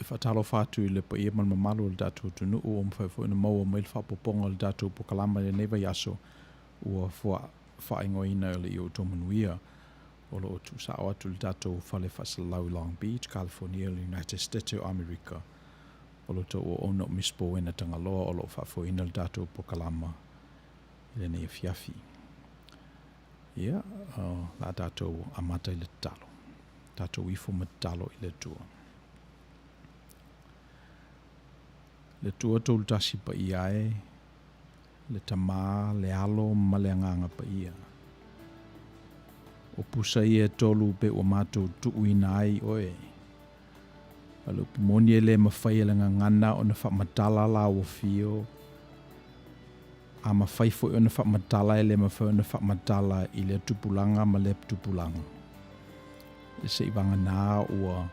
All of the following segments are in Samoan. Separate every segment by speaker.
Speaker 1: faatalofa atu i le paia ma le mamalu o le tatou atunuu ua mafai foi ona maua mai le faaopoopoga o le tatou polokalame i lenei vaiaso ua faaigoaina e le Ia Outou Manuia. O lo o tuusao atu i le tatou fale faasalalau i Long Beach, California, le United States o Amerika. O lo outou auauna o Miss Bowena Tagaloa o lo o faafoeina le tatou polokalama i lenei afiafi. Ia, o le a tatou amata i le tatalo. Tatou ifo ma tatalo i le Atua. Le Atua Toulutasi Paia e, le Tama, le Alo ma le Agaga Paia. O pusa ia e tolu pe ua matou tuuina ai oe. O le upu moni e le mafai e le gagana ona faamatala la ua fio, a mafai foi ona faamatala e le mafai ona faamatala i lea tupulaga ma lea tupulaga. Se i vagana ua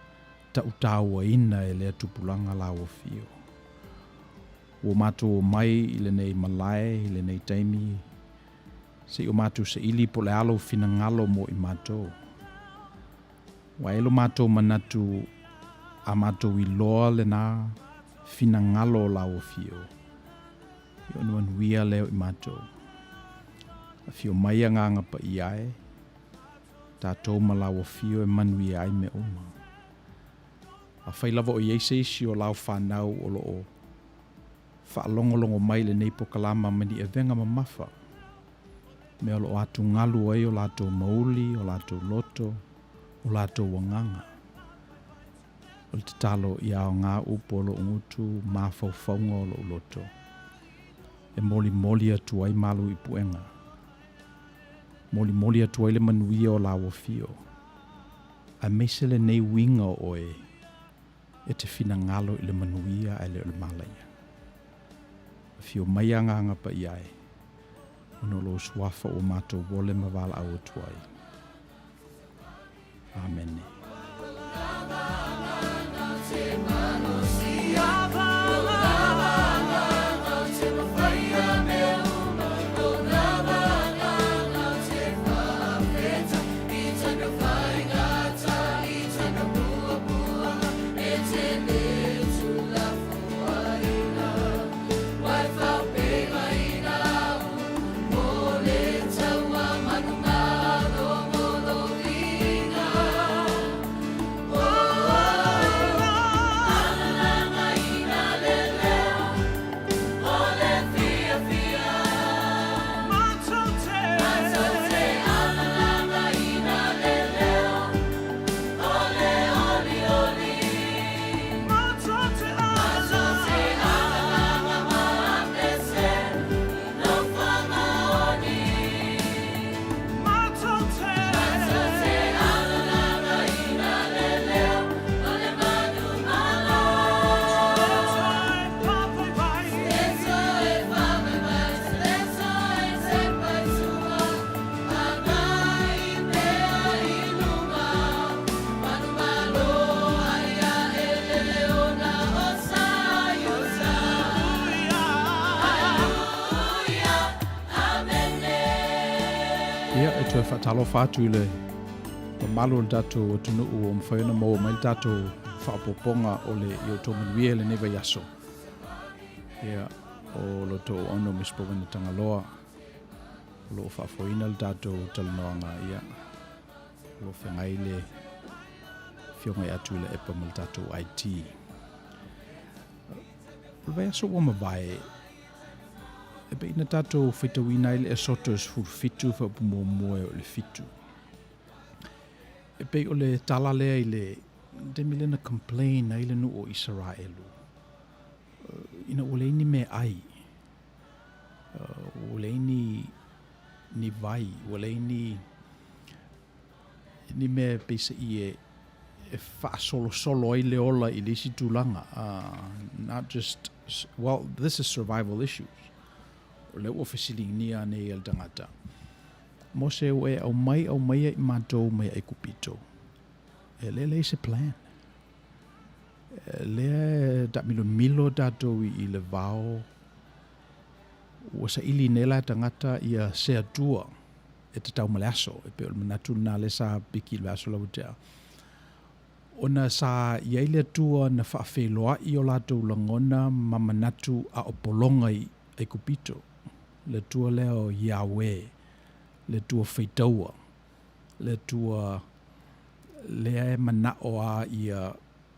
Speaker 1: tautauaina e lea tupulaga la ua fio. Ua matou omai i lenei malae i lenei taimi, se i o matou saili po o le a lou finagalo mo i matou. Ua e lo matou manatu a matou iloa lena finagalo o lau afio, i ona manuia lea o i matou. Afio mai Agaga Paia e, tatou ma lau afio e manuia ai mea uma. Afai lava o i ai se isi o lau fanau o lo o faalogologo mai i lenei pokalama ma ni avega mamafa, mea o lo o atugalu ai o latou mauli, o latou loto, o latou agaga. O le tatalo ia aoga upu o lou gutu, mafaufauga o lou loto, e molimoli atu ai malu i puega, molimoli atu ai le manuia o lau afio, aemaise lenei uiga o oe e te finagalo i le manuia ae le o le malaia. Afio mai Agaga Paia e, ona o lou suafa ua matou ole ma valaau atu ai. Amene. Ia, e toe faatalofa atu i le mamalu o le tatou atunuu ua mafai ona maua mai le tatou faaopoopoga o le i outou manuia i lenei vaiaso. Ia, o lo outou auauna Miss Bowena Tagaloa o lo o faafoeina le tatou talanoaga, ia, o lo o feagai le Afioga ia Tuilaepa ma le tatou IT. O le vaiaso ua mavae, e pei na tatou faitauina ai le Esoto 17 fuaiupu muamua e oo i le 7. E pei o le tala lea i le taimi lea na complain ai le nuu o Isaraelu ina ua leai ni meaai, ua leai ni ni vai, ua leai ni ni mea e peiseai e e faasolosolo ai le ola i le isi tulaga, not just, well, this is survival issues. O lea ua fesiligia nei e le tagata, Mose ua e aumai aumaia i matou mai Aikupito, e le leai se plan. Lea e taamilomilo tatou i le vao, ua saili nei la e tagata ia se Atua e tatau ma le aso. E pei o le manatu lena lea sa piki i le vaiaso lau tea. Ona sa i ai le Atua na faafeiloai o latou lagona ma manatu a o pologa i Aikupito, le Atua lea o Iahweh, le Atua faitaua, le Atua lea e manao lava ia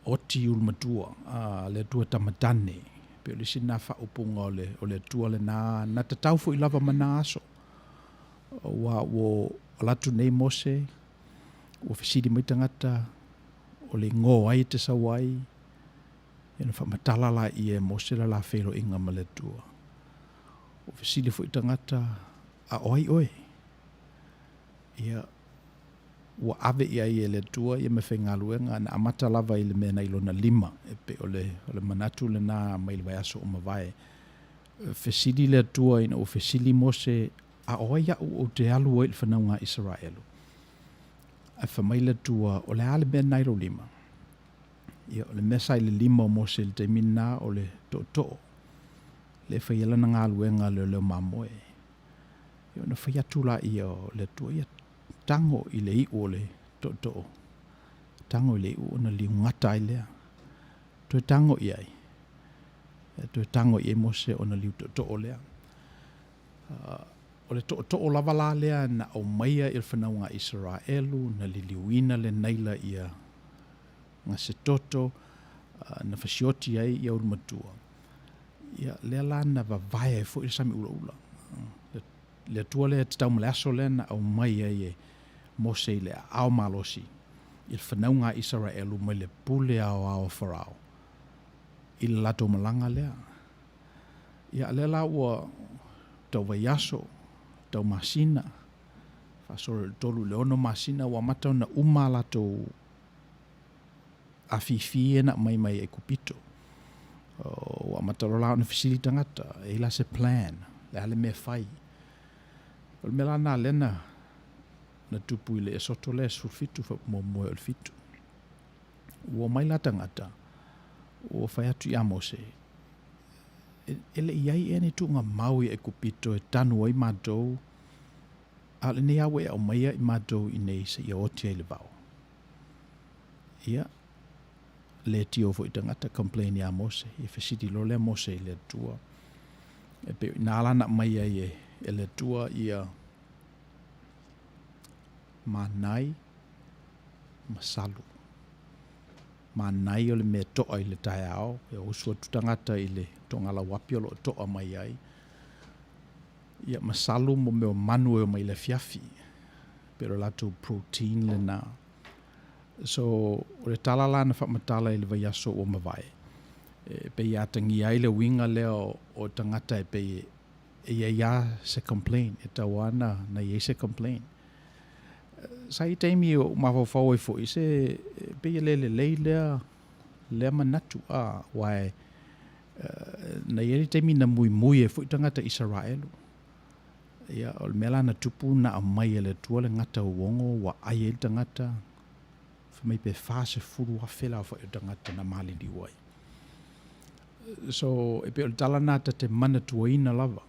Speaker 1: oti ulumatua, a, le Atua tamatane. E pei o le isi lena faaupuga o le, o le Atua lena na tatau foi lava ma na aso. Aua ua alu atu nei Mose, ua fesili mai tagata, o le igoa o ai e te sau ai, ia ona faamatala laia e Mose le la feiloaiga ma le Atua. Ua fesili foi tagata, a o ai oe? Ia, ua ave i ai e le Atua ia meafaigaluega na amata lava i le mea na i lona lima, e pei o le, o le manatu lena mai le vaiaso ua mavae. Fesili le Atua ina ua fesili Mose, A o ai aʻu ou te alu ai i le fanauga a Isaraelu? Ae fai mai le Atua, O le a le mea lena i lou lima? Ia, o le mea sa i le lima o Mose i le taimi lena, o le tootoo, lea e fai ai lana galuega leoleo mamoe. Ia, ona fai atu laia o le Atua, Ia, tago i le iu o le tootoo, tago i le iu ona liugata ai lea. Toe tago i ai, toe tago i ai Mose ona liu tootoo lea. O le tootoo lava la lea na aumaia i le fanauga a Isaraelu, na liliuina le Naila ia gasetoto, na fasioti ai ia ulumatua, ia lea la na vavae ai foi le sami ulaula. Le Atua lea e tatau ma le aso lea na aumai ai e Mose i le aao malosi i le fanauga a Isaraelu mai le pule aoao a Farao i le latou malaga lea. Ia, lea la ua tau vaiaso, tau masina, faasolo i le 3 i le 6 masina ua amata ona uma a latou afifi ia na aumai mai Aikupito. Ua amata loa la ona fesili tagata, e i ai la se plan, le a le mea e fai? O le mea la lena lea na, na tupu i le Esoto lea 17 muamua o le 7. Ua omai la tagata, ua fai atu ia Mose, e le i i ai ea ni tuugamau i Aikupito e tanu ai matou, a o lenei lava ua e aumaia i matou i inei seia oti ai i le vao. Ia, leitio foi tagata, complain ia Mose, ia fesili loa lea Mose i le Atua. E pei o i ina la na aumai ai e le Atua ia manai ma salu. Manai o le mea toa i le taeao, e usu atu tagata i le togalauapi o lo o toa mai ai. Ia, ma salu mo mea o manu e omai i le afiafi. Pei o le latou protein lena. So, o le tala la na faamatala i le vaiaso ua mavae, e pei e atagia ai le uiga lea o, o tagata e pei e i ai lava se complain, e tatau lava ona, ona i ai se complain. Sa i ai taimi o mafaufau ai foi, se e pei e le lelei lea, lea manatu, a, aua e, na i ai le taimi na muimui ai foi tagata Isaraelu. Ia, o le mea la na tupu na aumai e le Atua le gata uogo ua ai ai le tagata, fai mai pe 40,000 le aofai o tagata na maliliu ai. So, e pei o le tala lena ta te manatuaina lava.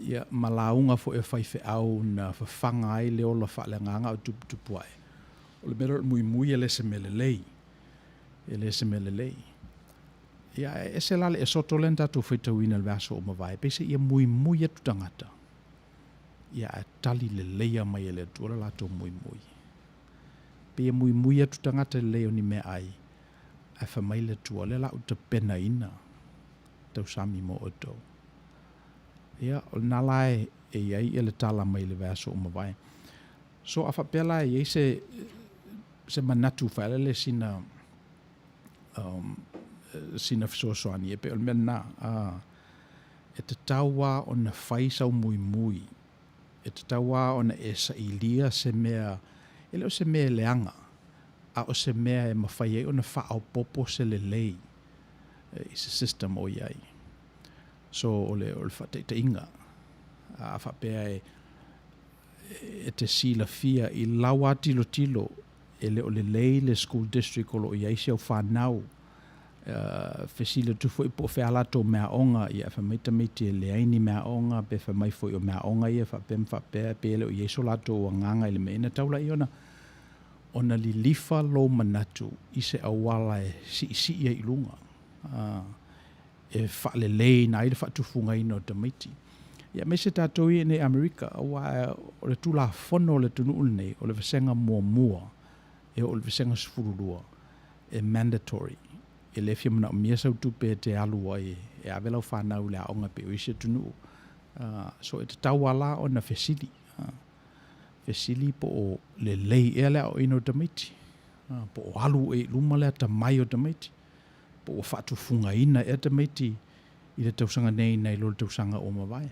Speaker 1: Ia, ma lauga foi a faifeau na fafaga ai le ola faaleagaga o tuputupu ae. O le mea lea o le muimui e le se mea lelei. E le se mea lelei. Ia, ae ese la le esoto lea na tatou faitauina i le vaiaso ua mavae, peiseai ia muimui atu tagata, ia ae tali leleia mai e le Atua le latou muimui. Pei e muimui atu tagata i le leai o ni meaai, ae fai mai le Atua, O lea la ou tapenaina tausami mo outou. Ia, o lena la e i ai le tala mai le vaiaso ua mavae. So, a faapea la e i ai se, se manatu faelele sina sina fesoasoani, e pei o le mea lena, e tatau lava ona fai sau muimui, e tatau lava ona e sailia se mea, e le o se mea e leaga, a o se mea e mafai ai ona faaopoopo se lelei i se system o i ai. So, o le, o le faataitaiga, a faapea e, e te silafia i lau lava tilotilo e le o lelei le school district o lo o i ai si au fanau, fesili atu foi po o fea a latou meaaoga, ia fai mai tamaiti e leai ni meaaoga, pe fai mai foi o meaaoga ia faapea ma faapea, pei e le o i ai so latou agaga i le mea, ona tau laia ona ona lilifa lou manatu i se auala e siisii ai i luga, e faaleleina ai le faatufugaina o tamaiti. Ia aemaise tatou ia i inei Amerika, aua o le Tulafono a le atunuu lenei, o le vasega muamua e oo i le vasega 12, e mandatory. E le fia manaomia sau tupe e te alu ai e ave lau fanau i le aoga e pei o isi atunuu. So e tatau lava la ona fesili, fesili po o lelei ea le aoaoina o tamaiti, po o alu ea i luma le atamai o tamaiti, po ua faatufugaina ea tamaiti i le tausaga nei nai lo le tausaga ua mavae.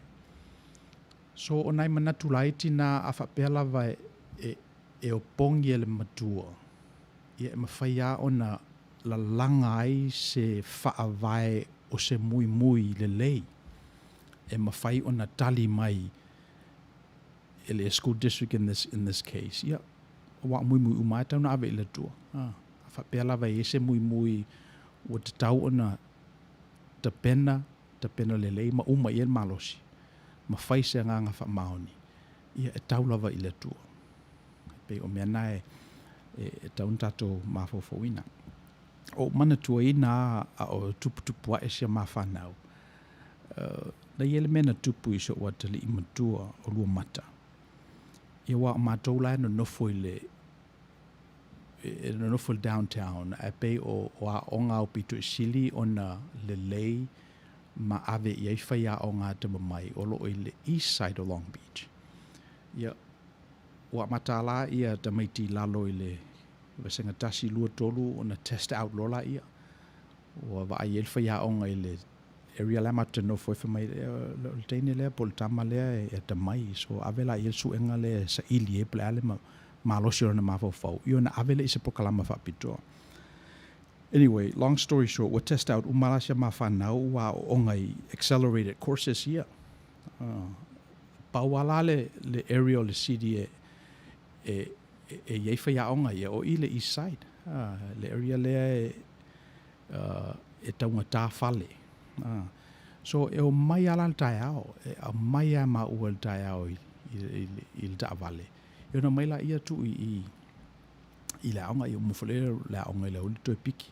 Speaker 1: So o nai manatu laiti na a faapea lava e opogi e le matua, ia e mafai lava ona lalaga ai se faavae o se muimui lelei e mafai ona tali mai e le school district in this, in this case, ia, aua o muimui uma lava e tatau ona ave i le Atua. A faapea lava e i ai se muimui ua tatau ona tapena, tapena lelei ma uma i ai le malosi, ma fai se agaga faamaoni, ia e tau lava i le Atua. E pei o mea na e tatau ona tatou mafaufauina. Ua ou manatuaina lava a o tuputupu ae si a ma fanau, na i ai le mea na tupu i si ou atalii matua o Luamata. Ia aua o matou la e nonofo i le e nonofo i le downtown, ae pei o aoga aupito i sili ona lelei ma ave i ai faiaoga atamamai o lo o i le east side o Long Beach. Ia, ua amata la ia tamaiti i lalo i le vasega 1, 2, 3 ona test out loa laia. Ua vaai ai le faiaoga i le area la matou te nofo ai, fai mai, o le teine lea po o le tama lea e atamai, so ave la i ai le suega lea e saili ai po o le a le malosi o lona mafaufau, ia ona ave lea i se polokalama faapitoa. Anyway, long story short, ua test out uma la si a ma fanau ua aooga i accelerated courses ia. Pau lava la le area o le city e e i ai faiaoga ia, o i le east side, le area lea e e taugata fale. So e omai lava la i le taeao, e aumai lava e maua i le taeao i le taavale, ia ona omai laia tuu i i le aoga, ia uma foi lea le aoga i le aoauli toe piki.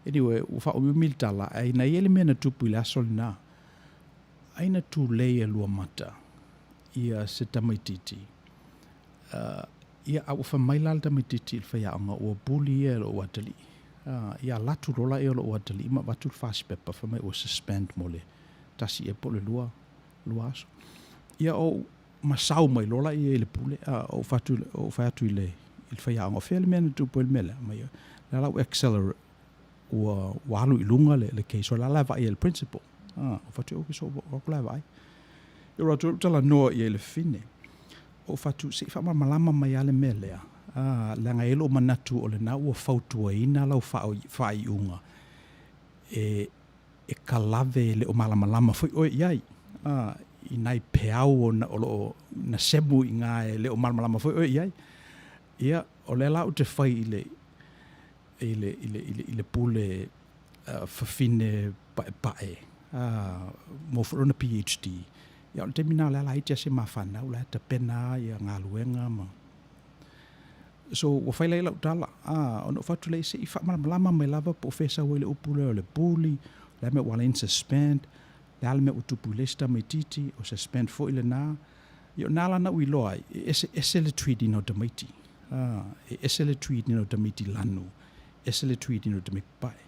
Speaker 1: Anyway, ua faaumiumi le tala, ae na i ai le mea na tupu i le aso lena, ai na tulei e Luamata ia se tamaitiiti, ia, a ua fai mai la le tamaitiiti i le faiaoga, ua bully ia e lou atalii. Ia alu atu loa lea o lou atalii ma avatu le fasipepa fai mai ua suspend mo le tasi ea po o le lua, lua aso. Ia ou masau mai loa lea i le pule, ou fai atu i le faiaoga, o fea le mea na tupu ai le mea lea? Mai, o lea la ua accelerate, ua alu i luga le case, o la la e vaai e le principal. Ou fai atu, okay, so o atu la e vaai. Ia ou alu atu ou talanoa i ai i le fafine. Ou fai atu, se i faamalamalama mai lava le mea lea, leaga e i ai lou manatu o lena ua fautuaina lau faaiuga e kalave e le o malamalama foi oe i ai, i nai peau o lo o na semu i ina e le o malamalama foi oe i ai. Ia, o lea la ou te fai i le i le, i le, i le, i le pule fafine paepae, maua foi lona PhD. Ia o le taimi lena o la e laiti lava si a ma fanau, la e tapena lava ia galuega ma So ua fai la i lau tala, ona ou fai atu lea, se i faamalamalama mai lava po o fea e sau ai le upu lea o le bully, o le a le mea ua ala ai ona suspend, le a le mea ua tupu i le isi tamaitiiti, o suspend foi lena. Ia o lena la na ou iloa ai, e eseese le treat ina o tamaiti. E ese le treat ina o tamaiti lanu, ese le treat ina o tamaiti papae.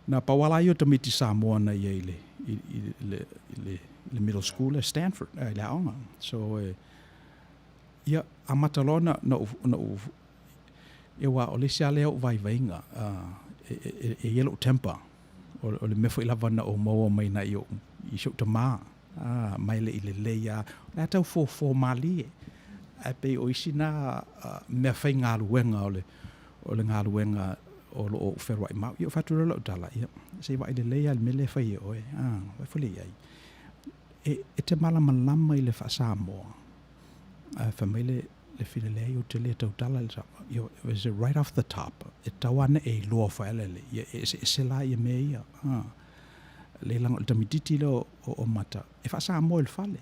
Speaker 1: Na pau lava la ia o tamaiti Samoa na i ai i le, i, i, le, i le, i le middle school e Stanford, i le aoga. So, e, ia, amata loa na, na ou, na ou, ia aua o le isi lava lea o ou vaivaiga, e, e, e i ai lou temper. O le mea foi lava na ou maua mai nai ou, i si ou tamā, ma e le i lelei lava. O la e tau fofo malie, ae pei o isi na mea faigaluega o le, o le galuega o lo o ou fealuai ma au. Ia ou fai atu loa lau tala, ia, se i vaai lelei lava i le mea lea e fai e oe, vaai foi lea i ai. E te malamalama i le faa-Samoa, ae fai mai le fine, leai ou te le tautala i le Samoa. Ia, is it right off the top, e tatau lava ona e iloa foi lele, ia e eseese la ia mea ia. Leai leaga o le tamaitiiti lea o Mata, e faa-Samoa i le fale.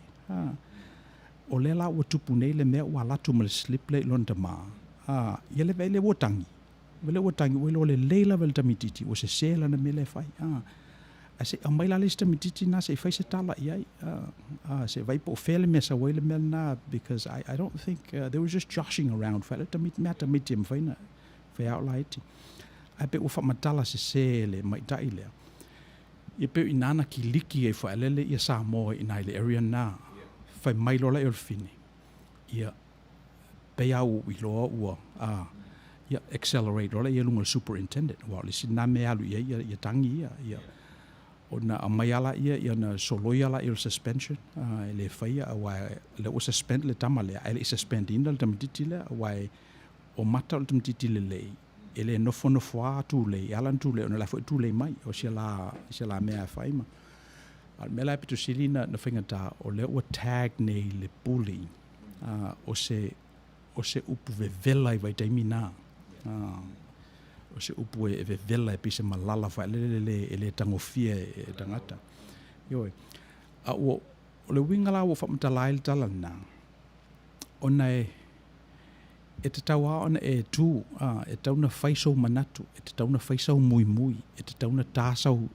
Speaker 1: O lea la ua tupu nei le mea ua alu atu ma le slip lea i lona tama. Ia le vaai lea ua tagi, vaai lea ua tagi ua iloa lelei lava e le tamaitiiti ua sese lana mea lea e fai. Ae se i aumai la le isi tamaitiiti lena se i fai se tala i ai, se i vaai po o fea le mea e sau ai le mea lena because I don't think they were just joshing around fai le mea a tamaiti e mafai ona fai lava o laiti. Ae pei ua faamatala sese e le tamaitai lea, ia pei o i ina na kiliki ai foi lele ia Samoa i ina i le area lena, fai mai loa lea o le fine, ia pei lava ua ou iloa ua, a, ia accelerate loa lea i luga o le superintendent, aua o le isi lena mea e alu i ai ia tagi ia, ia ona aumai lava lea, ia ona soloia lea o le suspension, a, e le faia, aua o lea ua suspend le tama lea, ae le i suspend ina le tamaitiiti lea, aua o mata o le tamaitiiti lelei, e le nofonofo lava tulei, e ala ona tulei ona o la e foi e tulei mai, o si a la mea e fai ma. A o le mea la e pito sili ona faigata, o lea ua tag nei le bully, o se, o se upu vevela i vaitaimi na. O se upu e vevela e pei se malala faelele e le tagofia e tagata. Ioe. A ua, o le uiga la ua faamatala ai le tala lena, ona e, e tatau lava ona e tu, e tatau ona fai sou manatu, e tatau ona fai sau muimui, e tatau ona ta sau,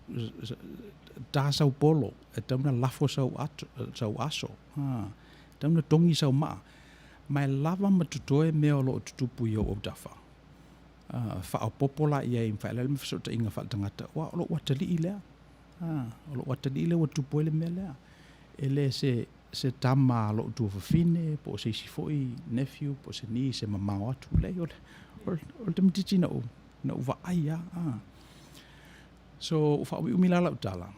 Speaker 1: ta sau polo, e tatau ona lafo sau ato, sau aso, e tatau ona togi sau maa. Ma e lava ma totoe mea o lo o tutupu i ou autafa. Faaopoopo la i ai ma faaleale ma fesootaiga faaletagata, aua o lou atalii lea. O lou atalii lea ua tupu ai le mea lea. E le se se tama a lou tuafafine po o se isi foi nephew po o se niece e mamao atu. Leai, o le, o le tamaitiiti na ou, na ou vaai lava. A. So, ua faaumiumi la lau tala,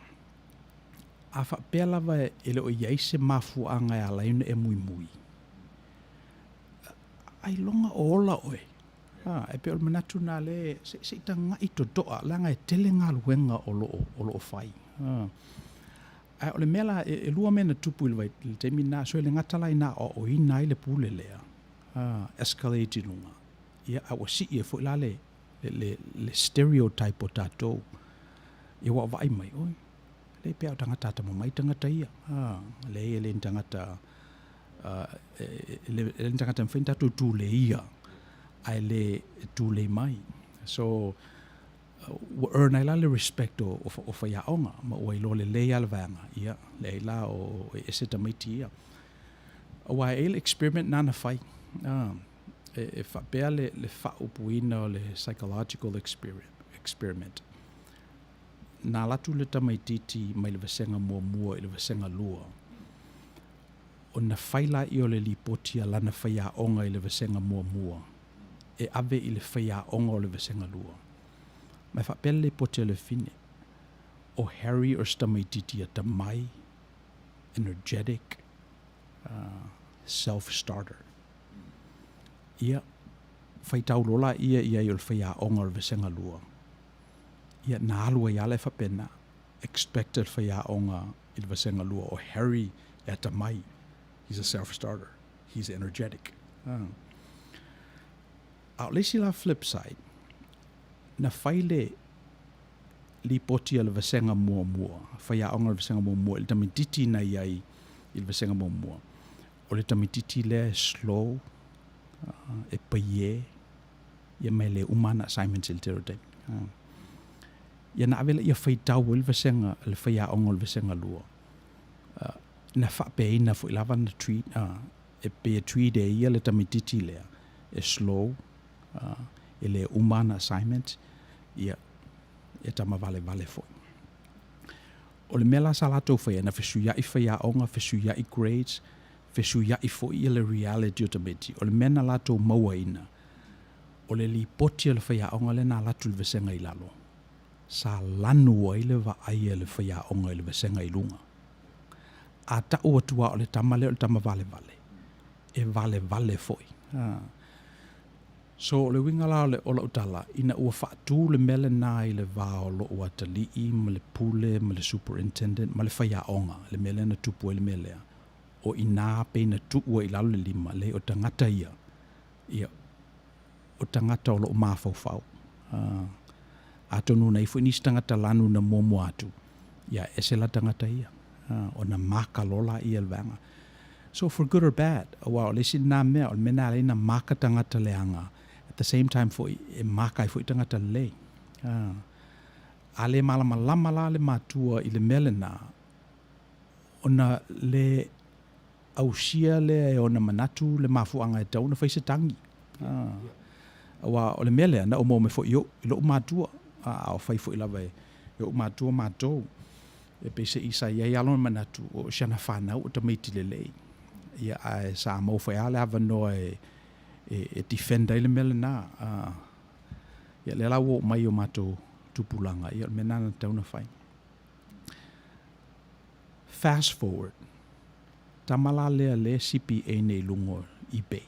Speaker 1: a faapea lava e le o i ai se mafuaaga e ala ai ona e muimui, ailoga o ola oe. A, e pei o le manatu lena lea, se, se i tagai totoa, leaga e tele galuega o lo o, o lo o fai. A. Ae o le mea la, e lua mea na tupu i le taimi lena, so e le gata la ina aoaoina ai le pule lea, escalate i luga, ia, a ua sii ai foi la le, le, le stereotype o tatou. Ia ua vaai mai, oi, leai pei lava o tagata atamamai tagata ia. Leai e le ni tagata, e le ni tagata e mafai ona tatou tuleia, ae le tulei mai. So, ua earn ai la le respect o, o, o faiaoga, ma ua iloa lelei lava le vaega, ia, leai la, o, e ese tamaiti ia. Aua e i ai le experiment na na fai, e, e faapea le, le faaupuina o le psychological experiment. Na alu atu le tamaitiiti mai le vasega muamua i le vasega lua, ona fai laia o le lipoti a lana faiaoga i le vasega muamua e ave i le faiaoga o le vasega lua. Ma e faapea le lipoti a le fine, o Harry o se tamaitiiti atamai, energetic, self-starter. Ia, faitau loa laia i ai o le faiaoga o le vasega lua, ia, na alu ai lava la e faapena, expected faiaoga i le vasega lua o Harry e atamai, he's a self-starter, he's energetic. A o le isi la flip side, na fai le lipoti a le vasega muamua, faiaoga o le vasega muamua i le tamaitiiti na i ai i le vasega muamua, o le tamaitiiti lea e slow, e paie, ia ma e le uma ana assignments i le tele o taimi. Ia na ave lea faitau ai le vasega, le faiaoga o le vasega lua. Na faapeaina foi lava na treat, e pei e treat e ia le tamaitiiti lea, e slow, e le uma ana assignments, ia, e tama valevale foi. O le mea la sa latou faia, na fesuiai faiaoga, fesuiai grades, fesuiai foi ia le reality o tamaiti. O le mea na latou mauaina, o le lipoti a le faiaoga lea na alu atu i le vasega i lalo, sa lanu ai le vaai a le faiaoga i le vasega i luga. A tau atu lava o le tama lea o le tama valevale, e valevale foi. So, o le uiga la o lau tala, ina ua faatu le mea lena i le va o lou atalii ma le pule ma le superintendent ma le faiaoga, le mea lea na tupu ai le mea lea, o i ina pei na tuu ai i lalo le lima, leai o tagata ia, ia, o tagata o lo o mafaufau. Atonu na i ai foi nisi tagata lanu na muamua atu, ia ese la tagata ia, ona maka loa laia i le vaega. So for good or bad, aua o le isi lena mea, o le mea lena e ala ai ona maka tagata leaga. At the same time foi, e maka ai foi tagata lelei. A le malamalama la le matua i le mea lena, ona le ausia lea e ona manatu le mafuaaga e tatau ona fai se tagi. Aua o le mea lea na ou maua mai foi i ou, i lou matua, a o fai foi lava e ou matua matou. E peiseai sa i ai lava lona manatu o si ana fanau o tamaiti lelei. Ia ae sa maua foi lava le avanoa e e defend ai le mea lena. Ia lea la ua oo mai i o matou tupulaga, ia o le mea lena na tatau ona fai. Fast forward, tama la lea lea e CPA nei i luga o eBay.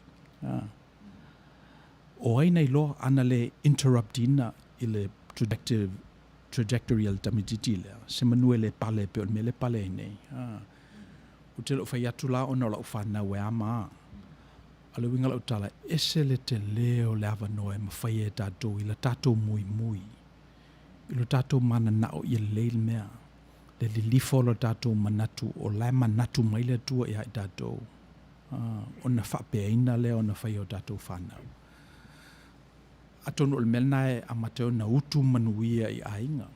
Speaker 1: O ai na iloa ana le interrupt ina i le trajectory a le tamaitiiti lea, se manu e le pale pei o le mea lea e pale ai nei. Ou te le o fai atu la ona o lau fanau e a ma a. A o le uiga o lau tala, e ese le tele o le avanoa e mafai ai e tatou i la tatou muimui, i lo tatou mananao ia lelei le mea, le lilifa o lo tatou manatu o la e manatu mai le Atua ia i tatou, ona faapeaina lea ona fai e o tatou fanau. Atonu o le mea lena e amata ai ona utu manuia i aiga,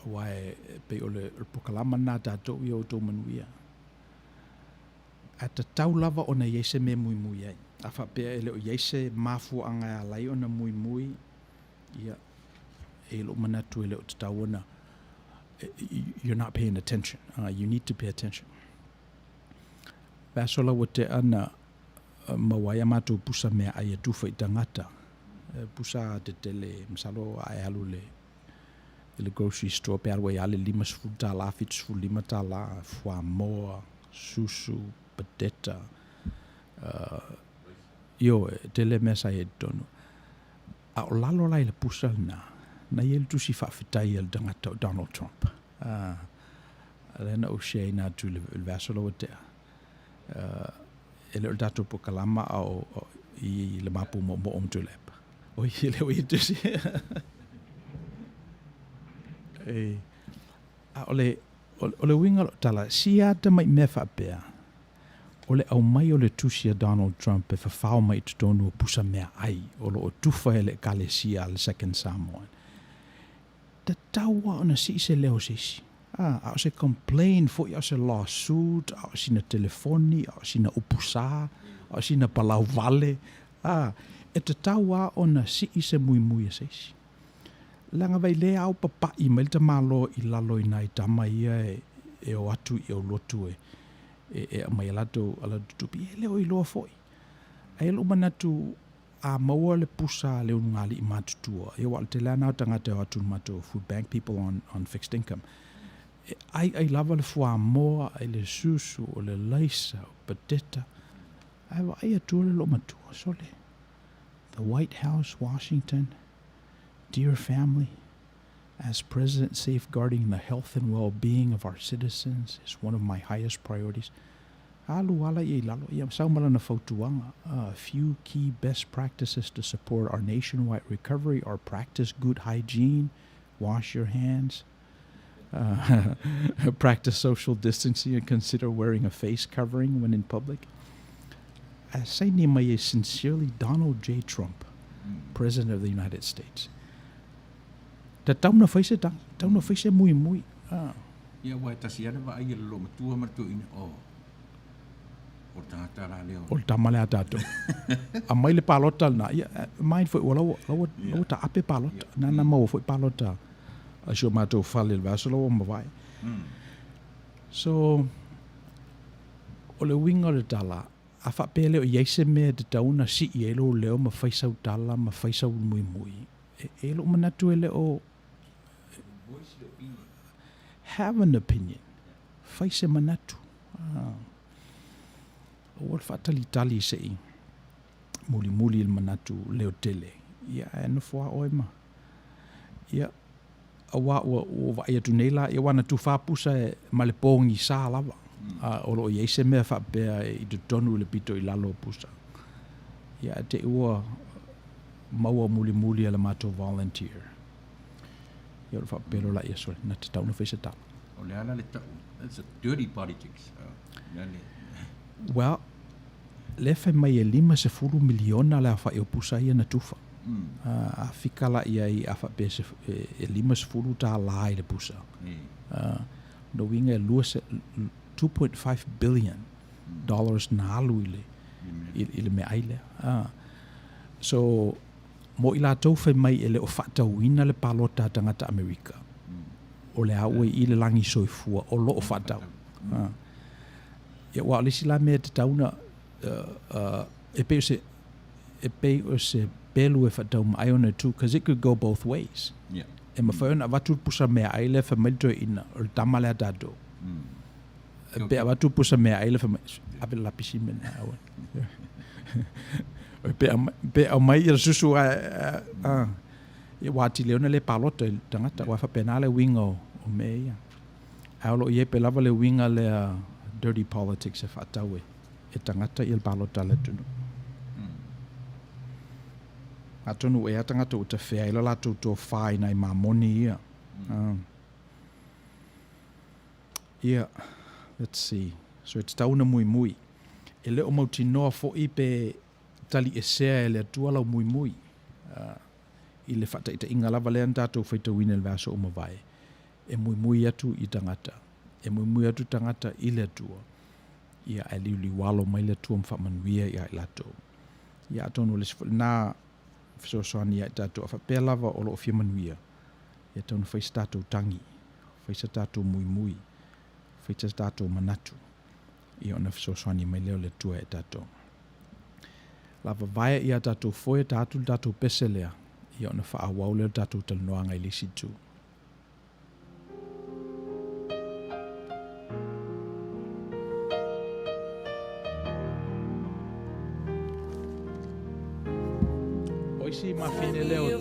Speaker 1: aua e pei o le polokalama lena a tatou ia outou manuia. Ae tatau lava ona i ai se mea e muimui ai. A faapea e le o i ai se mafuaaga e ala ai ona muimui, ia, e i ai lou manatu e le o tatau ona, you're not paying attention. You need to pay attention. Vaiaso la ua tea na maua ai a matou pusa meaai e tufa i tagata. Pusa tetele, masalo a e alu i le i le grocery store pe alu ai lava le $50, $75, fuamoa, susu, peteta, ioe, e tele mea sa i ai i totonu. A o lalo la i le pusa lena, na i ai le tusi faafetai a le tagata o Donald Trump. Lea na ou share ina atu i le vaiaso la ua tea. E le o le tatou polokalama a o i le mapu moomoo ma Tuilaepa. Oi, e le o i tusi. E, a o le, o le uiga o lau tala, sia tamai mea faapea, o le aumai o le tusi a Donald Trump e fafao mai i totonu o pusa meaai o lo o tufa e le Ekalesia a le Second Samoan. Tatau lava ona sii se leo o se isi. A, a o se complain foi, a o se lawsuit, a o sina telefoni, a o sina upu sa, a o sina palau vale, a, e tatau lava ona sii se muimui a se isi. Leaga vai le ao papaʻi mai le tamaloa i lalo i nai tama ia e, e o atu i aulotu e, e, e aumai a latou, a latou tupe. Ia e le o iloa foi. Ae i lou manatu, A maua le pusa a le ulugalii matutua, ia aua o le tele lava na o tagata e o atu i le matou food bank, people on, on fixed income, e aiai lava le fuamoa, ai le susu, o le laisa, o peteta, ae vaai atua le loomatua, sole, The White House, Washington, Dear family, as President safeguarding the health and well-being of our citizens is one of my highest priorities. Alu ala ia i lalo, ia sau ma lana fautuaga, A few key best practices to support our nationwide recovery are practice good hygiene, wash your hands, practice social distancing and consider wearing a face covering when in public. Ae saini mai ai, Sincerely, Donald J. Trump, President of the United States. Tatau na fai se tagi, tatau na fai se muimui.
Speaker 2: Ia, aua e tasi lava le vaai a le loomatua ma le toeaina, oh, o le tagata la lea o.
Speaker 1: O le tama lea a tatou. Aumai le palota lena, ia, mind foi, ua laua, laua, laua taape palota. Na na maua foi palota a si o matou fale i le vaiaso la ua mavae. So, o le uiga o le tala, a faapea e le o i ai se mea e tatau ona sii ai lou leo ma fai sau tala ma fai sau muimui, e, e lou manatu e le o, Have an opinion. Fai se manatu. Aua le faatalitali se i mulimuli i le manatu leotele. Ia, ae nofo lava oe ma... Ia, aua ua, ua vaai atu nei la, ia aua na tufa pusa e, ma le pogisa lava. A, o lo o i ai se mea faapea i totonu i le pito i lalo o pusa. Ia, ae te i ua maua mulimuli e le matou volunteer. Ia o le faapea loa laia sole, na tatau ona fai se tala.
Speaker 2: O le ala le tau, it's a dirty politics.
Speaker 1: Well, Lea fai mai e 50 miliona le aofai o pusa ia na tufa. A fika la i ai a faapea e 50 tālā i le pusa. Lona uiga e 2.5 billion dollars na alu i le i le meaai lea. So, mo i latou fai mai e le o faatauina le palota a tagata Amerika, o le a ua i le lagi soifua o lo o faatau. Ia, aua o le isi la mea e tatau ona e pei o se e pei o se pelu e faataumaai ona e tu, cause it could go both ways.
Speaker 2: Yeah.
Speaker 1: E mafai ona avatu le pusa meaai lea fai mai le toeaina, o le tama lea a tatou. Pe avatu pusa meaai lea fai mai, ave le lapisi me lena aua. Pe pe aumai ia le susu ae ia ua atili ai ona le palota i le tagata, aua e faapena le uiga o mea ia. Ae o lo o i ai pea lava le uiga lea dirty politics e faatau e tagata ia le palota a le atunuu. Atonu ua ea tagata ua tafea ai le latou tofa i nai mamoni ia. Ia, let's see. So e tatau ona muimui. E le o mautinoa foi pe taliesea e le Atua lau muimui i le faataitaiga lava lea na tatou faitauina i le vaiaso ua mavae, e muimui atu i tagata, e muimui atu tagata i le Atua, ia ae liuliualo mai le Atua ma faamanuia ia i latou. Ia atonu o le isi foi lena fesoasoani ia i tatou, a faapea lava o lo o fia manuia, ia tatau ona fai se tatou tagi, fai se tatou muimui, fai se tatou manatu, ia ona fesoasoani mai lea o le Atua ia i tatou. Lava vae ia tatou foe ta atu le tatou pese lea, ia ona faaauau lea o le tatou talanoaga i le isi itu. O isi mafine lea o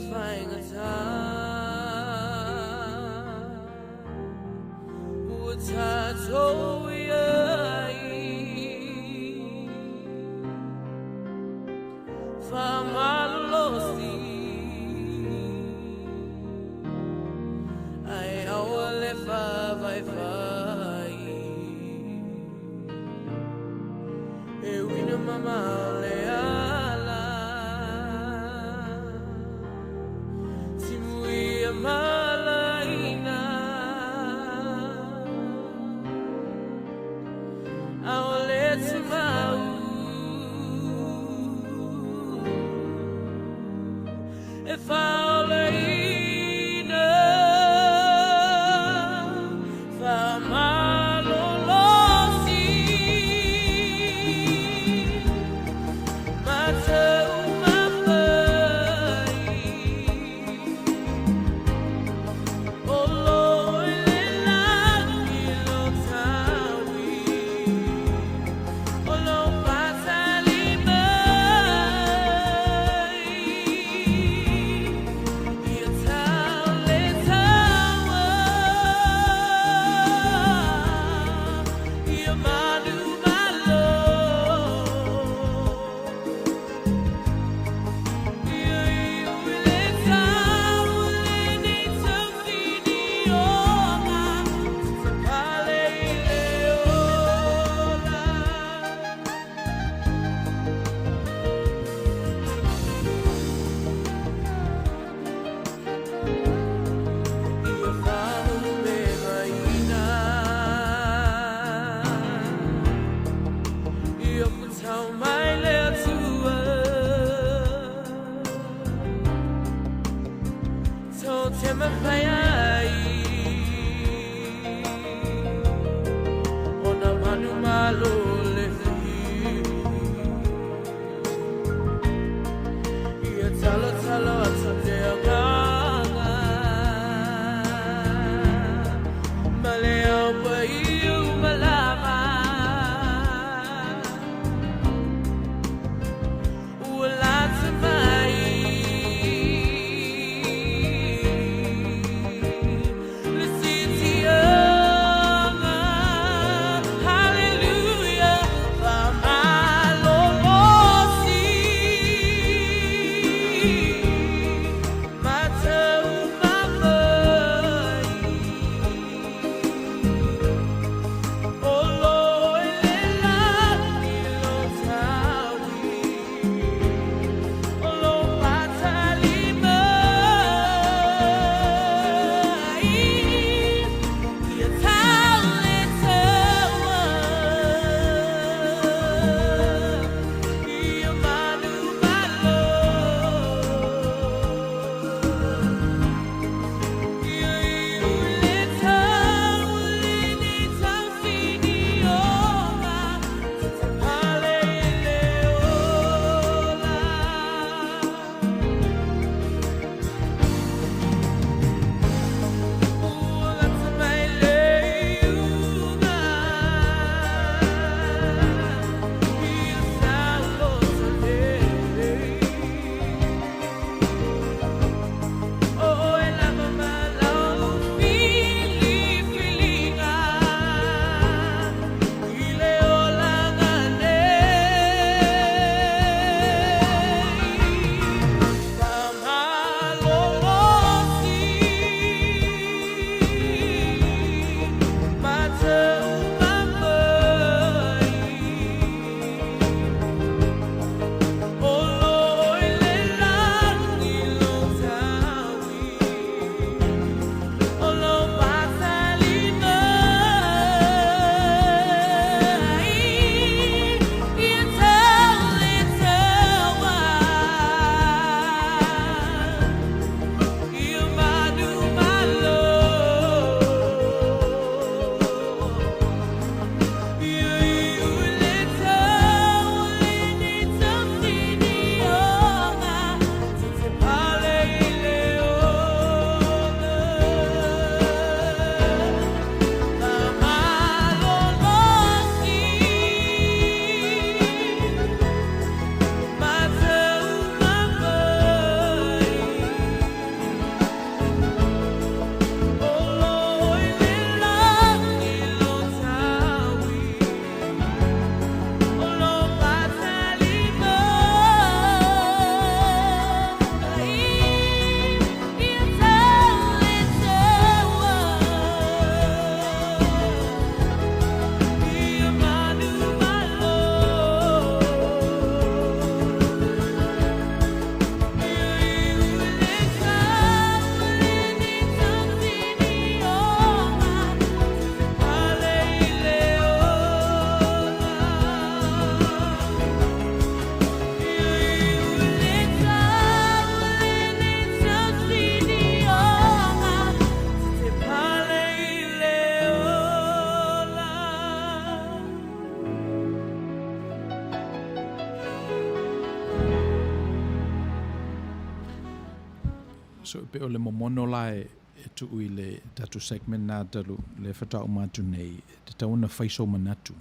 Speaker 1: pei o le momono la e tuu i le tatou segment lena talu lea faatoa uma atu nei, e tatau ona fai sou manatu.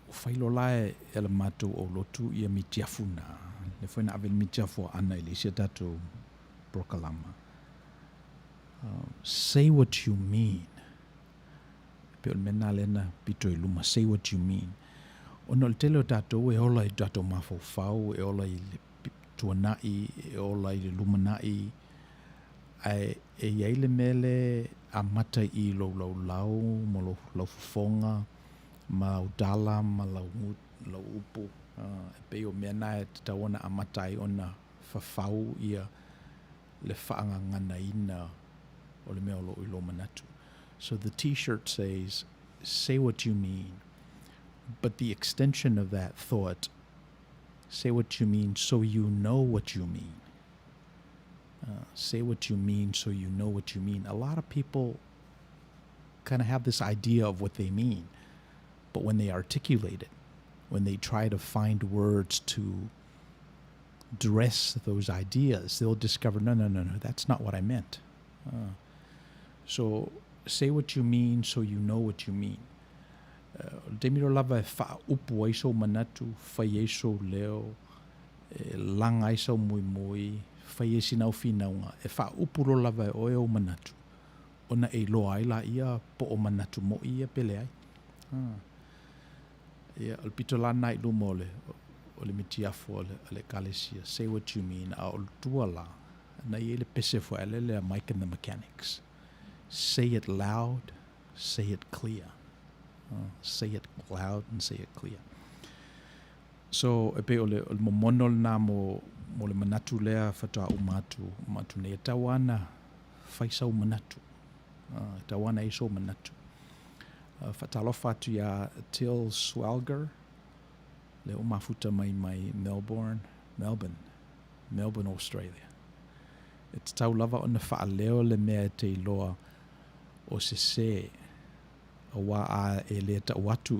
Speaker 1: Ua fai loa la e le matou aulotu ia mitiafu na, lea foi na ave le mitiafu a Ana i le isi a tatou polokalama. Say what you mean. E pei o le mea lena lea na pito i luma, say what you mean. Ona o le tele o tatou e ola i tatou mafaufau, e ola i le tuanai, e ola i le lumanai, ae e i ai le mea lea e amata i i lou laulau ma lou lau fofoga ma lau tala ma lau lau upu. E pei o mea na e tatau ona amata ai ona fafau ia le faagaganaina o le mea o lo o i lou manatu. So the t-shirt says, say what you mean, but the extension of that thought, say what you mean so you know what you mean. Say what you mean so you know what you mean. A lot of people kind of have this idea of what they mean, but when they articulate it, when they try to find words to dress those ideas, they'll discover, no, no, no, no, that's not what I meant. So say what you mean so you know what you mean. O le taimi loa lava e faaupu ai sou manatu, fai ai sou leo, e laga ai sau muimui, fai ai sina au finauga, e faaupu loa lava e oe ou manatu, ona e iloa ai laia po o manatu moʻi ia pe leai. Ia, o le pito la lena i luma o le, o le mitiafu a le, a le Ekalesia, say what you mean, a o le tua la, na i ai le pese foi a le lea Mike and the Mechanics, say it loud, say it clear. Say it loud and say it clear. So, e pei o le, o le momono lena mo, mo le manatu lea faatoa uma atu, uma atu nei. E tatau lava ona fai sau manatu. E tatau lava ona i ai sou manatu. Faatalofa atu iā Till Swalger, lea ua mafuta mai mai Melbourne, Melbourne, Melbourne, Australia. E tatau lava ona faaleo le mea e te iloa o sesē, aua a e le tau atu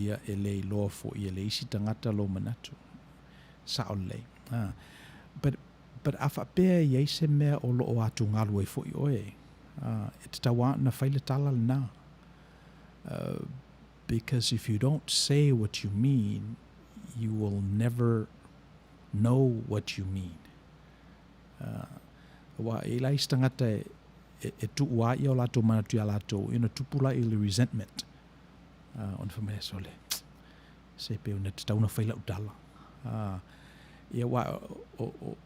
Speaker 1: ia e le iloa foi e le isi tagata lou manatu. Sao lelei. A. But, but a faapea e i ai se mea o lo o atugalu ai foi oe, a, e tatau lava ona fai le tala lena. Because if you don't say what you mean, you will never know what you mean. Aua e i ai la isi tagata e, e, e tuu lava ia o latou manatu iā latou, ia ona tupu lea o le resentment. Ona fai mai lea, sole, se pei ona tatau ona fai lau tala. Ia aua o, o,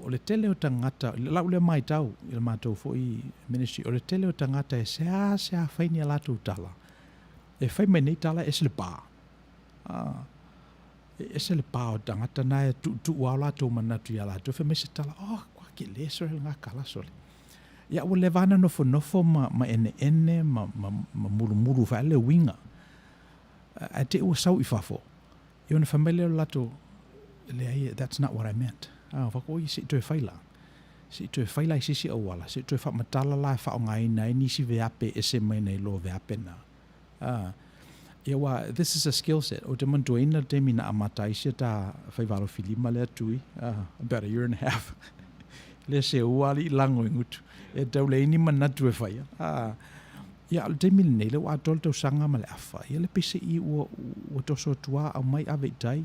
Speaker 1: o le tele o tagata, i lau lea matau i le matou foi ministry, o le tele o tagata e seasea fai ni a latou tala, e fai mai nei tala e ese le pa. E ese le pa o tagata na e tuutuu lava o latou manatu iā latou, fai mai se tala, oh, kua ke le sole lena kala sole. Ia ua leva lava ona nofonofo ma, ma eneene ma, ma, ma mulumulu fai le uiga. Ae te i ua sau i fafo, ia ona fai mai lea o le latou, leai, that's not what I meant. Ah, fai atu, oi, se i toe fai la. Se i toe fai la i se isi auala, se i toe faamatala la e faaaogaina ai nisi veape e ese mai nai lo veape na. Ah, ia aua, this is a skill set. Ou te manatuaina le taimi na amata ai sia ta faivalofilima lea tui, ah, about a year and a half. Le seua alii lago i gutu. E tau leai ni manatu e faia. Ah, ia, o le taimi lenei, lea ua atoa le tausaga ma le afa, ia le pese i ua, ua toso atu lava, aumai ave i tai,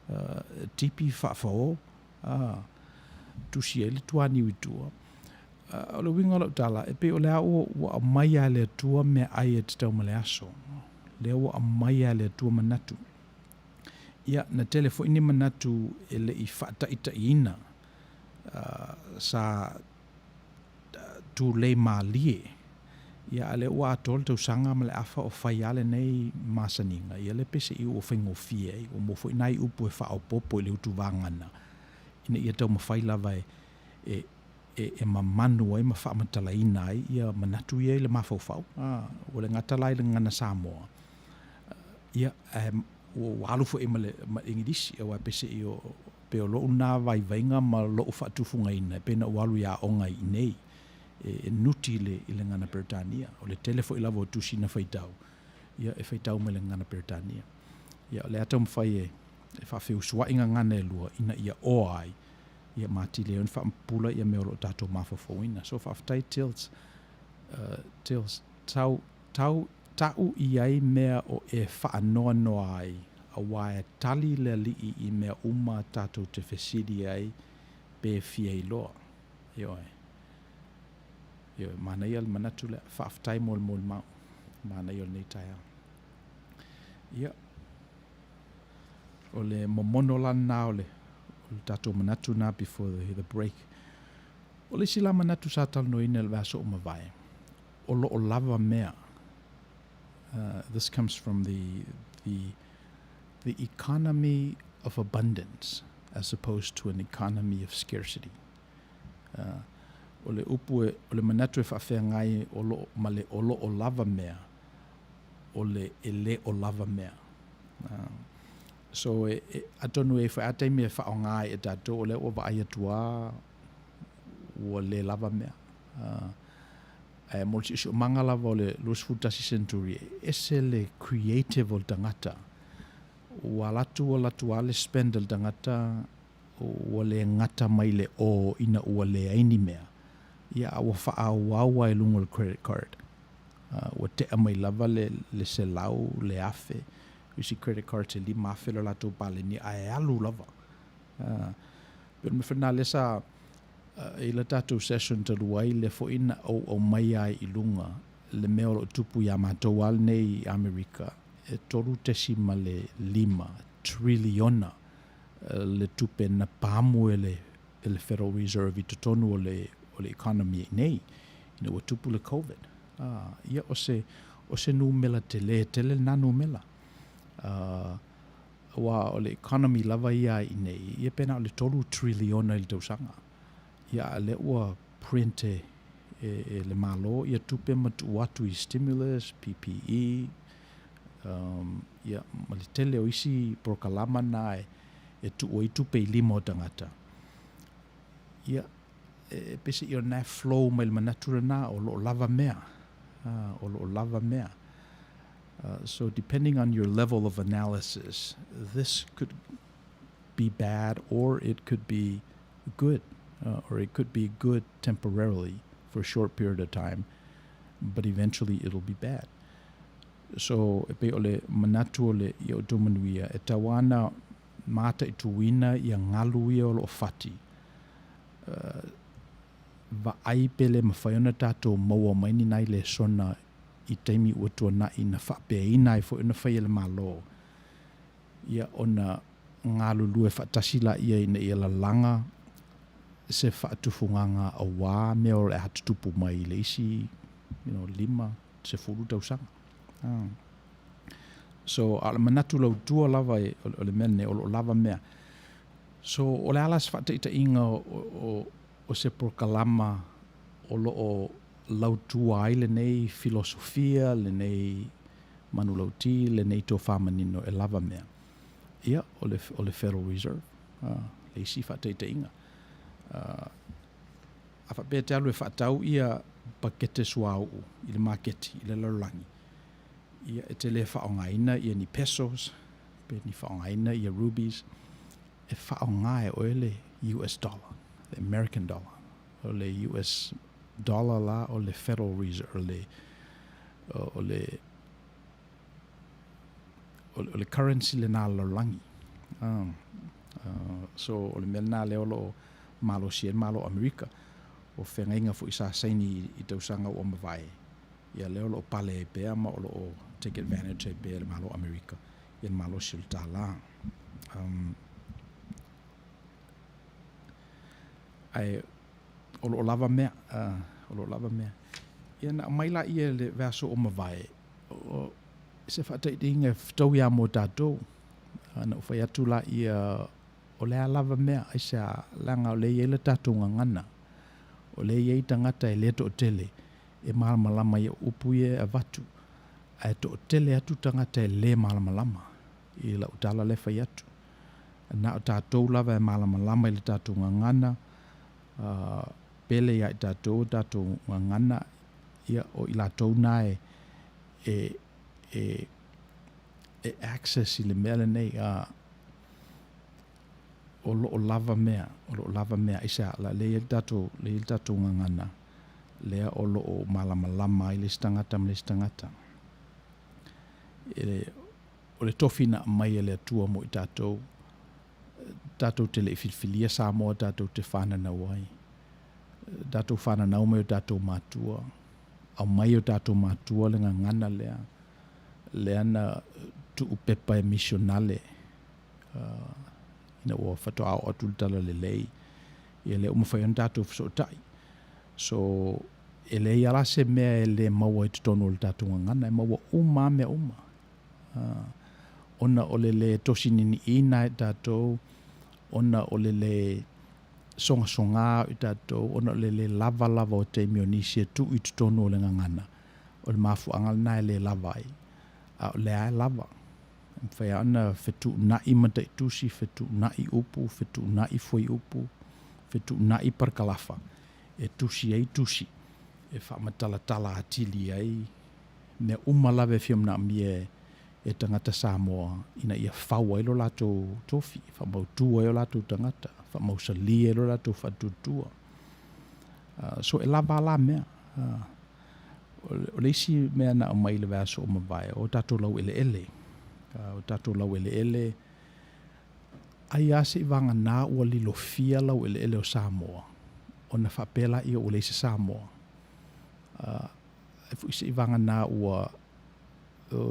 Speaker 1: uh, tipi faafao, ah, tusi ai le tuaniu i tua. O le uiga o lau tala, e pei o lea ua, ua aumai lava e le Atua meaai e tatau ma le aso. Lea ua aumai lava e le Atua manatu. Ia, na tele foi ni manatu e le i faataitaiina, sa tulei malie. Ia, a lea ua atoa le tausaga ma le afa o fai lava lenei masaniga, ia le pese i ua faigofie ai, ua maua foi nai upu e faaopoopo i le utuvagana, ina ia taumafai lava e, e, e mamanu ai ma faamatalaina ai ia manatu ia i le mafaufau. Ua le gata la i le gagana Samoa, ia, ae ua alu foi ma le Igilisi, aua e peiseai o, pei o lou lena vaivaiga ma lou faatufugaina e pei ona ou alu i aoga i inei e nuti i le gagana Peretania. O le tele foi lava o tusi na faitau, ia, e faitau mai le gagana Peretania. Ia, o lea taumafai e faafeusuai gagana e lua ina ia oa ai. Ia ma atili ai ona faapupula ia mea o lo o tatou mafaufauina. So faafetai Tils, Tils, tau, tau, tau i ai mea o e faanoanoa ai, aua e tali le Alii i mea uma tatou te fesili ai pe fia iloa. Ioe. Ioe, manaia le manatu lea. Faafetai mo le molimau. Manaia o lenei taeao. Ia, o le momono la lena o le, o le tatou manatu lena before the, the break. O le isi la manatu sa talanoaina i le vaiaso ua mavae, o lo o lava mea. This comes from the, the, the economy of abundance as opposed to an economy of scarcity. O le upu e, o le manatu e faafeagai o lo, ma le o lo o lava mea, o le e le o lava mea. So e, e, atonu e i ai foi lava taimi e faaaoga ai e tatou, o lea ua vaai atu lava ua le lava mea. Ae mo le siosiomaga lava o le 21 century, e ese le creative o le tagata. Ua alu atu alu atu lava le spend a le tagata ua le gata mai le o ina ua leai ni mea, ia a ua faaauau lava i luga o le credit card. Ua tea mai lava le le 100, le 1000, o isi credit cards e 5000 le latou paleni ae alu lava. Pei o le mea foi lena lea sa i le tatou session talu ai lea foi na ou aumaia ai i luga le mea o lo o tupu iā matou lava lenei i Amerika, e 3.5 triliona le tupe na pamu e le e le Federal Reserve i totonu o le o le economy i inei ina ua tupu le Covid. Ia o se o se numera telē tele lena numera. Aua o le economy lava ia i inei, ia pe na o le 3 triliona i le tausaga. Ia a o lea ua print e, e, e le Malo ia tupe ma tuu atu i stimulus, PPE, um, ia, ma le tele o isi polokalama na e, e tuu ai tupe i lima o tagata. Ia, e, peiseai o lena e flow mai le manatu lena o lo o lava mea. O lo o lava mea. So depending on your level of analysis, this could be bad or it could be good, or it could be good temporarily for a short period of time, but eventually it'll be bad. So e pei o le manatu o le ia outou manuia, e tau ana mataituina ia galu ia o lo o fati, vaai pe le mafai ona tatou maua mai ni nai lesona i taimi ua tuanai na faapeaina ai foi ona fai e le Malo ia ona galulue faatasi laia ina ia lalaga se faatufugaga auā mea o le a tutupu mai i le isi you know, 50 tausaga. So, a o le manatu lautua lava e, o le mea lenei, o lo o lava mea. So, o le a la se faataitaiga o, o, o se polokalama o lo o lautua ai lenei filosofia, lenei manulauti, lenei tofa manino e lava mea? Ia, o le, o le Federal Reserve, le isi faataitaiga. A faapea e te alu e faatau ia pakete suauu i le maketi i le lalolagi, ia e te le faaaogaina ia ni pesos, pe ni faaaogaina ia rubies, e faaaoga e oe le US dollar, le American dollar. O le US dollar la o le Federal Reserve, o le, o le, o le currency lena a le lalolagi. So o le mea lena lea o lo o malosi ai le Malo o Amerika. O feagaiga foi sa saini i tausaga ua mavae, ia lea o lo o pale ai pea ma o lo o take advantage ai pea le Malo o Amerika i le malosi o le tālā. Ae o lo o lava mea, o lo o lava mea. Ia na aumai laia i le vaiaso ua mavae, o se faataitaiga e fetaui lava mo tatou. Na ou fai atu laia, o le a lava mea, aisea, leaga o lea e i ai le tatou gagana, o lea e i ai tagata e le toatele e malamalama i au upu ia e avatu, ae toatele atu tagata e le malamalama i lau tala lea e fai atu. Na o tatou lava e malamalama i le tatou gagana, pele ia i tatou o tatou gagana, ia, o i latou na e, e, e, e access i le mea lenei, a, O lo o lava mea, o lo o lava mea. Aisea? O le a leai ai le tatou, leai ai le tatou gagana lea o lo o malamalama ai le isi tagata ma le isi tagata. E, o le tofi na aumai e le Atua mo i tatou, tatou te le i filifilia Samoa tatou te fananau ai. Tatou fananau mai o tatou matua, aumai o tatou matua le gagana lea, lea na tuupepa e misionale ina ua faatoa oo atu le talalelei, ia lea ua mafai ona tatou fesootai. So, e leai lava la se mea e le maua i totonu o le tatou gagana, e maua uma lava mea uma. Ona o le lē tosi niniina e tatou, ona o le lē sogasogā o i tatou, ona o le lē lava lava o taimi o nisi e tuu i totonu o le gagana, o le mafuaaga lena e le lava ai. A o lea lava e lava. E mafai lava ona fetuunai mataitusi, fetuunai upu, fetuunai fuaiupu, fetuunai parakalafa e tusi ai tusi, e faamatalatala atili ai mea uma lava e fia manaomia e tagata Samoa ina ia fau ai lo latou tofi, faamautu ai o latou tagata, faamausali ai lo latou faatuatua. So e lava a la mea. O le isi mea na aumai i le vaiaso ua mavae, o tatou laueleele. O tatou laueleele, ai lava seivagana ua lilofia laueleele o Samoa, ona faapea laia ua leai se Samoa. Ai foi seivagana ua,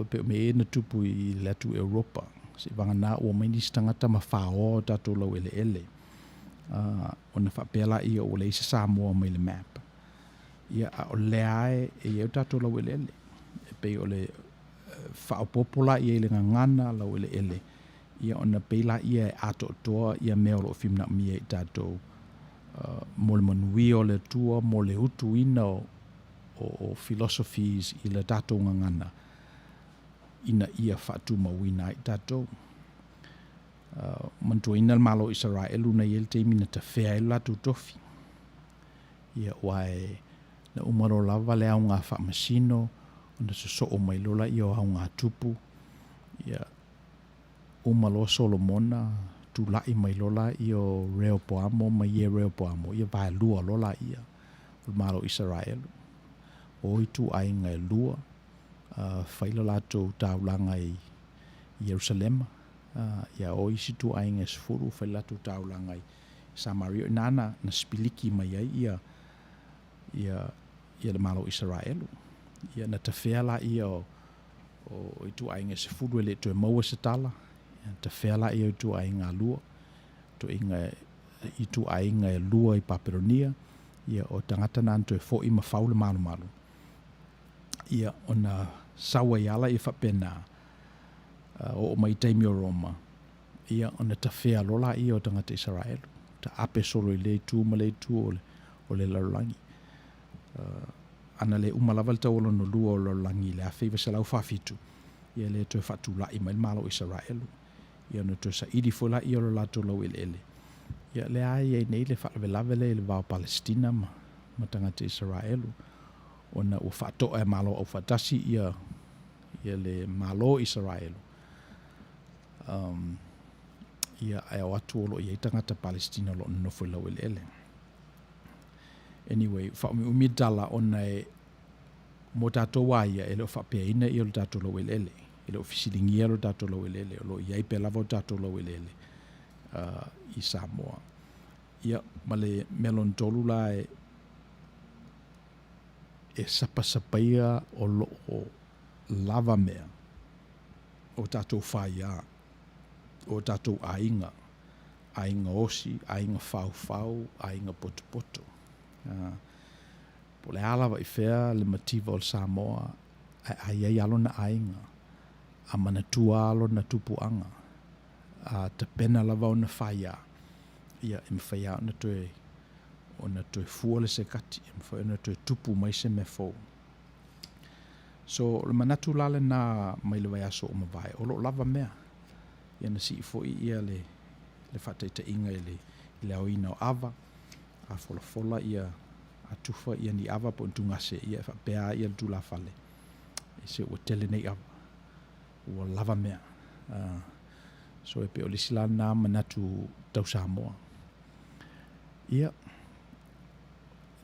Speaker 1: pei o mea ia na tupu i le atu Europa, seivagana ua omai nisi tagata ma faoa o tatou laueleele, ona faapea laia ua leai se Samoa mai le map. Ia, a o lea lava e i ai o tatou laueleele. E pei o le faaopoopo la i ai i le gagana laueleele, ia ona pei laia e atoatoa ia mea o lo o fia manaomia e i tatou mo le manuia o le Atua, mo le utuina o philosophies i le tatou gagana ina ia faatumauina ai i tatou. Manatuaina le Malo o Isaraelu na i ai le taimi na tafea ai le latou tofi. Ia, aua e, na uma loa lava le aoga faamasino, ona sosoo mai loa lea o aoga tupu, ia, uma loa Solomona, tulai mai loa lea o Rehoboamo ma Iereoboamo, ia vaelua loa laia o le Malo o Isaraelu. O ituaiga e lua, fai le latou taulaga i Ierusalema, ia o isi ituaiga e 10, fai le latou taulaga i Samaria. O i ina na sipiliki mai ai ia, ia, ia le Malo o Isaraelu. Ia na tafea laia o, o ituaiga e 10 e le i toe maua se tala, ia na tafea laia o ituaiga lua, toeaiga ituaiga e lua i Papelonia, ia o tagata na na toe foi ma fau le malumalu. Ia ona sau ai lava lea faapena, oo mai i taimi o Roma, ia ona tafea loa laia o tagata Isaraelu, taape solo i lea itu ma lea itu o le, o le lalolagi. Ana le uma lava le taua lona lua o le lalolagi i le 1947, ia le toe faatulai mai le Malo o Isaraelu, ia ona toe saili foi laia o le latou laueleele. Ia lea e i ai nei le faalavelave lea i le va o Palesitina ma, ma tagata Isaraelu, ona ua faatoa e Malo Aufaatasi ia, ia le Malo o Isaraelu. Ia, ae o atu o lo o i ai tagata Palesitina o lo o nonofo i laueleele. Anyway, faaumiumi le tala ona e mo tatou a ia, e le o faapeaina ia lo tatou laueleele. E le o fesiligia lo tatou laueleele, o lo o i ai pea lava o tatou laueleele i Samoa. Ia, ma le mea lona tolu la e, e sapasapaia o lo o lava mea o tatou faiā, o tatou aiga, aiga osi, aiga faufau, aiga potopoto. Po o le a lava i fea le mativa o le Samoa, ae a i ai lava lona aiga, a manatua lava lona tupuaga, a tapena lava ona faiā, ia, e mafai lava ona toe, ona toe fua le sekati, e mafai ona toe tupu mai se mea fou. So, o le manatu la lena mai le vaiaso ua mavae, o lo o lava mea. Ia na sii foi ia le, le faataitaiga i le, i le aoina o ava, a folafola ia, a tufa ia ni ava po o ni tugase, ia e faapea lava ia le tulafale, e se ua tele nei ava, ua lava mea. So e pei o le isi la lena manatu tau Samoa. Ia,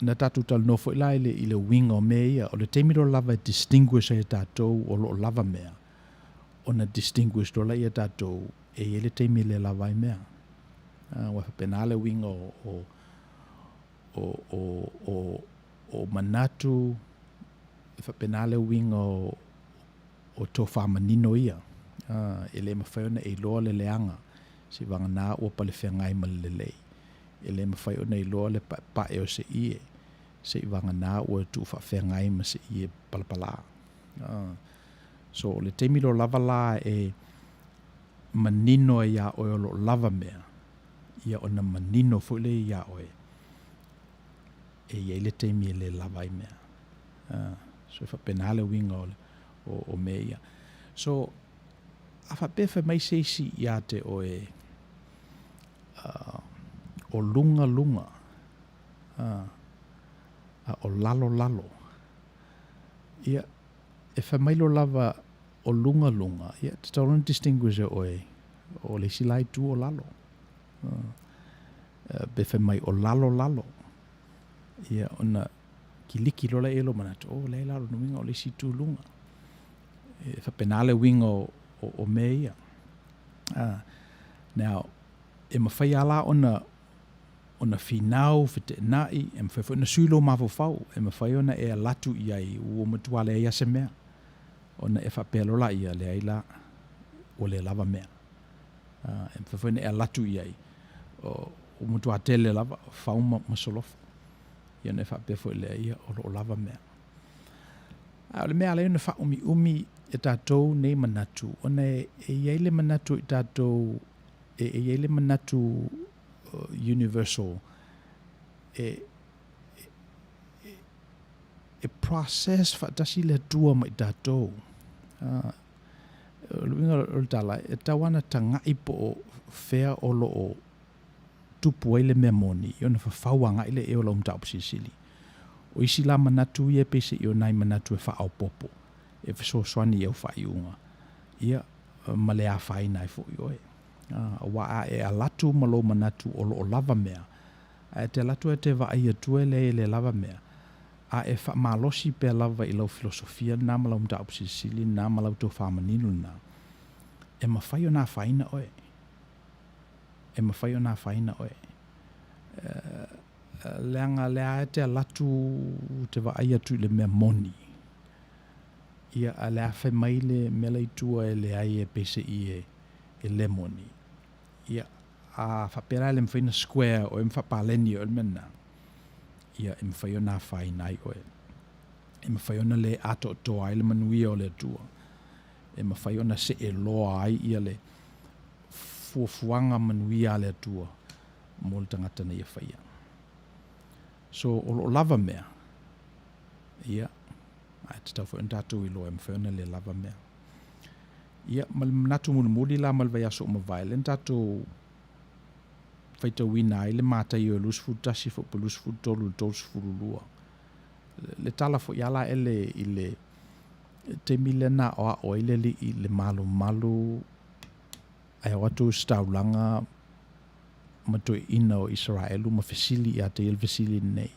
Speaker 1: na tatou talanoa foi la i le, i le uiga o mea ia. O le taimi loa lava e distinguish ai e tatou o lo o lava mea, ona distinguish loa lea e tatou e i ai le taimi e le lava ai mea. Aua e faapena le uiga o, o, o, o, o, o manatu, e faapena le uiga o, o tofa manino ia. E le mafai ona e iloa le leaga, seivagana ua palefeagai ma le lelei. E le mafai ona iloa le paepae o se ie, seivagana ua tuufaafeagai ma se ie palapala. So, o le taimi loa lava la e manino ai iā oe o lo o lava mea, ia ona manino foi lea iā oe e i ai le taimi e le lava ai mea. So e faapena le uiga o, o, o mea ia. So, a faapea fai mai se isi iā te oe, o luga luga, a o lalo lalo, ia, e fai mai loa lava o luga luga, ia, e tatau loa ona distinguish e oe, o le isi la itu o lalo. Pe fai mai o lalo lalo, ia, ona kiliki loa lea i lou manatu, oh, leai la, o lona uiga o le isi itu luga. E faapena le uiga o, o, o mea ia. Now, e mafai lava la ona ona finau, feteenai, e mafai foi ona sui lou mafaufau, e mafai ona e alu atu i ai ua matua leai lava se mea, ona e faapea loa laia, leai la, ua le lava mea. E mafai foi ona e alu atu i ai, ua matua tele lava, fau ma, ma solofa. Ia ona e faapea foi lea, ia, o lo o lava mea. A o le mea e ala ai ona faaumiumi e tatou nei manatu, ona e, e i ai le manatu i tatou, e, e i ai le manatu universal e, e, e process faatasi le Atua ma i tatou. O le uiga o le tala, e tatau lava ona tagai po o fea o lo o tupu ai le mea moni, ia ona fafau agai lea i ai o lau mataupu silisili. O isi la manatu ia e peiseai o nai manatu e faaopoopo, e fesoasoani i au faaiuga, ia, ma le afaina ai foi oe. Aua a e alu atu ma lou manatu o lo o lava mea, ae e te alu atu ae te vaai atu e leai e le lava mea, a e faamalosi pea lava i lau filosofia lena ma lau mataupu silisili lena ma lau tofa manino lena, e mafai ona afaina oe. E mafai ona afaina oe. Leaga lea e te alu atu te vaai atu i le mea moni, ia a o le a fai mai le mea la i tua e leai e peiseai e e le moni. Ia, a faapea la e le mafai ona square oe ma faapaleni oe le mea lena, ia e mafai ona afaina ai oe. E mafai ona le atoatoa ai le manuia o le Atua. E mafai ona see loa ai ia le fuafuaga manuia a le Atua mo le tagata na ia faia. So, o lo o lava mea, ia, ae tatau foi ona tatou iloa e mafai ona le lava mea. Ia, ma le manatu mulimuli la ma le vaiaso ua mavae, lea na tatou faitauina ai le Mataio e 21 foi po 23 i le 32. Le tala foi a la ele i le taimi lea na aoao ai le Alii i le malumalu ae o atu ositaulaga ma toeaiina o Isaraelu ma fesili ia te ia le fesili lenei,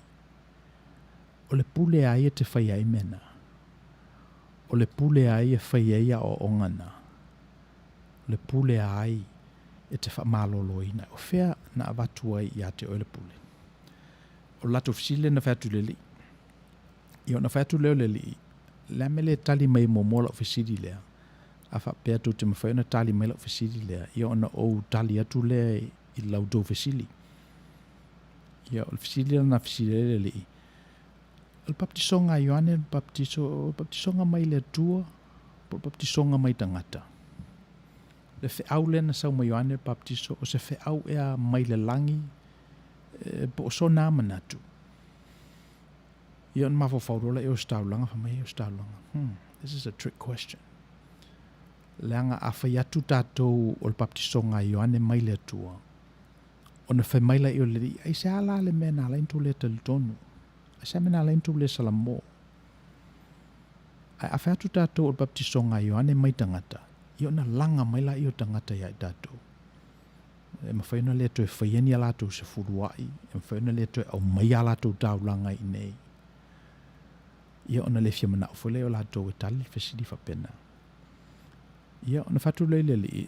Speaker 1: O le pule a ai e te faia ai mea na? O le pule a ai e fai ai aoaoga na? O le pule a ai e te faamaloloina ai? O fea na avatu ai ia te oe le pule? O le latou fesili lea na fai atu i le alii. Ia ona fai atu lea o le alii, le a mea le tali mai muamua lau fesili lea? A faapea tou te mafai ona tali mai lau fesili lea, ia ona ou tali atu lea i la outou fesili. Ia, o le fesili lea na fesili ai le alii, o le baptisoga a Ioane le baptiso, o le baptisoga mai le Atua, po o le baptisoga mai tagata? Le feau lea na sau mai Ioane le baptiso, o se feau ea mai le lagi, e, po o sona manatu? Ia ona mafaufau loa lea o Ositaulaga, fai mai Ositaulaga, this is a trick question. Leaga a fai atu tatou o le baptisoga a Ioane mai le Atua, ona fai mai laia o le Alii, Aisea la le mea na ala ai ona tou le talitonu? Aisea mea na ala ai ona tou le salamo? Ae a fai atu tatou o le baptisoga a Ioane mai tagata, Ia ona laga mai laia o tagata ia i tatou. E mafai ona le toe faia ni a latou sefuluai, e mafai ona le toe aumaia a latou taulaga i inei. Ia ona le fia manao foi lea o latou e tali le fesili faapena. Ia ona fai atu lea i le alii,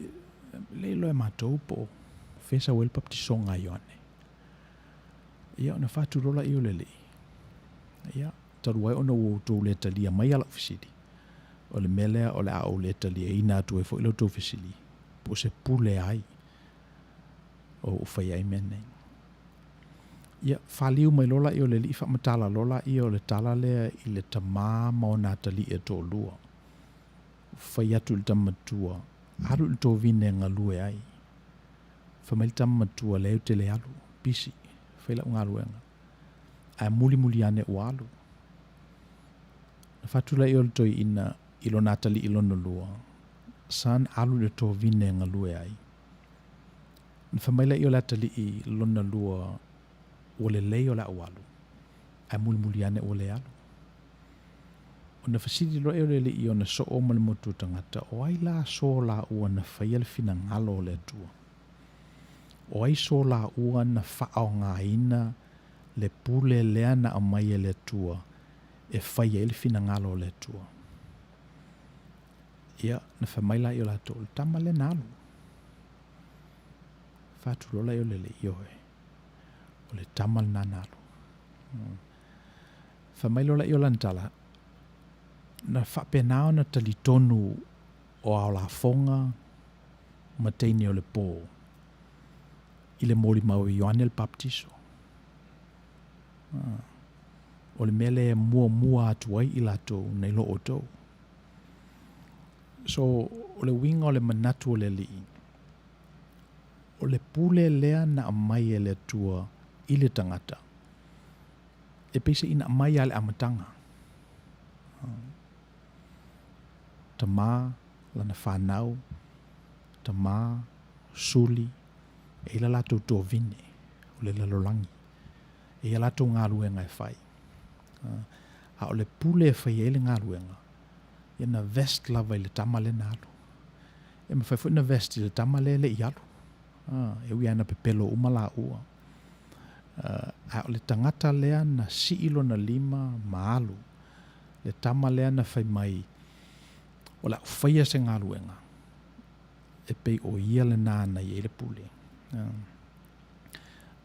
Speaker 1: le iloa e matou po o fea e sau ai le papatisoga a Ioane. Ia ona fai atu loa lea o le alii, ia, talu ai ona ua outou le talia maia lau fesili, o le mea lea o le a ou le taliaina atu ai foi la outou fesili, po o se pule a ai o ou faia ai mea nei. Ia, faliu mai loa lea o le alii faamatala loa lea o le tala lea i le tama ma ona atalii e toalua. Fai atu i le tama matua, alu i le tovine e galue ai. Fai mai le tama matua, leai ou te le alu, pisi, fai lau galuega. Ae mulimuli ane ua alu. Na fai atu lea o le toeaina i lona atalii lona lua, Son, alu i le tovine e galue ai. Na fai mai lea o le atalii lona lua, ua lelei o le a ou alu, ae mulimuli ane ua le alu. Ona fesili loa lea o le alii i ona soo ma le motu o tagata, O ai la so laua na faia le finagalo o le Atua? O ai so laua na faaaogaina le pule lea na aumai e le Atua e fai ai le finagalo o le Atua? Ia, na fai mai laia o latou, O le tama lea na alu. Fai atu loa laia o le alii, Ioe, o le tama lena na alu. Fai mai loa laia o lana tala, na faapena ona talitonu o ao lafoga ma teine o le pō i le molimau e Ioane le Papatiso. O le mea lea e muamua atu ai i latou nai lo outou. So, o le uiga o le manatu o le Alii, o le pule lea na aumai e le Atua i le tagata, e peiseai na aumai lava i le amataga. Tama, lana fanau, tama, suli, e i ai la latou tovine o le lalolagi, e i ai a latou galuega e fai. A o le pule e fai ai le galuega, ia na vest lava i le tama lea na alu. E mafai foi ona vest i le tama lea e le i alu. E ui lava ina pepelo uma laua. A o le tagata lea na sii lona lima ma alu, le tama lea na fai mai, o le a ou faia se galuega, e pei o ia lena na i ai le pule.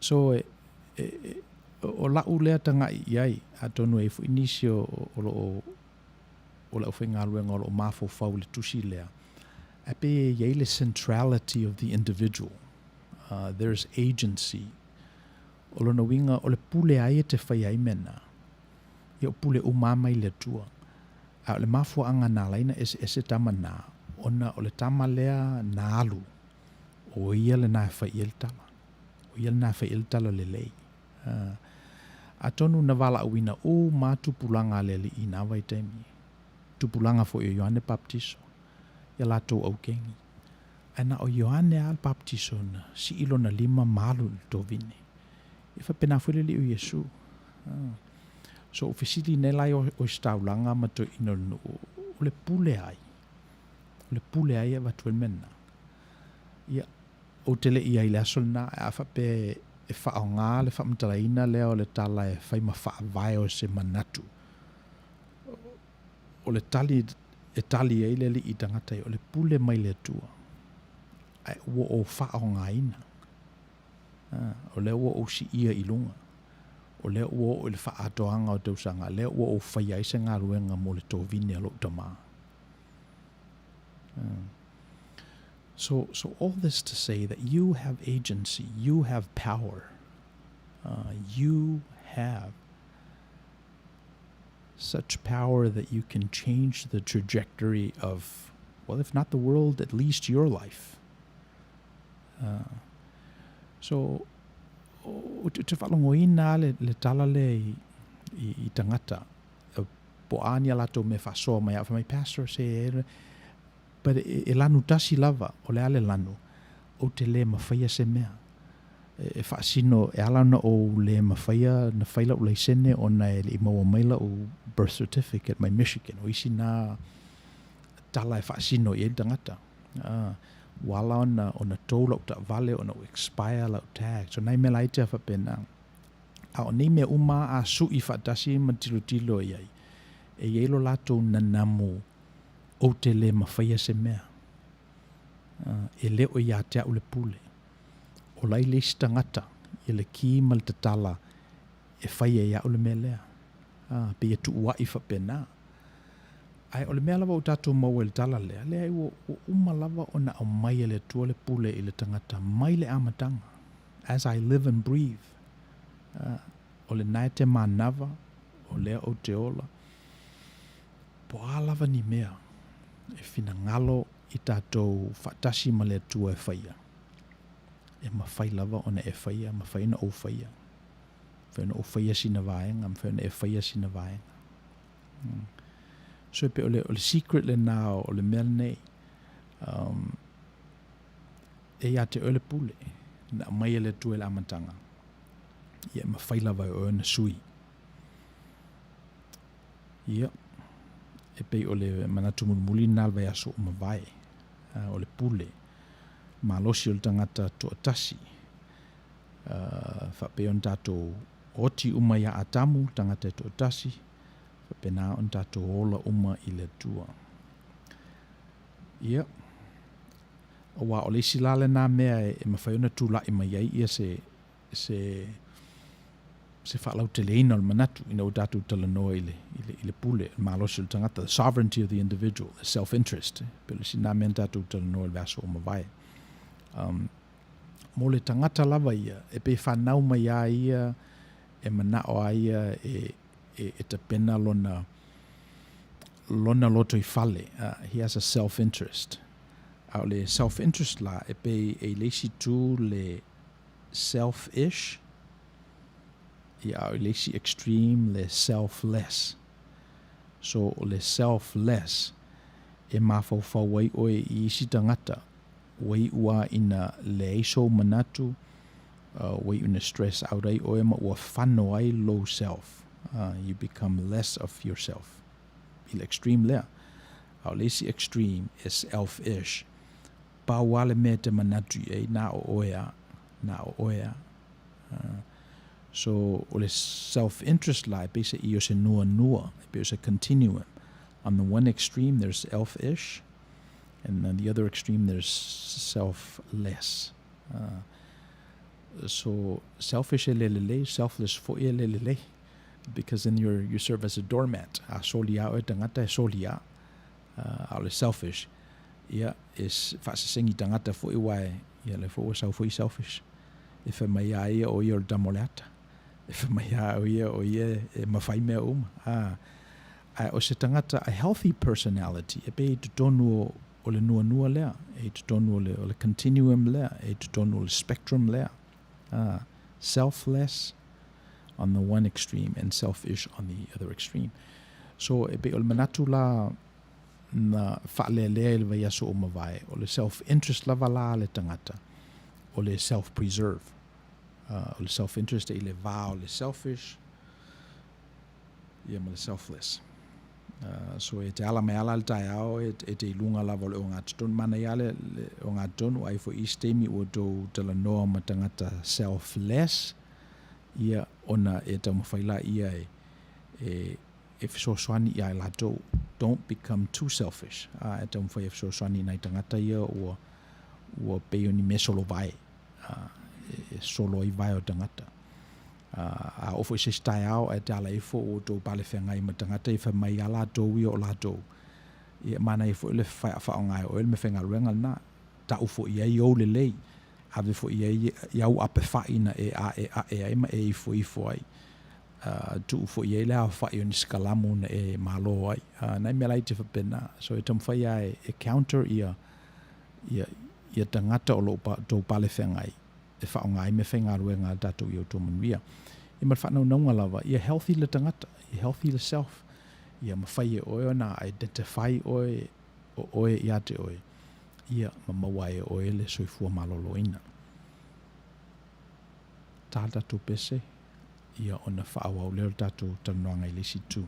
Speaker 1: So, e, e, e, o lau lea tagai i ai, atonu e i ai foi nisi o, o lo o o le aufaigaluega o lo o mafaufau i le tusi lea, ae pei e i ai le centrality of the individual. There is agency. O lona uiga, o le pule a ai e te faia ai mea na? Ia o pule uma lava mai le Atua. A o le mafuaaga na ala ai ona eseese tama na, ona o le tama lea na alu, o ia lena e fai i ai le tala. O ia lena e fai i ai le tala lelei. Atonu na valaauina uma lava tupulaga a le Alii i na vaitaimi, tupulaga foi o Ioane Papatiso, ia latou aukeni. Ae na o Ioane lava le Papatiso na sii lona lima ma alu i le tovine. E faapena foi le Alii o Iesu. So ou fesili nei la i Ositaulaga ma toeaiina o le nuu, o le pule a ai? O le pule a ai e avatu ai le mea lena? Ia, Ou te le i ai i le aso lena, ae a faapea e faaaoga le faamatalaina lea o le tala e fai ma faavae o se manatu, o le tali e tali ai le alii i tagata ia, o le pule mai le Atua, ae ua ou faaaogaina. O lea ua ou siia i luga, o lea ua oo i le faaatoaga o tausaga, lea ua ou faia ai se galuega mo le tovine a lou tama. So, so all this to say that you have agency, you have power, you have such power that you can change the trajectory of, well, if not the world, at least your life. So, ou te faalogoina lava le tala lea i, i, i tagata, po o a ni a latou mea faasoa mai au, fai mai, Pastor, se, but e, e lanu tasi lava, o le a le lanu, ou te le mafaia se mea. E, e faasino, e ala ona ou le mafaia na fai la'u laisene ona e le i maua mai la'u birth certificate mai Michigan. O isi na tala e faasino i ai le tagata. Ua ala ona ona tou la'u taavale ona ua expire la'u tag. So nai mea laiti lava faapena. A o nei mea uma a su'i faatasi ma tilotilo i ai, e i ai lo latou nanamu ou te le mafaia se mea. E le o ia te a'u le pule. O la e i le isi tagata i le ki ma le tatala e fai ai e a'u le mea lea. Pei e tuua'i faapena. Ae o le mea lava ua tatou maua i le tala lea, leai ua uma lava ona aumai e le Atua le pule i le tagata mai le amataga. As I live and breathe. O lena e te manava, o lea ou te ola. Po o a lava ni mea e finagalo i tatou faatasi ma le Atua e faia, e mafai lava ona e faia, mafai ona ou faia. Mafai ona ou faia sina vaega, mafai ona e faia sina vaega. So e pei o le, o le secret lena o le mea lenei. E ia te oe le pule, na aumai e le Atua i le amataga, ia e mafai lava e oe ona sui. Ia, e pei o le manatu mulimuli lena o le vaiaso ua mavae, o le pule malosi o le tagata toatasi, faapea ona tatou oti uma ia Atamu, le tagata e toatasi, faapena ona tatou ola uma i le Atua. Ia, aua o le isi la lena mea e mafai ona tulai mai ai ia se, se, se faalauteleina o le manatu ina ua tatou talanoa i le, i le, i le pule, le malosi o le tagata, the sovereignty of the individual, the self-interest. Pei o le isi lena mea na tatou talanoa i le vaiaso ua mavae. Mo le tagata lava ia, e pei e fanau mai lava ia, e manao lava ia e, e, e tapena lona, lona lotoifale, he has a self-interest. A o le self-interest la, e pei e i le isi itu le selfish, ia a o le isi extreme le selfless. So o le selfless, e mafaufau ai oe i isi tagata, ua iu lava ina leai sou manatu, ua iu ina stress out ai oe ma ua fano ai lou self, you become less of yourself i le extreme lea. A o le isi extreme e selfish, pau lava le mea e te manatu i ai, na o oe lava, na o oe lava. So o le self interest la e pei se i o se nuanua, e pei o se continuum. On the one extreme there's selfish, and on the other extreme there's selfless. So selfish e le lelei, selfless foi e le lelei, because then you're, you serve as a doormat. A soli a oe tagata e soli a. A o le selfish, ia, e faasesengi tagata foi aua e, ia lea foi ua sau foi selfish. E fai mai a ia o ia o le tama o le ata. E fai mai a o ia o ia e mafai mea uma. A, ae o se tagata, a healthy personality, e pei i totonu o, o le nuanua lea, e i totonu o le, o le continuum lea, e i totonu o le spectrum lea. A, selfless on the one extreme and selfish on the other extreme. So, e pei o le manatu la na faalealea i le vaiaso ua mavae, o le self-interest lava la a le tagata, o le self-preserve. O le self-interest e i le va o le selfish, ia ma le selfless. So e te ala mai ala le taeao e, e te i luga lava o le ogatotonu. Manaia le, le ogatotonu ai foi i isi taimi ua tou talanoa ma tagata selfless, ia ona e taumafai laia e, e, e fesoasoani ia i latou. Don't become too selfish. A, e taumafai e fesoasoani i nai tagata ia ua, ua pei o ni mea solovae. A, e, e solo ai vae o tagata. A, a oo foi i se isi taeao ae te ala ifo ua outou palefeagai ma tagata ia fai mai ia latou ia o latou. Ia e manaia foi le faaaoga e oe le meafaigaluega lena. Tau foi i ai ou lelei. Ave foi i ai i au apefa'i na e a'ea'e ai ma e ifoifo ai. Tuu foi i ai le aofa'i o ni sikalamu na e malo ai. Nai mea laiti faapena. So e taumafai lava e counter ia, ia, ia tagata o lo o tou palefeagai e faaaoga ai meafaigaluega a tatou i outou manuia. Ia ma le faanaunauga lava, ia healthy le tagata, ia healthy le self, ia mafai e oe ona identify oe o oe ia te oe, ia ma maua ai e oe le soifua maloloina. Tā le tatou pese, ia ona faaauau lea o le tatou talanoaga i le isi itu.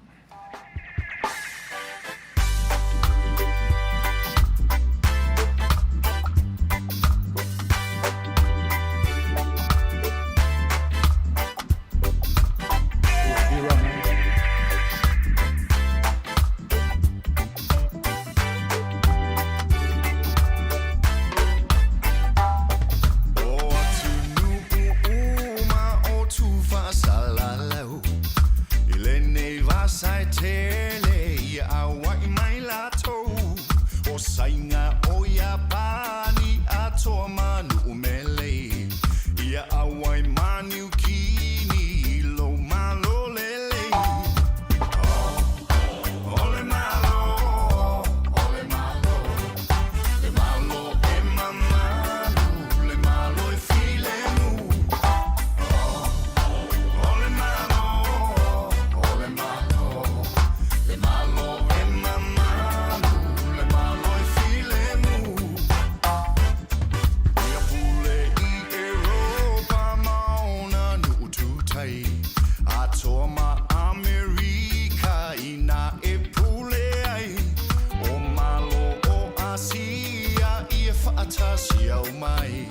Speaker 3: Atoa ma Amerika inā e pule ai ʻO Malo o ʻAsia ia faʻatasi au mai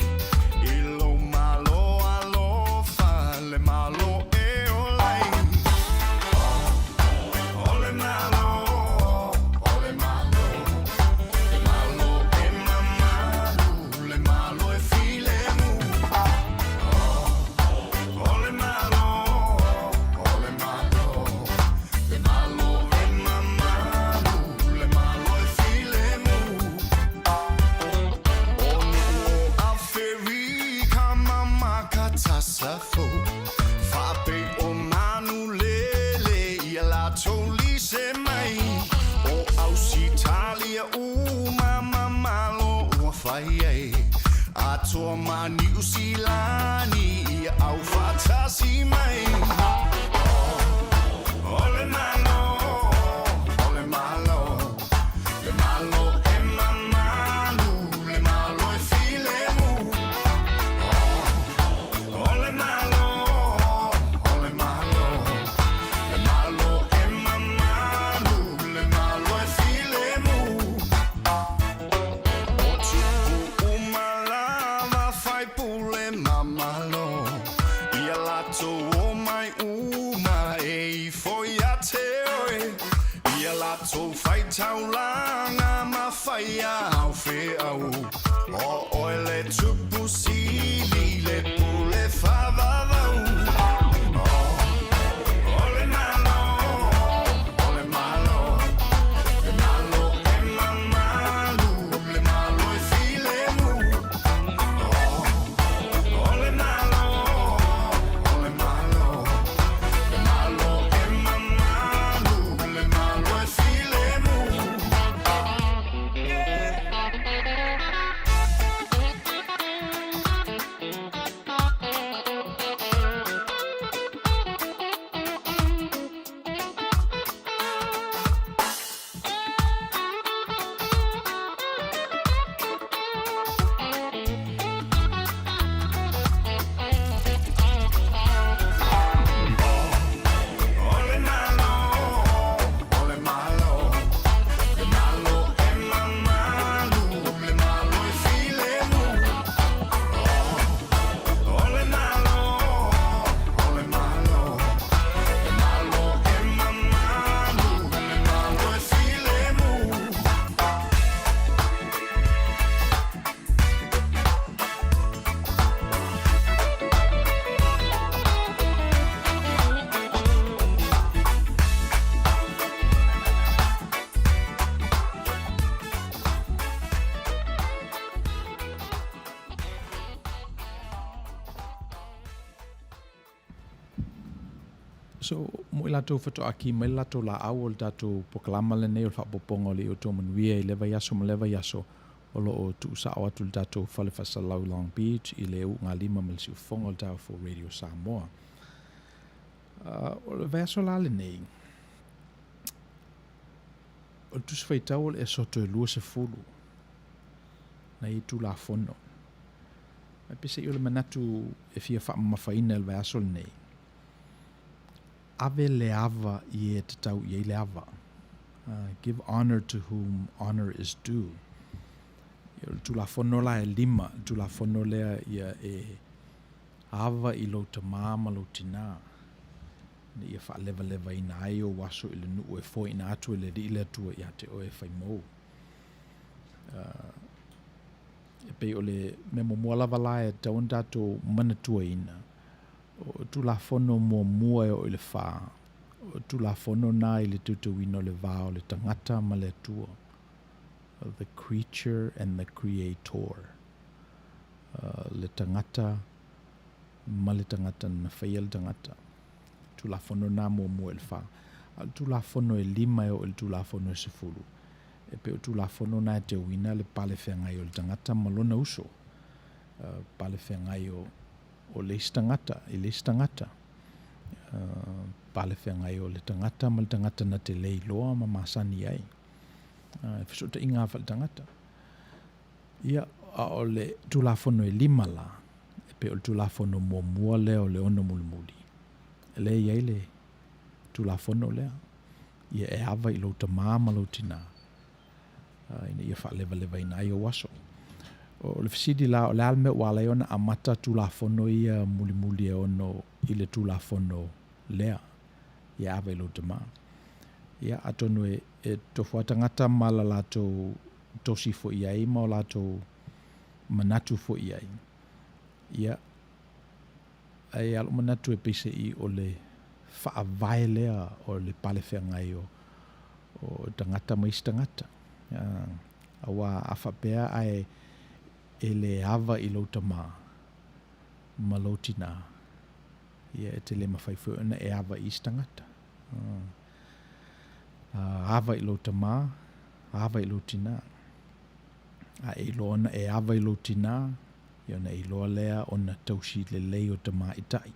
Speaker 3: I lou Malo alofa le Malo e ola ai ʻO le Malo, ʻo le Malo Le Malo e mamalu, le Malo e filemu ʻO le Malo, ʻo le Malo Le Malo e mamalu, le Malo e filemu ʻO Nuʻu o ʻAfelika ma Makatasafo Faapei o Manulele ia latou lise mai ʻO ʻAusitalia uma ma Malo ua fai ai Atoa ma Niu Silani ia au faatasi mai ʻO le Malo, ʻo le Malo Le Malo e mamalu, le Malo e filemu ʻO le Malo, ʻo le Malo Le Malo e mamalu, le Malo e filemu ʻO Tupu uma lava faipule ma Malo Ia latou omai uma e ifo ia te oe Ia latou faitaulaga ma faia au feau ʻO oe le Tupu Sili le pule faavavau ʻO le Malo, ʻo le Malo Le Malo e mamalu, le Malo e filemu ʻO le Malo, ʻo le Malo Le Malo e mamalu, le Malo e filemu. ʻO le Malo, ʻo le Malo Le Malo e mamalu, le Malo e filemu ʻO le Malo, ʻo le Malo Le Malo e mamalu, le Malo e filemu.
Speaker 1: So, mo i latou faatoa ki mai le latou laau o le tatou polokalama lenei o le faaopoopoga o le Ioto Manuia i lea vaiaso ma lea vaiaso o lo o tuusao atu i le tatou fale faasalau i Long Beach i le ugalima ma le siufofoga o le Tower 4 Radio Samoa. O le vaiaso la lenei, o le Tusi Faitau o le Esoto e 20 nai Tulafono. Ae peiseai o le manatu e fia faamamafaina i le vaiaso lenei, ave le ava i e tatau i ai le ava. Give honor to whom honor is due. Ia, o le Tulafono la e lima, le Tulafono lea ia e ava i lou tamā ma lou tinā, ina ia faalevalevaina ai ou aso i le nuu e foaiina atu e le Alii le Atua iā te oe e fai mou. E pei o le mea muamua lava la e tatau ona tatou manatuaina, o Tulafono muamua e oo i le fa, o Tulafono na i le teuteuina o le va o le tagata ma le Atua, the creature and the creator, le tagata ma le tagata na faia le tagata. Tulafono na muamua i le fa. A o le Tulafono e lima e oo i le Tulafono e 10, e pei o Tulafono na e teuina le pale feagai o le tagata ma lona uso, pale feagai o o le isi tagata i le isi tagata, pale feagai o le tagata ma le tagata na te le iloa ma masani ai, e fesootaiga lava faale-tagata. Ia, a o le Tulafono e lima la, e pei o le Tulafono muamua lea o le ono mulimuli, lea e i ai le Tulafono lea, ia e ava i lou tamā ma lou tinā, ina ia faalevalevaina ai ou aso. O le fesili la, o le a le mea ua ala ai ona amata Tulafono ia mulimuli e ono i le Tulafono lea, ia ava i lou tamā? Ia, atonu e, e tofu lava tagata ma la latou tosi foi i ai ma o latou manatu foi i ai. Ia, ae a lou manatu e peiseai o le faavae lea o le palefeagai o, o tagata ma isi tagata. Auā a faapea ae e le ava i lou tamā ma lou tinā, ia e te le mafai foi ona e ava i isi tagata. Ava i lou tamā, ava i lou tinā. A e iloa ona e ava i lou tinā, ia ona e iloa lea ona tausi lelei o tamaitai.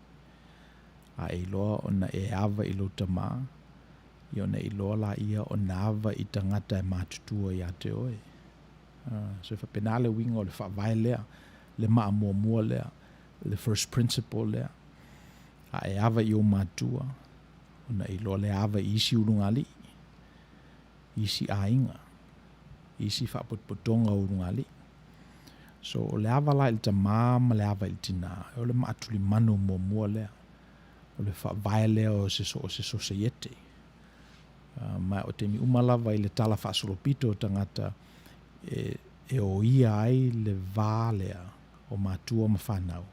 Speaker 1: A e iloa ona e ava i lou tamā, ia ona e iloa laia ona ava i tagata e matutua ia te oe. So e faapena le uiga o le faavae lea, le maa muamua lea, le first principle lea. A e ava i ou matua, ona e iloa lea ava i isi ulugalii, isi aiga, isi faapotopotoga o ulugalii. So o le ava la i le tamā ma le ava i le tinā, o le maa tulimanu muamua lea, o le faavae lea o se so o se sosaiete. Ma o taimi uma lava i le tala faasolopito o tagata e, e oia ai le va lea o matua ma fanau,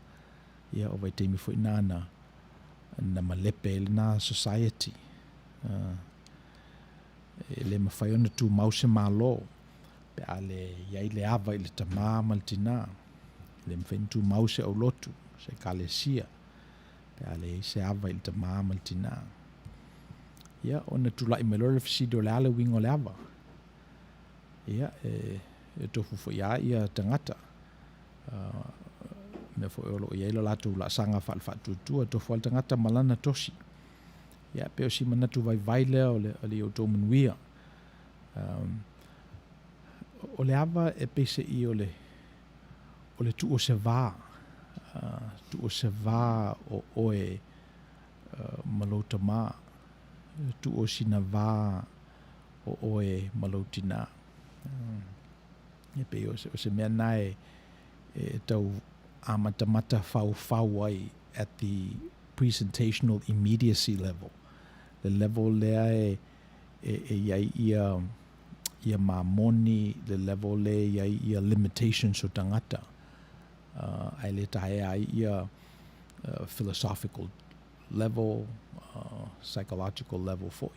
Speaker 1: ia o vaitaimi foi na na, na malepe ai lena society. E le mafai ona tumau se Malo pe a le i ai le ava i le tamā ma le tinā. E le mafai ona tumau se aulotu, se ekalesia, pe a leai se ava i le tamā ma le tinā. Ia, ona tulai mai loa le fesili o le a le uiga o le ava. Ia, e, e tofu foi lava ia tagata. Mea foi o lo o i ai lo latou laasaga faale-faatuatua, tofu lava le tagata ma lana tosi. Ia, pei o si manatu vaivai lea o le, o le outou manuia. O le ava e peiseai o le, o le tuu o se va, tuu o se va o oe ma lou tamā, tuu o sina va o oe ma lou tinā. E pei o se, o se mea na e, e tau amatamata faufau ai at the presentational immediacy level, le level lea e, e, e i ai ia, ia mamoni, le level lea e i ai ia limitations o tagata, ae le taea ai ia philosophical level, psychological level foi.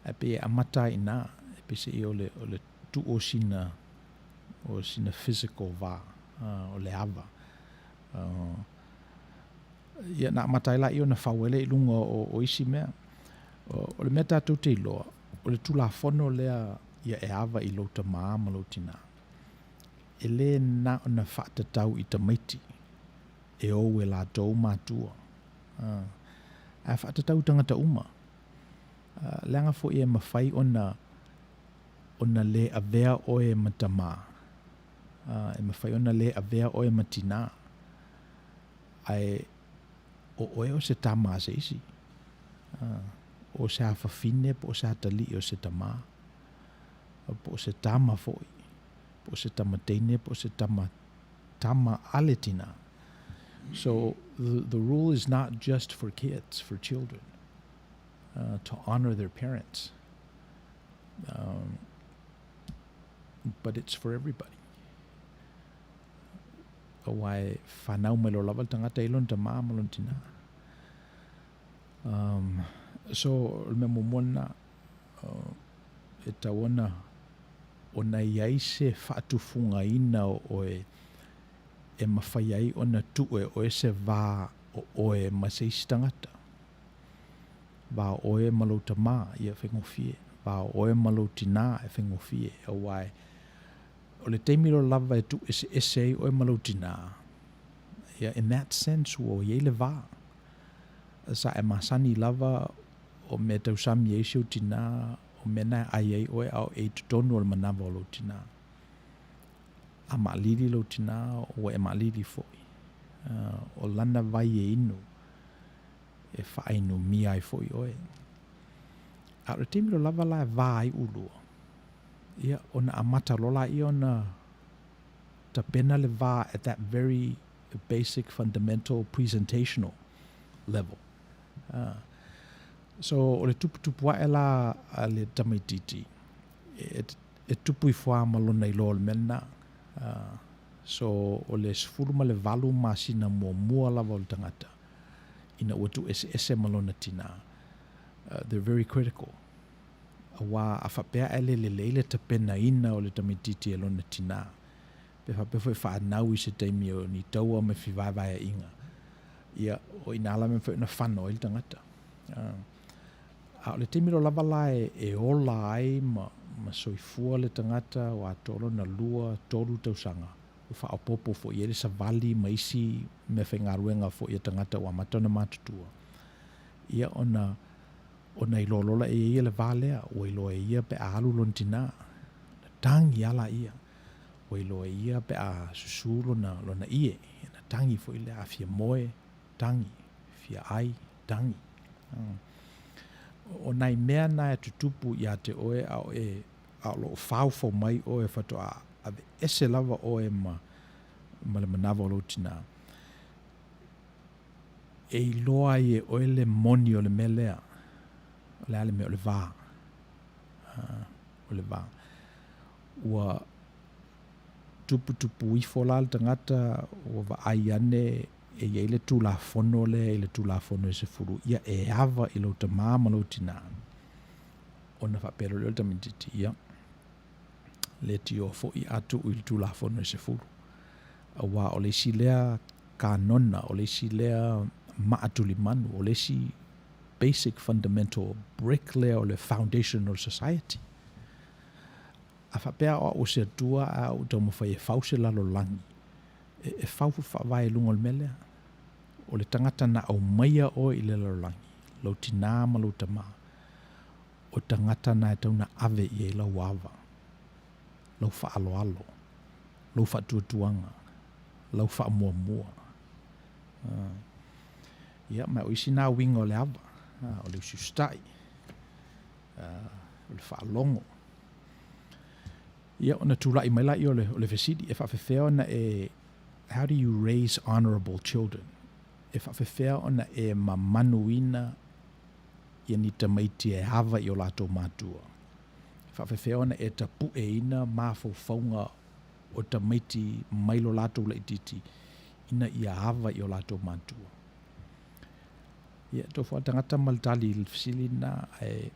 Speaker 1: Ae pei e amata ai i ina, e peiseai o le, o le tuu o sina, o sina physical va, o le ava. Ia, na amata ai laia ona fau ai lea i luga o, o isi mea. O, o le mea tatou te iloa, o le Tulafono lea ia e ava i lou tamā ma lou tinā. E lē na ona faatatau i tamaiti e ou e latou matua, ae faatatau i tagata uma. Leaga foi e mafai ona ona lē avea oe ma tamā, e mafai ona lē avea oe ma tinā, ae o oe o se tama a se isi, o se afafine po o se atalii o se tamā, po o se tama foi, po o se tama teine, po o se tama tama a le tinā. So the, the rule is not just for kids, for children, to honor their parents, but it's for everybody. Aua e whanau mai loa lava le tagata i lona tamā ma lona tinā. Um, so, o le mea muamua lena, e tatau ona ona i ai se faatufugaina o oe e mafai ai ona tuu e oe se va o oe ma se isi tagata. Va o oe ma lou tamā, ia e faigofie. Va o oe ma lou tinā, e faigofie. Aua e, o le taimi loa lava e tuu eseese ai oe ma lou tinā, ia, in that sense ua i ai le va. Sa e masani lava o mea tausami ai si ou tinā, o mea na e ʻai ai ʻoe a o e i totonu o le manawa o lou tinā. A maʻalili lou tinā, ua e maʻalili foi. O lana wai e inu, e faainumia ai foi ʻoe. A o le taimi loa lava la e va ai ulua, ia, ona amata loa laia ona tapena le va at that very basic fundamental presentational level. So, o le tuputupu ae la a le tamaitiiti, e, e tupu ifo lava ma lona iloa o le mea lena. So, o le 18 masina muamua lava o le tagata, ina ua tuueseese ma lona tinā, they're very critical. Aua a faapea ae le lelei le tapenaina o le tamaitiiti e lona tinā, pe faapea foi e fanau i se taimi o ni taua ma fevaevaeaiga, ia, o i ina la e mafai ona fano ai le tagata. A o le taimi loa lava la e ola ai ma soifua le tagata ua atoa lona lua, tolu tausaga, ua faaopoopo foi i ai le savali ma isi meafaigaluega foi a tagata ua amata ona matutua, ia ona ona iloa loa lea e ia le va lea, ua iloa e ia pe a alu lona tinā, ona tagi lava laia. Ua iloa e ia pe a susu lona, lona ie, ona tagi foi lea, a fia moe, tagi, fia ai, tagi. O nai mea na e tutupu ia te oe a o e, a o lo o faufau mai oe faatoa aveese lava oe ma, ma le manava o lou tinā. E iloa ai e oe le moni o le mea lea. O le a le mea? O le va. O le va. Ua tuputupu ifo la le tagata ua vaai ane e i ai le Tulafono lea i le Tulafono e 10, ia e ava i lou tamā ma lou tinā. Ona faapea loa lea o le tamaitiiti, ia, leitioa foi a tuu i le Tulafono e 10. Aua o le isi lea kanona, o le isi lea maa tulimanu, o le isi basic fundamental brick lea o le foundation o le society. A faapea o au o se Atua ae ou taumafai e fau se lalolagi, e, e fau foi faavae i luga o le mea lea. O le tagata na aumaia oe i le lalolagi, lou tinā ma lou tamā, o tagata na e tatau ona ave i ai lau ava, lau faaaloalo, lou faatuatuaga, lau faamuamua. Ia, ma o isi nā uiga o le ava, o le usiusitai, o le faalogo. Ia, ona tulai mai laia o le, o le fesili, e faafefea ona e, how do you raise honorable children? E faafefea ona e mamanuina ia ni tamaiti e ava i o latou matua? E faafefea ona e tapueina mafaufauga o tamaiti mai lo latou laitiiti ina ia ava i o latou matua? Ia, tofu lava le tagata ma le tali i le fesili lena, ae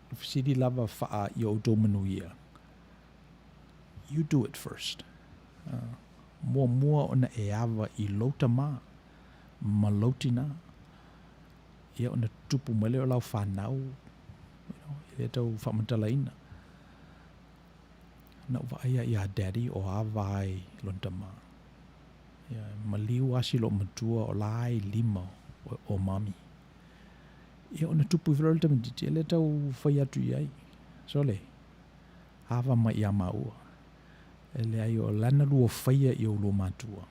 Speaker 1: o le fesili lava faa i o outou manuia, you do it first. Muamua ona e ava i lou tamā ma lou tinā, ia ona tutupu mai lea o lau fanau, you know, e le tau faamatalaina. Na ou vaai lava ia Daddy o ava ai lona tamā. Ia, maliu lava si loomatua o la e i lima o, o Mami. Ia ona tupu ifo loa le tamaitiiti, e le tau fai atu i ai, Sole, ava mai ia maua. E leai o lana lua faia i ou lua matua,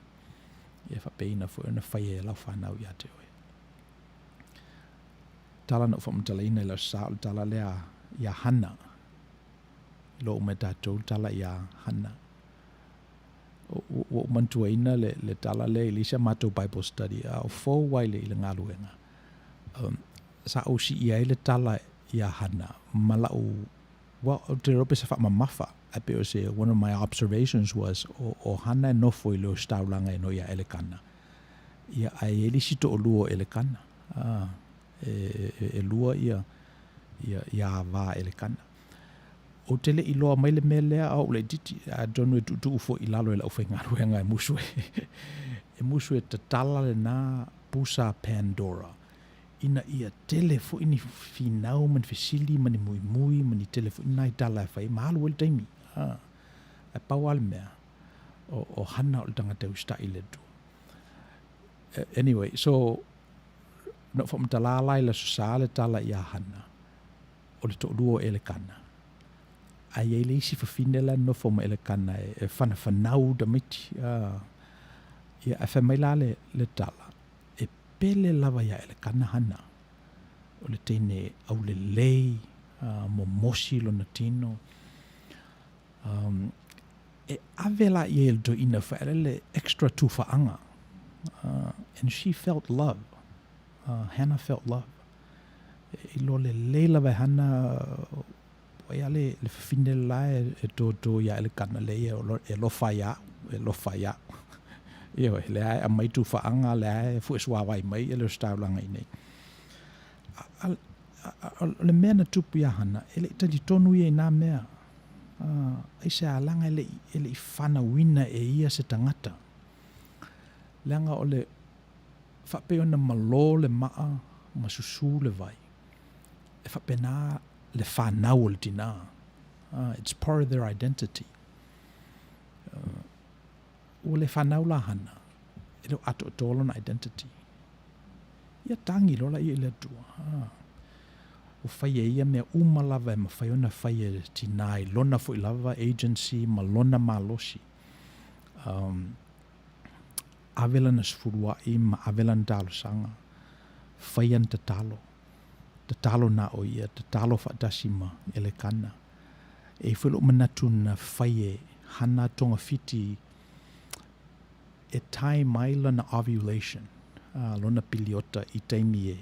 Speaker 1: ia faapeina foi ona faia e lau fanau ia te oe. Tala na ou faamatalaina i le Aso Sa, o le tala lea ia Hana. Iloa uma e tatou le tala ia Hana. Ua ou manatuaina le, le tala lea i le isi a matou Bible study, a o fou lava i le, i le galuega. Um, sa ou siia ai le tala iā Hana ma lau, well, ou te iloa pe se faamamafa, ae pei o se, one of my observations was, o, o Hana e nofo i le ositaulaga e noi ia Elekana. Ia, ae i ai le isi toalua o Elekana. Ah, e, e, e lua ia, ia, ia va Elekana. Ou te le i iloa mai le mea lea a ou laitiiti, atonu e tuutuu foi i lalo e le aufaigaluega e musu e, e musu e tatala lena pusa Pandora, ina ia tele foi ni finau ma ni fesili ma ni muimui ma ni tele foi nai tala e fai ma alu ai le taimi. A, ae pau lava le mea, o, o Hana o le tagata e usitai i le Atua. Anyway, so, na ou faamatala la i le Aso Sa le tala ia Hana, o le toalua o Elekana. Ae i ai le isi fafine la e nofo ma Elekana e, e fanafanau tamaiti. A, ia, ae fai mai la le, le tala, e pele lava ia Elekana Hana. O le teine aulelei, momosi lona tino. E ave la i ai e le toeaina foi le extra tufaaga. And she felt love. Hannah felt love. E iloa lelei lava e Hannah po o ai le fafine le la e tōtō iā Elekana, leai e alofa ia au, e alofa ia au. Ioe, lea e aumai tufaaga, lea e fue suāwai mai le ositaulaga i inei. A o le mea na tupu iā Hana, e le i talitonu ia i nā mea. Aisea, leaga e le i fanauina e ia se tagata. Leaga o le faapei ona malo le maa ma susū le vai, e faapena le fanau o le tinā. It's part of their identity. Ua le fanau la Hana, e le o atoatoa lona identity. Ia tagi loa laia i le Atua. Ua fai e ia mea uma lava e mafai ona fai e tinā i lona foi lava agency ma lona malosi. Um, ave lana sefuluaʻi ma ave lana talosaga, fai ana tatalo, tatalo na o ia, tatalo faatasi ma Elekana. E i ai foi loʻu manatu na fai e Hana togafiti e time ai lana ovulation, lona piliota i taimi e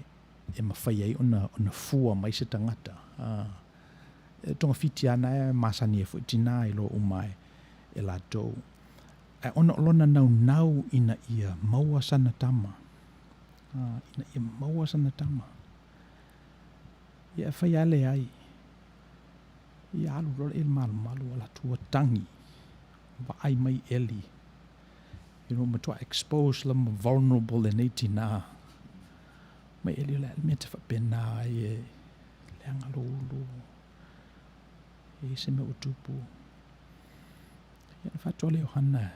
Speaker 1: e mafai ai ona ona fua mai se tagata. E togafiti lava na e masani ai foi tinā i loa uma e e latou. Ae ona o lona naunau ina ia maua sana tama, ina ia maua sana tama. Ia e fai lava leai. Ia alu loa i le malumalu ala atu ua tagi, vaai mai Eli. You know, matua expose la ma vulnerable lenei tinā. Mai Eli o le a le mea e te faapena ai e leaga lou ulu. E i ai se mea ua tupu. Ia ona faatua lea o Hana,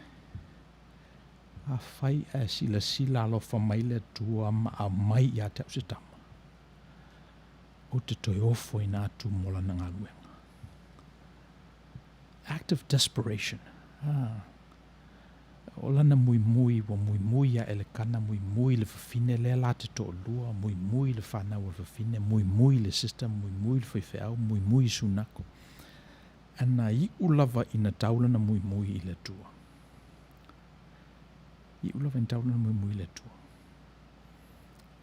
Speaker 1: Afai ae silasila alofa mai le Atua ma aumai ia te au se tama, ou te toe ofoina atu mo lana galuega. Act of desperation. Ah. O lana muimui, ua muimui ia Elekana, muimui le fafine lea la te toalua, muimui le fanau a le fafine, muimui le sister, muimui le faifeau, muimui Sunako. Ae na iu lava ina tau lana muimui i le Atua. Iu lava ina tau lana muimui i le Atua.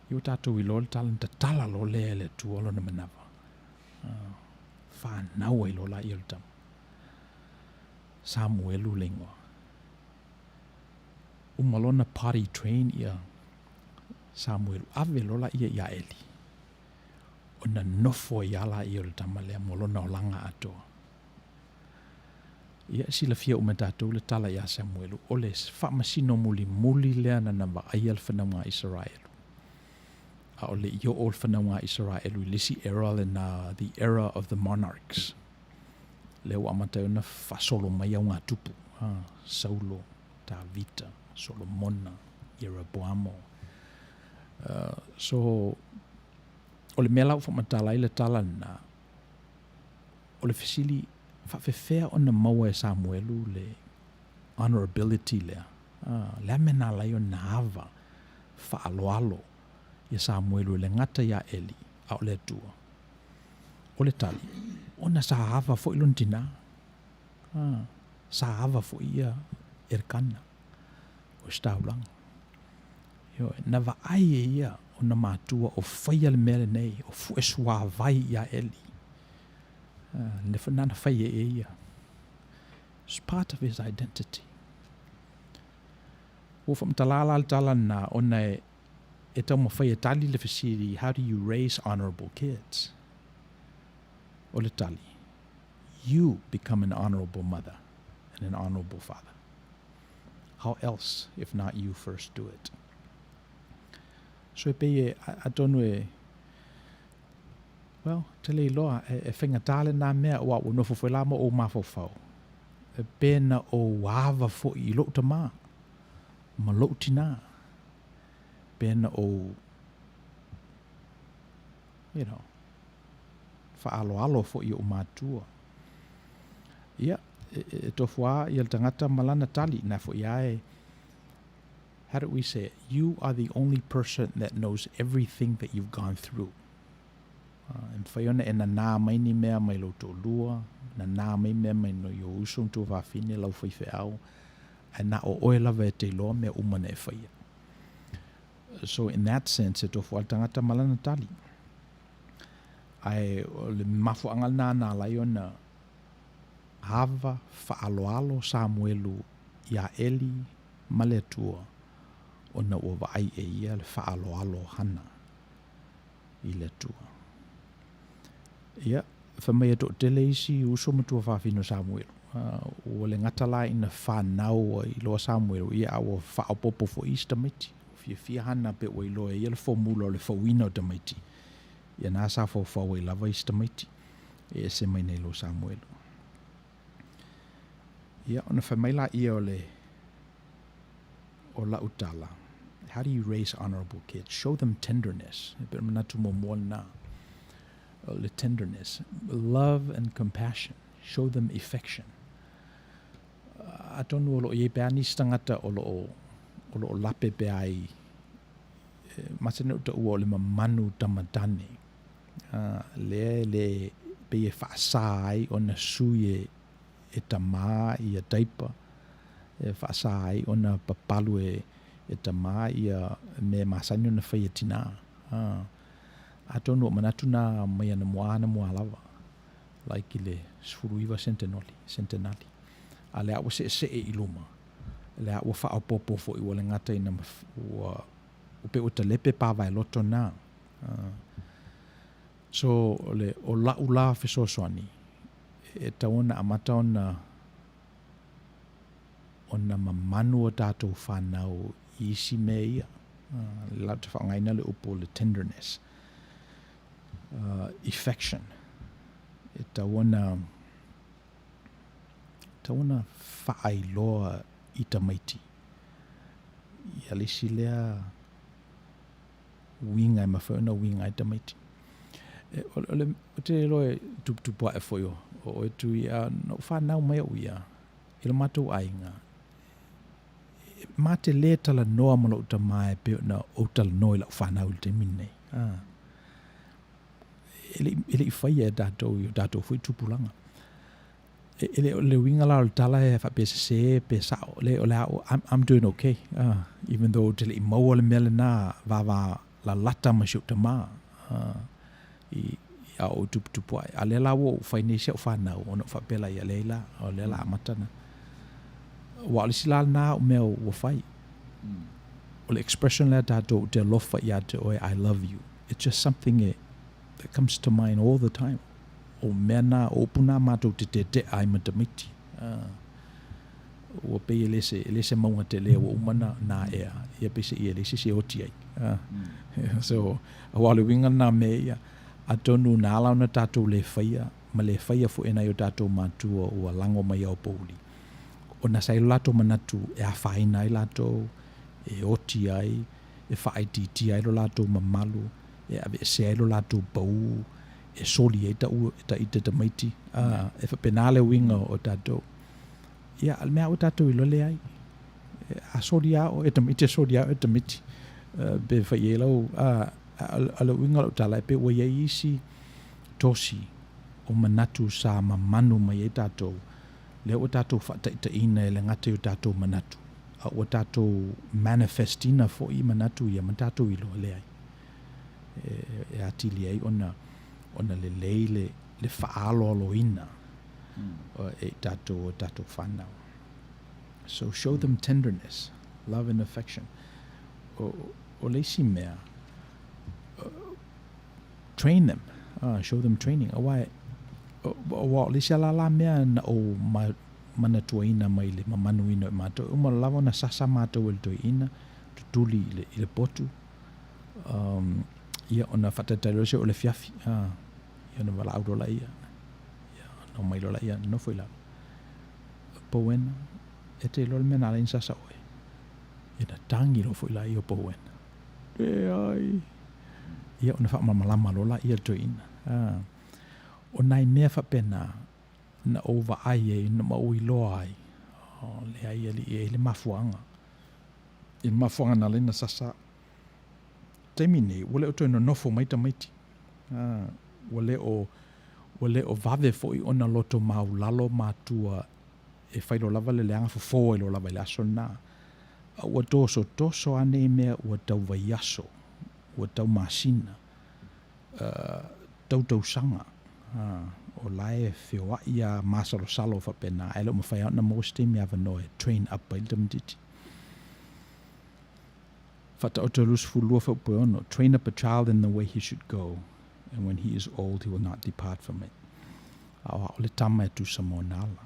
Speaker 1: Ia ua tatou iloa le tala na tatala loa lea e le Atua lona manava. Fanau ai loa laia o le tama. Samuelu le igoa. Uma loa na potty train ia Samuelu, ave loa laia ia Eli. Ona nofo ai lava laia o le tama lea mo lona olaga atoa. Ia, e silafia uma e tatou le tala iā Samuelu, o le faamasino mulimuli lea na na vaaia le fanauga a Isaraelu. A o le i oo le fanauga a Isaraelu i le isi era lena, the era of the monarchs, lea ua amata ai ona faasolo mai augatupu, ha, Saulo, Tavita, Solomona, Ieroboamo. So, o le mea la ua faamatala ai le tala lena, o le fesili, faafefea ona maua e Samuelu le honorability lea? Le a mea na ala ai ona ava faaaloalo ia Samuelu e le gata iā Eli, a o le Atua? O le tali, ona sa ava foi lona tinā. Sa ava foi ia Elkana, o Ositaulaga. Ioe, na vaai e ia ona matua o faia le mea lenei, o fue suāwai iā Eli. Le foi nana fai e e ia. It's part of his identity. Ua faamatala la le tala lena ona e, e taumafai e tali le fesili, how do you raise honorable kids? O le tali, you become an honorable mother and an honorable father. How else if not you first do it? So e pei e, atonu e, well, te le iloa, e, e faigata lenā mea, aua ua nofo foi la ma ou mafaufau, e pe na ou ava foi i lou tamā, ma lou tinā, pe na ou, you know, faaaloalo foi i ou matua. Ia, e, e tofu lava ia le tagata ma lana tali, na foi lava e, how do we say it? You are the only person that knows everything that you've gone through. mafai ona e nanā mai ni mea mai lou toalua, nanā mai mea mai lou uso ma tuafafine, lau faifeau, ae na o oe lava e te iloa mea uma na e faia. So in that sense, e tofu lava le tagata ma lana tali. Ae o le mafuaaga lena na ala ai ona ava faaaloalo Samuelu iā Eli ma le Atua, ona ua vaai e ia le faaaloalo o Hana i le Atua. Ia, fai mai e toatele isi uso ma tuafafine o Samuelu. Ua le gata la ina fanau ai loa Samuelu, ia a ua faaopoopo foi isi tamaiti. Ua fiafia Hana pe ua iloa e ia le fomula o le fauina o tamaiti. Ia na sa faufau ai lava isi tamaiti e ese mai nai lo Samuelu. Ia, ona fai mai laia o le o lau tala, how do you raise honorable kids? Show them tenderness. E pei o le manatu muamua lena, o le tenderness, love and compassion. Show them affection. Atonu o lo o i ai pea nisi tagata o lo o, o lo o lape pea ai, masani ona ou taua o le mamanu tamatane, lea e le pei e faasa ai ona sui e e tamā ia taipa, e faasa ai ona papalu e e tamā ia mea e masani ona fai e tinā. Atonu o manatu na mai anamua anamua lava, like i le 19 sentenoli, sentenali. A lea ua seesee i luma, lea ua faaopoopo foi ua le gata ina ua pei ua talepe pavaeloto na. So, o le, o la'u la fesoasoani, e tatau ona amata ona, ona mamanu a tatou fanau i isi mea ia. Le la ou te faaaogaina le upu o le tenderness, affection. E tatau ona, tatau ona faailoa i tamaiti ia le isi lea uiga e mafai ona uiga ai tamaiti. E, o, o le, ou te iloa e tuputupu ae foi o, o oe Tui, a na ou fanau mai au ia i lo matou aiga, e, ma te lē talanoa ma lou tama e pei ona ou talanoa i lau fanau i le taimi lenei. A, e le, e le i faia e tatou i o tatou foi tupulaga. E le o le uiga la o le tala e faapea sese pe sao, le o le a, I'm, I'm doing okay. Even though ou te le i maua le mea lena vava lalata ma si ou tama i, i a ou tuputupu ae. A lea la ua ou fai nei si au fanau, ona ou faapea laia, leai la, o lea la amata na. Aua o le isi la lena au mea ua fai. O le expression lea tatou ou te alofa ia te oe, I love you. It's just something e, that comes to mind all the time. O mea na, o upu na matou te tetea ai ma tamaiti. Ua pei e le se, e le se mauga tele ua uma na, na ea, ia peiseai e leai se isi e oti ai. So, aua o le uiga lena o mea ia, atonu na ala ona tatou le faia, ma le faia foi e nai o tatou matua ua lago mai aopouli, ona sa i lo latou manatu e afaina ai latou, e oti ai, e faaitiitia ai lo latou mamalu, e aveesea ai lo latou pau, e soli ai ta'u ita tamaiti, a, e faapena le uiga o tatou. Ia, a o le mea a ua tatou iloa, leai. A soli lava oe e tamaiti, e soli lava oe e tamaiti. Pe fai i ai lau, a, a o le uiga o lau tala, e pei ua i ai isi tosi o manatu sa mamanu mai ai tatou, lea ua tatou faataitaiina e le gata i o tatou manatu, a ua tatou manifest ina foi manatu ia ma tatou iloa, leai. E atili ai ona ona lelei le le faaaloaloina e i tatou o tatou fanau. So show them tenderness, love and affection. O, o le isi mea, train them, show them training. Aua, aua o le isi lava la mea na ou manatuaina mai le mamanuina o i matou, e uma lava ona sasa matou e le toeaina, tutuli i le, i le potu, um, ia ona faatalitali loa seia oo i le afiafi, a, ia ona valaau loa laia, ia ona omai loa laia nofo i lalo. Powena, e te iloa le mea na ala ai ona sasa oe? Ia ona tagi loa foi laia o Powena. Leai. Ia ona faamalamalama loa laia le toeaina. A, o nai mea faapena na ou vaai ai ma ou iloa ai, oh, leai alii e i ai le mafuaaga. I le mafuaaga na ala ai ona sasa. Taimi nei, ua le o toe nonofo mai tamaiti. Ua le o, ua le o vave foi ona loto maulalo matua e fai loa lava le leaga fofo ai loa lava i le aso lena. A ua tosotoso lava nei mea ua tau vaiaso, ua tau masina, tau tausaga, o la e feoai lava masalosalo faapena, ae le o mafai lava ona maua se taimi avanoa e train up ai le tamaitiiti. Faataoto 22 faapueono, Train up a child in the way he should go, and when he is old he will not depart from it. A o le tama e tusa mo na ala,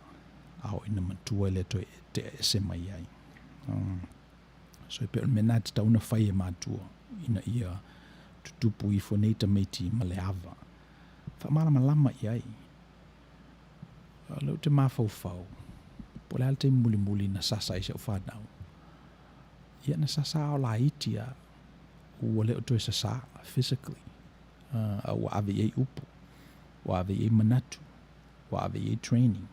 Speaker 1: a o ina matua e le toe tea ese mai ai. So e pei o le mea lena e tatau ona fai e matua, ina ia tutupu ifo nei tamaiti ma le ava. Faamalamalama i ai. O lea ou te mafaufau, po o le a le taimi mulimuli na sasa ai si au fanau. Ia na sasa a o laiti a ua le o toe sasā physically. A ua ave i ai upu, ua ave i ai manatu, ua ave i ai training.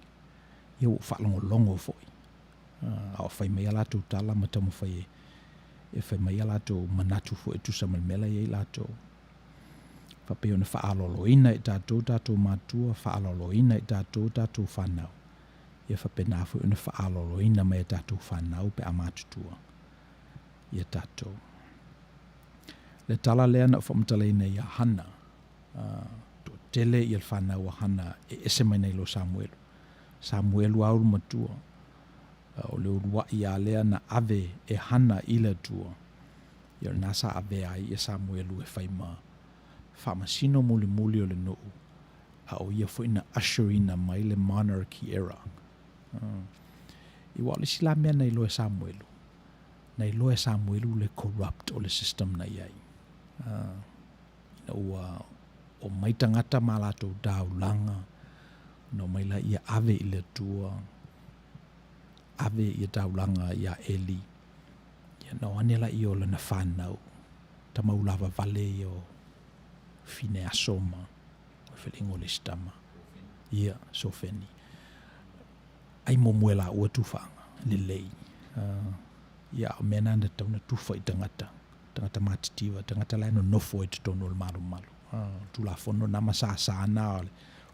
Speaker 1: Ia ua ou faalogologo foi. A o fai mai a latou tala ma taumafai e e fai mai a latou manatu foi e tusa ma le mea la e i ai latou. Faapea ona faaaloaloina e tatou tatou matua, faaaloaloina e tatou tatou fanau. Ia faapena foi ona faaaloaloina mai e tatou fanau pe a matutua ia tatou. Le tala lea na ou faamatalaina ia Hana, toatele ia le fanau a Hana e ese mai nei lo Samuelu. Samuelu lava ulu matua, o le uluai lava lea na ave e Hana i le Atua, ia o lena sa avea ai ia Samuelu e fai ma faamasino mulimuli o le nuu, a o ia foi na usher-ina mai le monarchy era. Aua o le isi la mea na iloa e Samuelu, na iloa e Samuelu le corrupt o le system na i ai. Ina ua omai tagata ma latou taulaga, ona omai laia ave i le Atua, ave ia taulaga iā Eli, ia ona o ane laia o lana fanau, tama ulava vale ia o Fineaso ma o le feleiga o le isi tama, ia, Sofeni. Ai muamua e laua tufaaga, lelei. Ia, a o mea na na tatau ona tufa i tagata, tagata matitiva, tagata la e nonofo ai i totonu o le malumalu. O le Tulafono na ma sasa na, o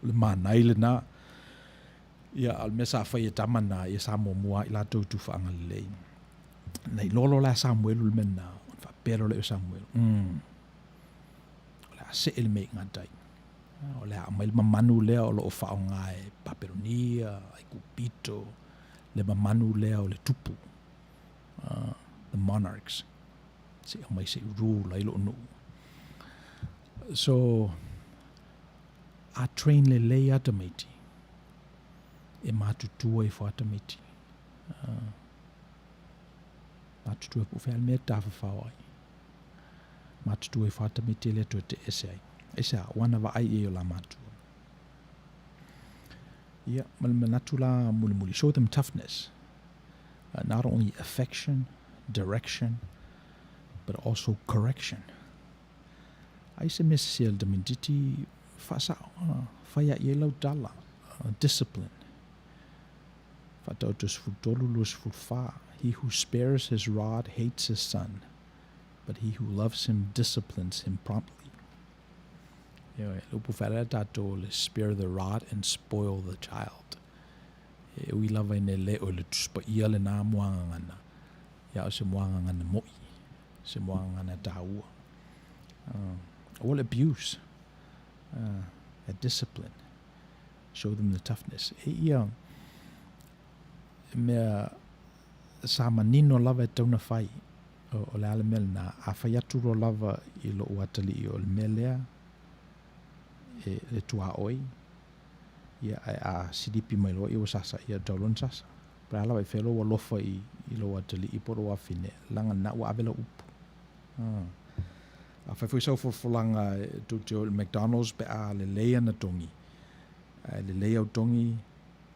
Speaker 1: le manai lena. Ia, a o le mea sa fai e tama na, ia sa muamua lava i latou i tufaaga lelei. Na iloa loa la e Samuelu le mea lena, ona faapea loa lea o Samuelu, Umm, o le a see le mea i gatai. O le a aumai le mamanu lea o lo o faaaoga e Papelonia, Aikupito, le mamanu lea o le tupu, the monarchs, se i aumai se i rule ai lou nuu. So, a train lelei lava tamaiti, e matutua ifo lava tamaiti. Matutua po o fea le mea e tafafao ai. Matutua ifo lava tamaiti e le toe tee ese ai. Aisea? Ua na vaai i ai o la matua. Ia, ma le manatu la mulimuli, show them toughness. Not only affection, direction, but also correction. Ai se mea sese a le tamaitiiti, faasao, fai a i ai lau tala, discipline. Faataoto 13, 24, He who spares his rod hates his son, but he who loves him disciplines him promptly. Ioe, le upu faalaea tatou o le spare the rod and spoil the child. E ui lava ina e le o le Tusi Paia lena muagagana, ia o se muagagana moʻi, se muagagana taua. Aua le abuse, a discipline, show them the toughness. E ia mea sa manino lava e tatau ona fai, o le a le mea lena, a fai atu loa lava i lou atalii o le mea lea, e le tuaoi, ia, ae a silipi mai loa, ia ua sasa, ia tau loa ona sasa. Po o le a lava i fea lou alofa i, i lou atalii po o lou afine, leaga lena ua ave lau upu. A fai foi sau folafolaga e tou te o i le McDonald's pe a lelei ana togi, ae lelei au togi,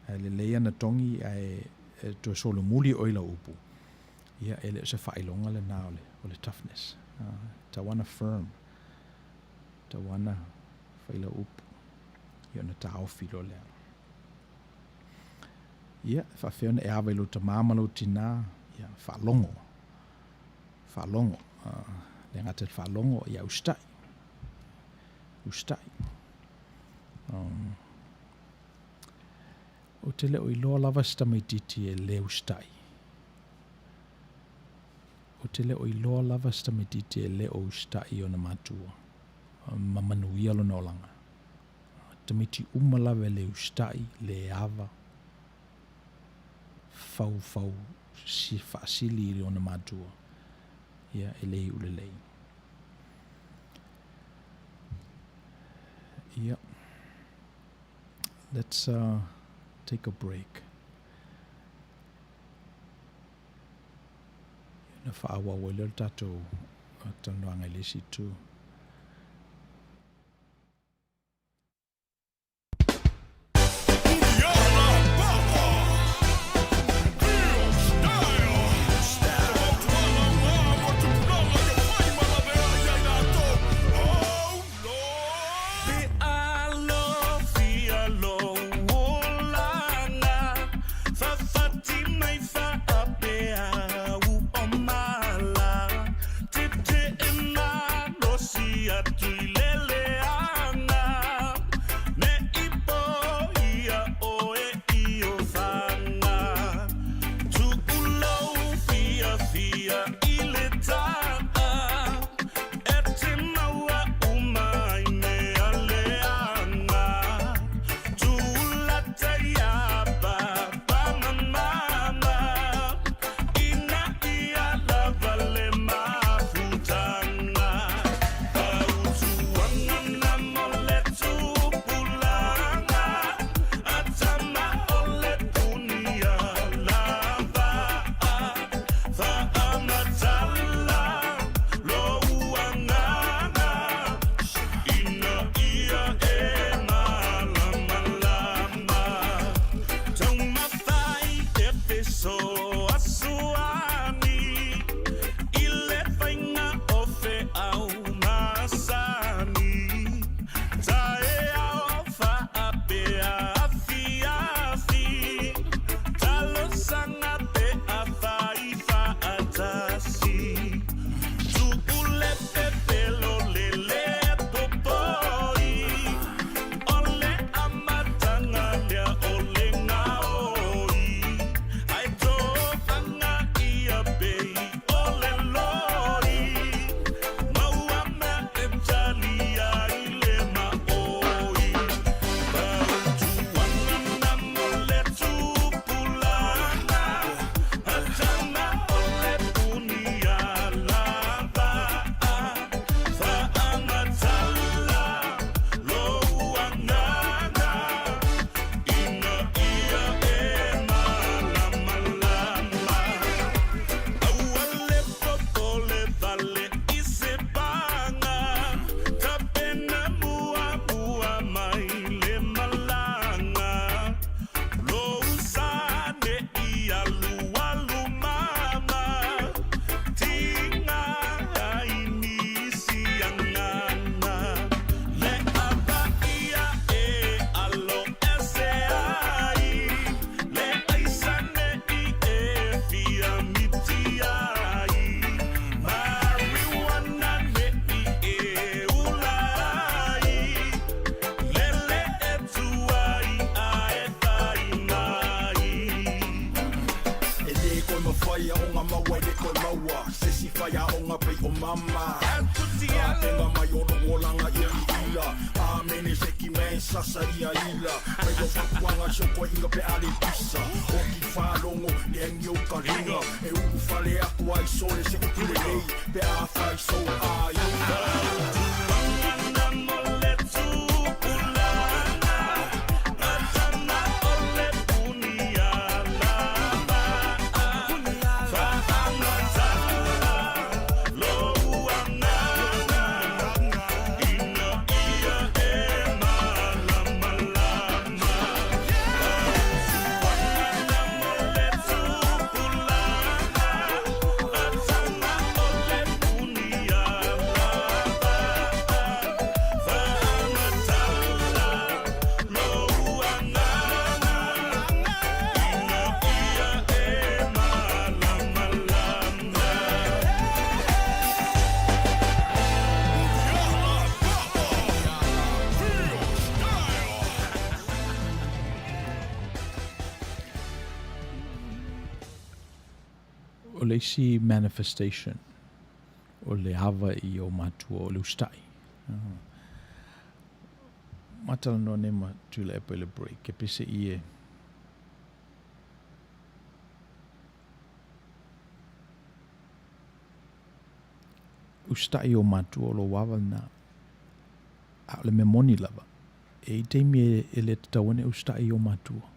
Speaker 1: ae lelei ana togi ae e toe solomuli oe i lau upu, ia e le o se faailoga lena o le, o le toughness. Tau ana firm, tau ana fai lau upu, ia ona taofi loa lea. Ia, e faafefea ona e ava i lou tamā ma lou tinā, ia, faalogo, faalogo, le gata i le faalogo, ia usitai, usitai. Um, ou te le o iloa lava se tamaititi e le usitai. Ou te le o iloa lava se tamaititi e le o usitai i ona matua ma manuia lona olaga. Tamaiti uma lava e le usitai, le ava, faufau si faasili i ona matua, ia e le iu lelei. Ia, let's uh, take a break. Ona faaauau ai lea o le tatou talanoaga i le isi itu.
Speaker 4: E le koe mawhaia o ngā maua e le koe maua Se si whaia o ngā pei o mama Ka tenga mai o rongo langa ia i ila Amene se ki men sasa ia ila Mei o whakuanga so koe inga pe ale pisa O ki whalongo le angi o ka ringa E uru whale aku ai sole se upule nei Pe a whai so ai
Speaker 1: O le isi manifestation o le ava i ou matua o le usitai. Ma talanoa nei ma Tuilaepa i le break, e pese i e usitai i ou matua o lou ava lena. A o le mea moni lava, e i ai taimi e le tatau ai ona e usitai i ou matua.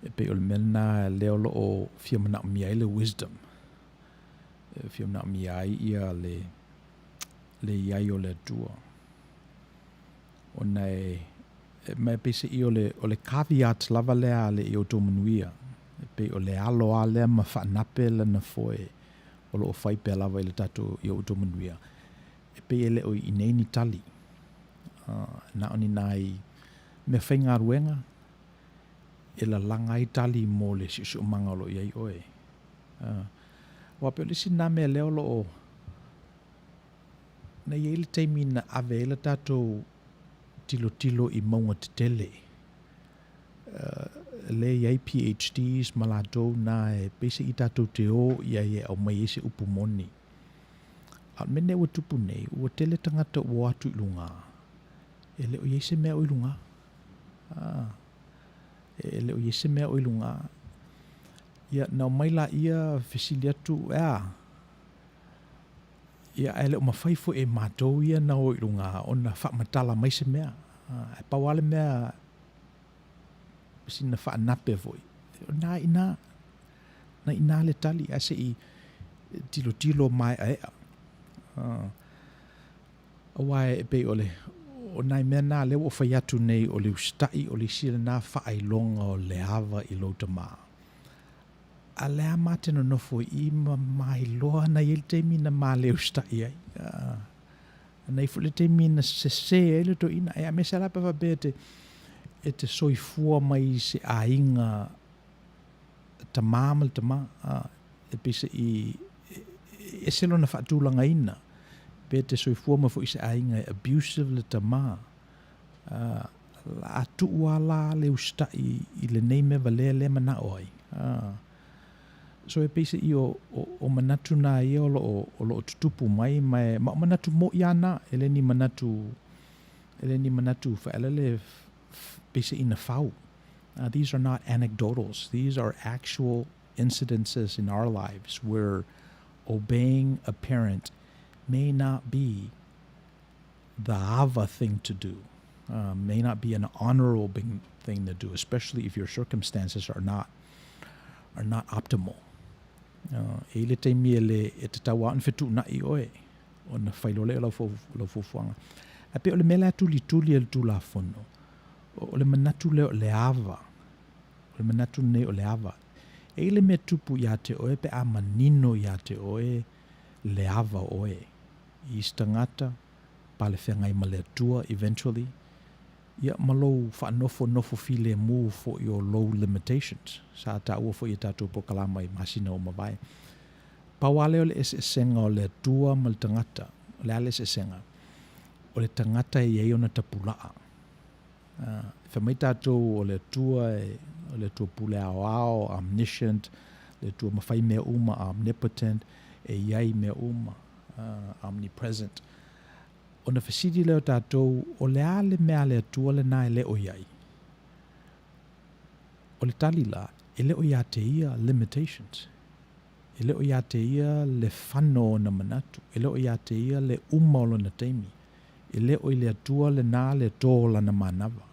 Speaker 1: E pei o le mea lena lea o lo o fia manaomia ai le wisdom, e fia manaomia ai ia le, le i ai o le Atua. Ona e, ma e peiseai o le, o le caveat lava lea a le i outou manuia, e pei o le alo lava lea ma faanape lana foe o lo o fai pea lava i le tatou, i outou manuia, e pei e le o i inei ni tali. Na o ni nai mea faigaluega e lalaga ai tali mo le siosiomaga o lo o i ai oe. Aua pei o le isi lena mea lea o lo o, na i ai le taimi na ave ai le tatou tilotilo i mauga tetele, lea e i ai PHDs ma latou na e peiseai tatou te o i ai e aumai ai se upu moni. A o le mea lenei ua tupu nei, ua tele tagata ua o atu i luga, e le o i ai se mea o i luga. E le o i ai se mea o i luga. Ia, na omai laia fesili atu, e a? Ia, ae le o mafai foi e matou ia na o i luga ona faamatala mai se mea. Ae pau lava le mea, sina faanape foi, o lena i ina, na i ina le tali, ae se i tilotilo maeaea. Aua e pei o le, o nai mea na lea ua ou fai atu nei, o le usitai, o le isi lena faailoga o le ava i lou tama. A o lea ma te nonofo i i ma mailoa na i ai le taimi na ma le usitai ai. Na i ai foi le taimi na sese ai le toeaina. E aemaise lava pe a faapea e te, e te soifua mai i se aiga tama ma le tama, e peiseai e ese lona faatulagaina, pe te soifua mai foi i se aiga e abusive le tama, a tuu lava la le usitai i lenei mea valea lea e manao ai. So e peiseai o, o, o manatu na ia o lo o, o lo o tutupu mai, ma, e, ma o manatu mo'i lava na, e le ni manatu, e le ni manatu faelele peiseai na fau. These are not anecdotals. These are actual incidences in our lives where obeying a parent may not be the ava thing to do, may not be an honorable thing to do, especially if your circumstances are not are not optimal. E i ai le taimi e le e tatau lava ona fetuunai oe ona fai loa lea o lau fuafuaga. Ae pei o le mea la e tulituli e le Tulafono, o le manatu lea o le ava, o le manatu lenei o le ava. E i ai le mea tupu ia te oe pe a manino ia te oe le ava o oe i isi tagata, pale feagai ma le Atua eventually, ia ma lou faanofonofo filemu foi o lou limitations. Sa taua foi e tatou polokalama i masina ua mavae. Pau lava lea o le eseesega o le Atua ma le tagata. O le a le eseesega? O le tagata e i ai ona tapulaa. E fai mai tatou o le Atua, o le Atua pule aoao, omniscient, le Atua mafai mea uma, omnipotent, e i ai mea uma, omnipresent. Ona fesili lea o tatou, o le a le mea a le Atua lena e le o i ai? O le tali la, e le o ia te ia limitations. E le o ia te ia le fano o ona manatu. E le o ia te ia le uma o lona taimi. E le o i le Atua lena le tō o lana manava.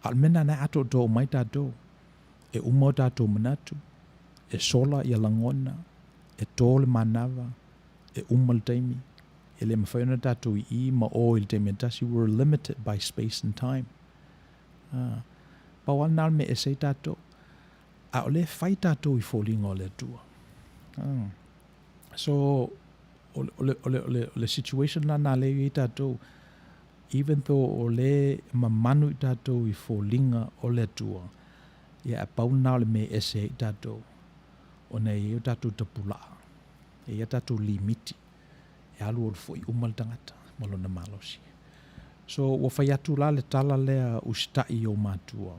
Speaker 1: A o le mea lena e atoatoa uma ai tatou. E uma o tatou manatu, e sola ia lagona, e tō le manava, e uma le taimi. E le mafai ona tatou i i ma o i le taimi e tasi, we're limited by space and time. Pau lava lena o le mea e ese ai tatou. A o lea e fai tatou i foliga o le Atua. So, o le, o le, o le, o le situation la na lea e i ai tatou, even though o lea e mamanu i tatou i foliga o le Atua, ia e pau lena o le mea e ese ai tatou, ona e i ai o tatou tapulaa, e i ai a tatou limiti, e alualu foi uma le tagata ma lona malosi. So, ua fai atu la le tala lea usitai i ou matua,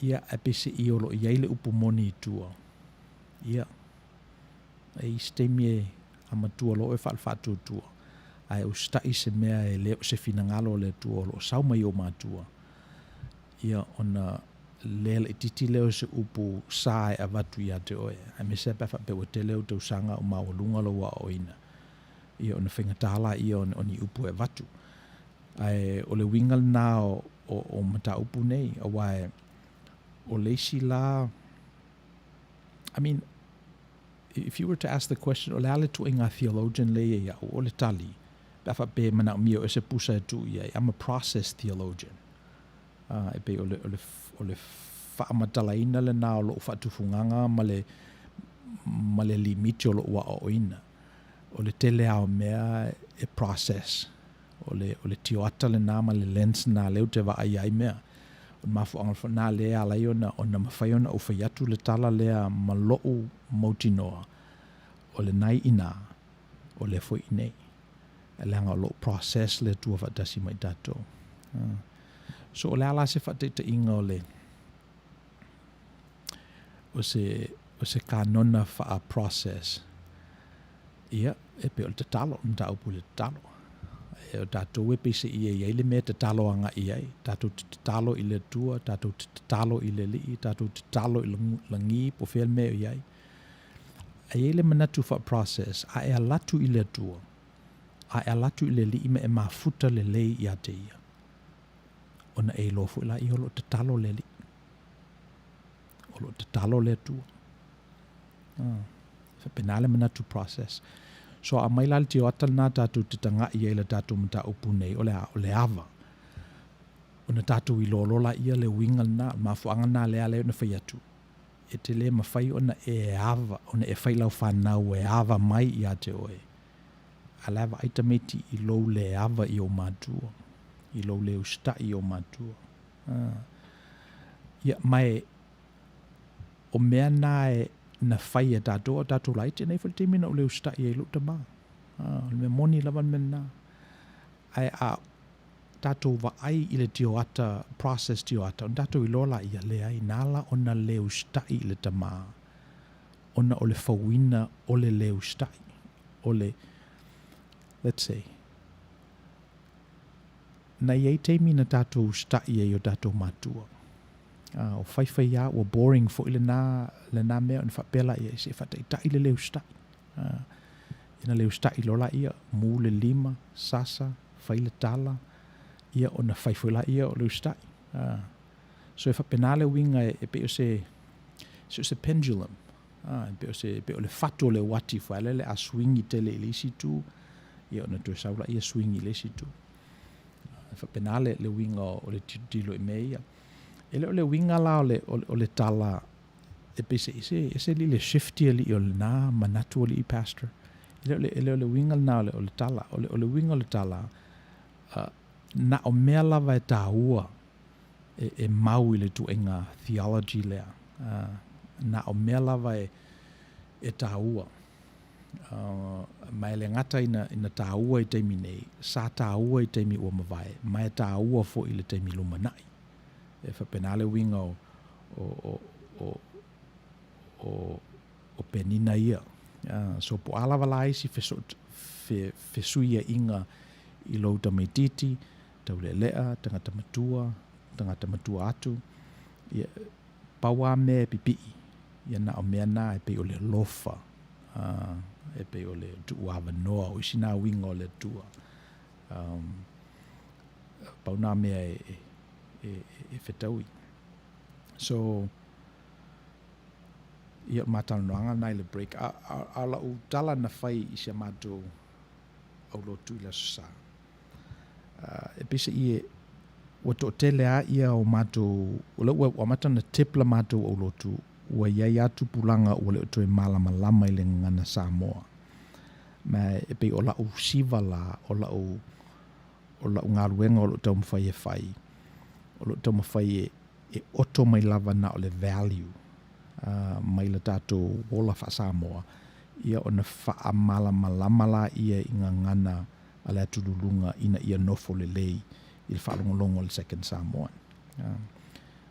Speaker 1: ia ae peiseai o lo o i ai le upu moni i tua. Ia, e i ai isi taimi e a matua loa oe faale-faatuatua, ae usitai i se mea e le o se finagalo o le Atua o lo o sau mai i ou matua, ia ona le laitiiti lea o se upu sa e avatu ia te oe, aemaise lava pe a faapea ua tele ou tausaga o maualuga lou aoaoina, ia ona faigata laia o ni upu e avatu. Ae o le uiga lena o, o, o mataupu nei, aua o le isi la, I mean, if you were to ask the question, o le a le tuaiga theologian lea ia ia'u, o le tali, pe a faapea e manaomia e oe se pusa e tuu i ai, I'm a process theologian. Ā, e pei o le, o le, o le faamatalaina lena o lo'u faatufugaga ma le, ma le limiti o lo'u aoaoina. O le tele lava o mea e process. O le, o le tioata lena ma le lens lena lea ou te vaai ai mea. O le mafuaaga foi lena lea e ala ai ona, ona mafai ona ou fai atu le tala lea ma lo'u mautinoa, o lena i ina, o lea foi i inei. Leaga o lo o process le Atua faatasi ma i tatou. So o le a la se faataitaiga o le o se o se kanona faa process? Ia, e pei o le tatalo, le mataupu i le tatalo. E o tatou e peiseai e i ai le mea e tatalo agai i ai. Tatou te tatalo i le Atua, tatou te tatalo i le Alii, tatou te tatalo i le lagi, po o fea le mea o i ai. A i ai le manatu faa-process, a e alu atu i le Atua, a e alu atu i le Alii ma e mafuta lelei ia te Ia, ona e iloa foi laia o lo o tatalo le Alii, o lo o tatalo le Atua. Ah, faapena le manatu process. So a aumai la le tioata lena tatou te taga'i ai i le tatou mataupu nei, o le a? O le ava. Ona tatou iloa loa laia le uiga lena, o le mafuaaga lena lea ala ai ona fai atu, E te le mafai ona e ava, ona e fai lau fanau e ava mai ia te oe. A la e vaai tamaiti i lou le ava i ou matua, i lou le usitai i ou matua. Ah. Ia, ma e, o mea na e, na fai e tatou a o tatou laiti, na i ai foi le taimi na ou le usitai ai i lou tama. Ah, o le mea moni lava le mea lena. Ae a tatou vaai i le tioata, process tioata, ona tatou iloa laia, leai, na ala ona le usitai i le tama, ona o le fauina o le le usitai, o le, let's say, na i ai taimi na tatou usitai ai i o tatou matua. A, o faifai lava, ua boring foi lena, lena mea, ona faapea laia, se i faataitai le le usitai. Ina le usitai loa laia, mu le lima, sasa, fai le tala, ia ona fai foi laia o le usitai. So e faapena le uiga e pei o se, se o se pendulum. E pei o se, pei o le fatu o le uati foi lele a swingi tele i le isi itu, ia ona toe sau laia swingi i le isi itu. E faapena le, le uiga o le tilotilo i mea ia. E le o le uiga la o le, o le, o le tala E pei se ese, ese alii le shifty alii o lena manatu alii pastor. E le o le, e le o le uiga lena o le, o le tala. O le, o le uiga o le tala, uh, na o mea lava e tāua e, e mau i le ituaiga theology lea. Uh, na o mea lava e, e tāua. Uh, ma e le gata ina, ina tāua i taimi nei, sa tāua i taimi ua mavae, ma e tāua foi i le taimi lumanai. E faapena le uiga o, o, o, o, o, o Penina ia. Uh, so po o a lava la isi feso, fe, fesuiaiga i lou tamaitiiti, taulealea, tagata matua, tagata matua atu, ia, pau lava mea e pipii, ia na o mea na e pei o le alofa, uh, e pei o le tuuavanoa, o isi na uiga o le Atua. Um, pau na mea e, e, e, e fetaui. So, ia o matalanoaga na i le break. A, a, a lau tala na fai i si a matou aulotu i le Aso Sa. Uh, e pei se i e, ua toatele a ia o matou, o lea ua amata ona tip la matou aulotu, ua i ai a tupulaga ua le o toe malamalama i le gagana Samoa. Ma e pei o lau siva la, o lau o lau galuega o lo o taumafai e fai, o lo o taumafai e, e oto mai lava na o le value uh, mai le tatou ola faa-Samoa, ia ona faamalamalama laia i gagana a le atululuga ina ia nofo lelei i le faalogologo a le Second Samoan. Uh,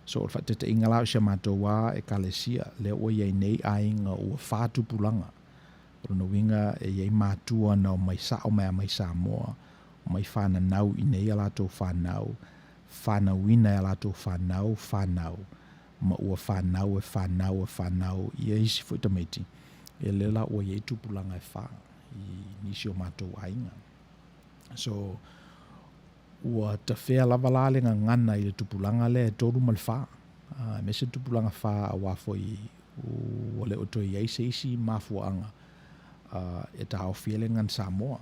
Speaker 1: So o le faataitaiga la o si a matou lava Ekalesia, lea ua i ai nei aiga ua fa tupulaga. O lona uiga e i ai matua na omai sao mai lava mai Samoa, omai fananau i inei a latou fanau, fanauina e a latou fanau fanau, ma ua fanau e fanau e fanau ia isi foi tamaiti, ia lea la ua i ai tupulaga e fa i nisi o matou aiga. So, ua tafea lava la le gagana i le tupulaga lea e tolu ma le fa, aemaise le tupulaga fa aua foi ua le o toe i ai se isi mafuaaga e taofi ai le gagana Samoa.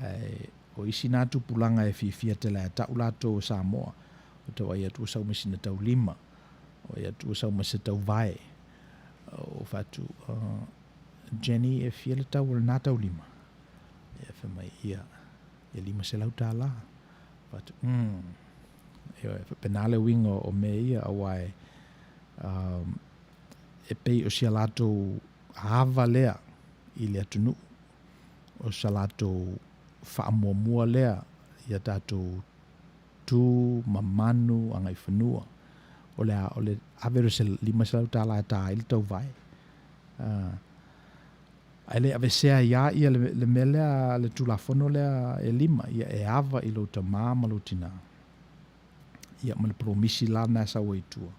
Speaker 1: Ae o isi na tupulaga e fiafia tele lava e tau latou o Samoa, ua tau vaai atu ua sau ma sina taulima, ua vaai atu ua sau ma se tauvae. Ua fai atu, Jenny e fia le tau o lena taulima? Ia fai mai, ia, e $500. Fai atu, umm. Ioe, faapena le uiga o mea ia, aua e, um, e pei o si a latou ava lea i le atunuu, o sa latou faamuamua lea ia tatou tu ma manu agaifanua. O le a, o le ave o se $500 e ta ai le tauvae. Ae le aveesea ai lava ia le mea lea, le Tulafono lea e lima, ia e ava i lou tama ma lou tina, ia ma le polomisi la lena e sau ai i tua,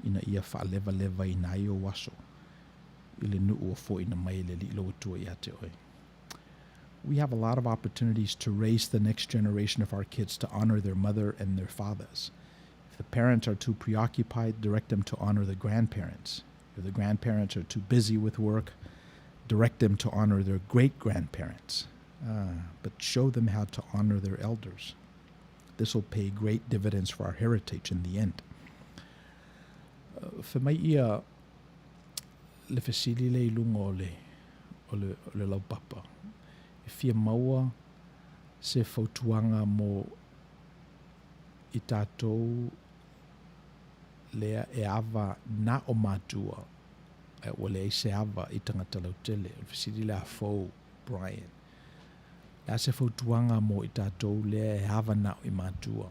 Speaker 1: ina ia faalevalevaina ai ou aso i le nuu ua foaiina mai e le Alii lou Atua ia te oe. We have a lot of opportunities to raise the next generation of our kids to honor their mother and their fathers. If the parents are too preoccupied, direct them to honor the grandparents. If the grandparents are too busy with work, direct them to honor their great-grandparents. But show them how to honor their elders. This will pay great dividends for our heritage in the end. Fai mai ia le fesili lea i luga o le, o le, o le laupapa, e fia maua se fautuaga mo i tatou lea e ava na o matua ae ua leai se ava i tagata lautele. O le fesili lea a Fou, Brian. O le a se fautuaga mo i tatou lea e ava na o i matua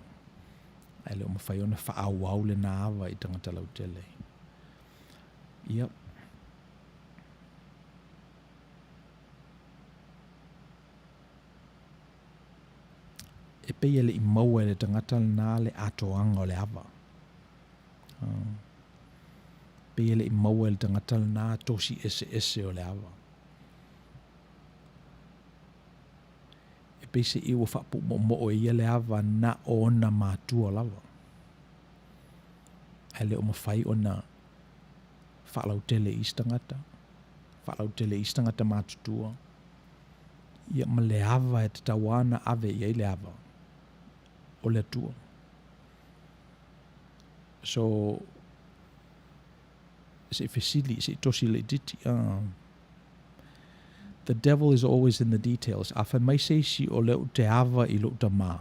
Speaker 1: ae le o mafai ona faaauau lena ava i tagata lautele? Ia. E pei e le i maua e le tagata lena le atoaga o le ava. Pei e le i maua e le tagata lena tosi eseese o le ava. E pei se i ua faapuumoomoo e ia le ava na o ona matua lava. Ae le o mafai ona faalautele i isi tagata, faalautele i isi tagata matutua, ia ma le ava e tatau lava ona ave i ai le ava o le Atua. So, se i fesili, se i tosi laitiiti. The devil is always in the details. A fai mai se isi o lea ou te ava i lou tamā,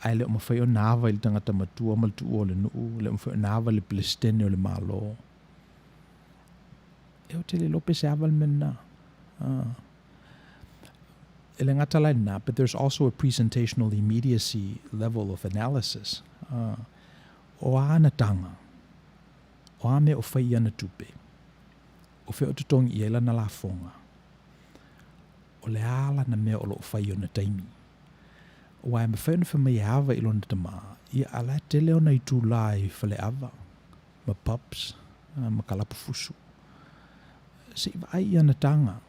Speaker 1: ae le o mafai ona ava i le tagata matua ma le tuua o le nuu, le o mafai ona ava i le Peresetene o le Malo. E ou te le iloa pe se ava le mea lena. E le gata la i lena, but there's also a presentational immediacy level of analysis. O a ana taga? O a mea o fai i ana tupe? O fea o totogi i ai lana lafoga? O le a lana mea o lo o fai i ona taimi? Aua e mafai ona fai mai e ava i lona tamā, ia a la e tele ona itulā i faleava ma pubs ma kalapu fusu. Se i vaai i ana taga.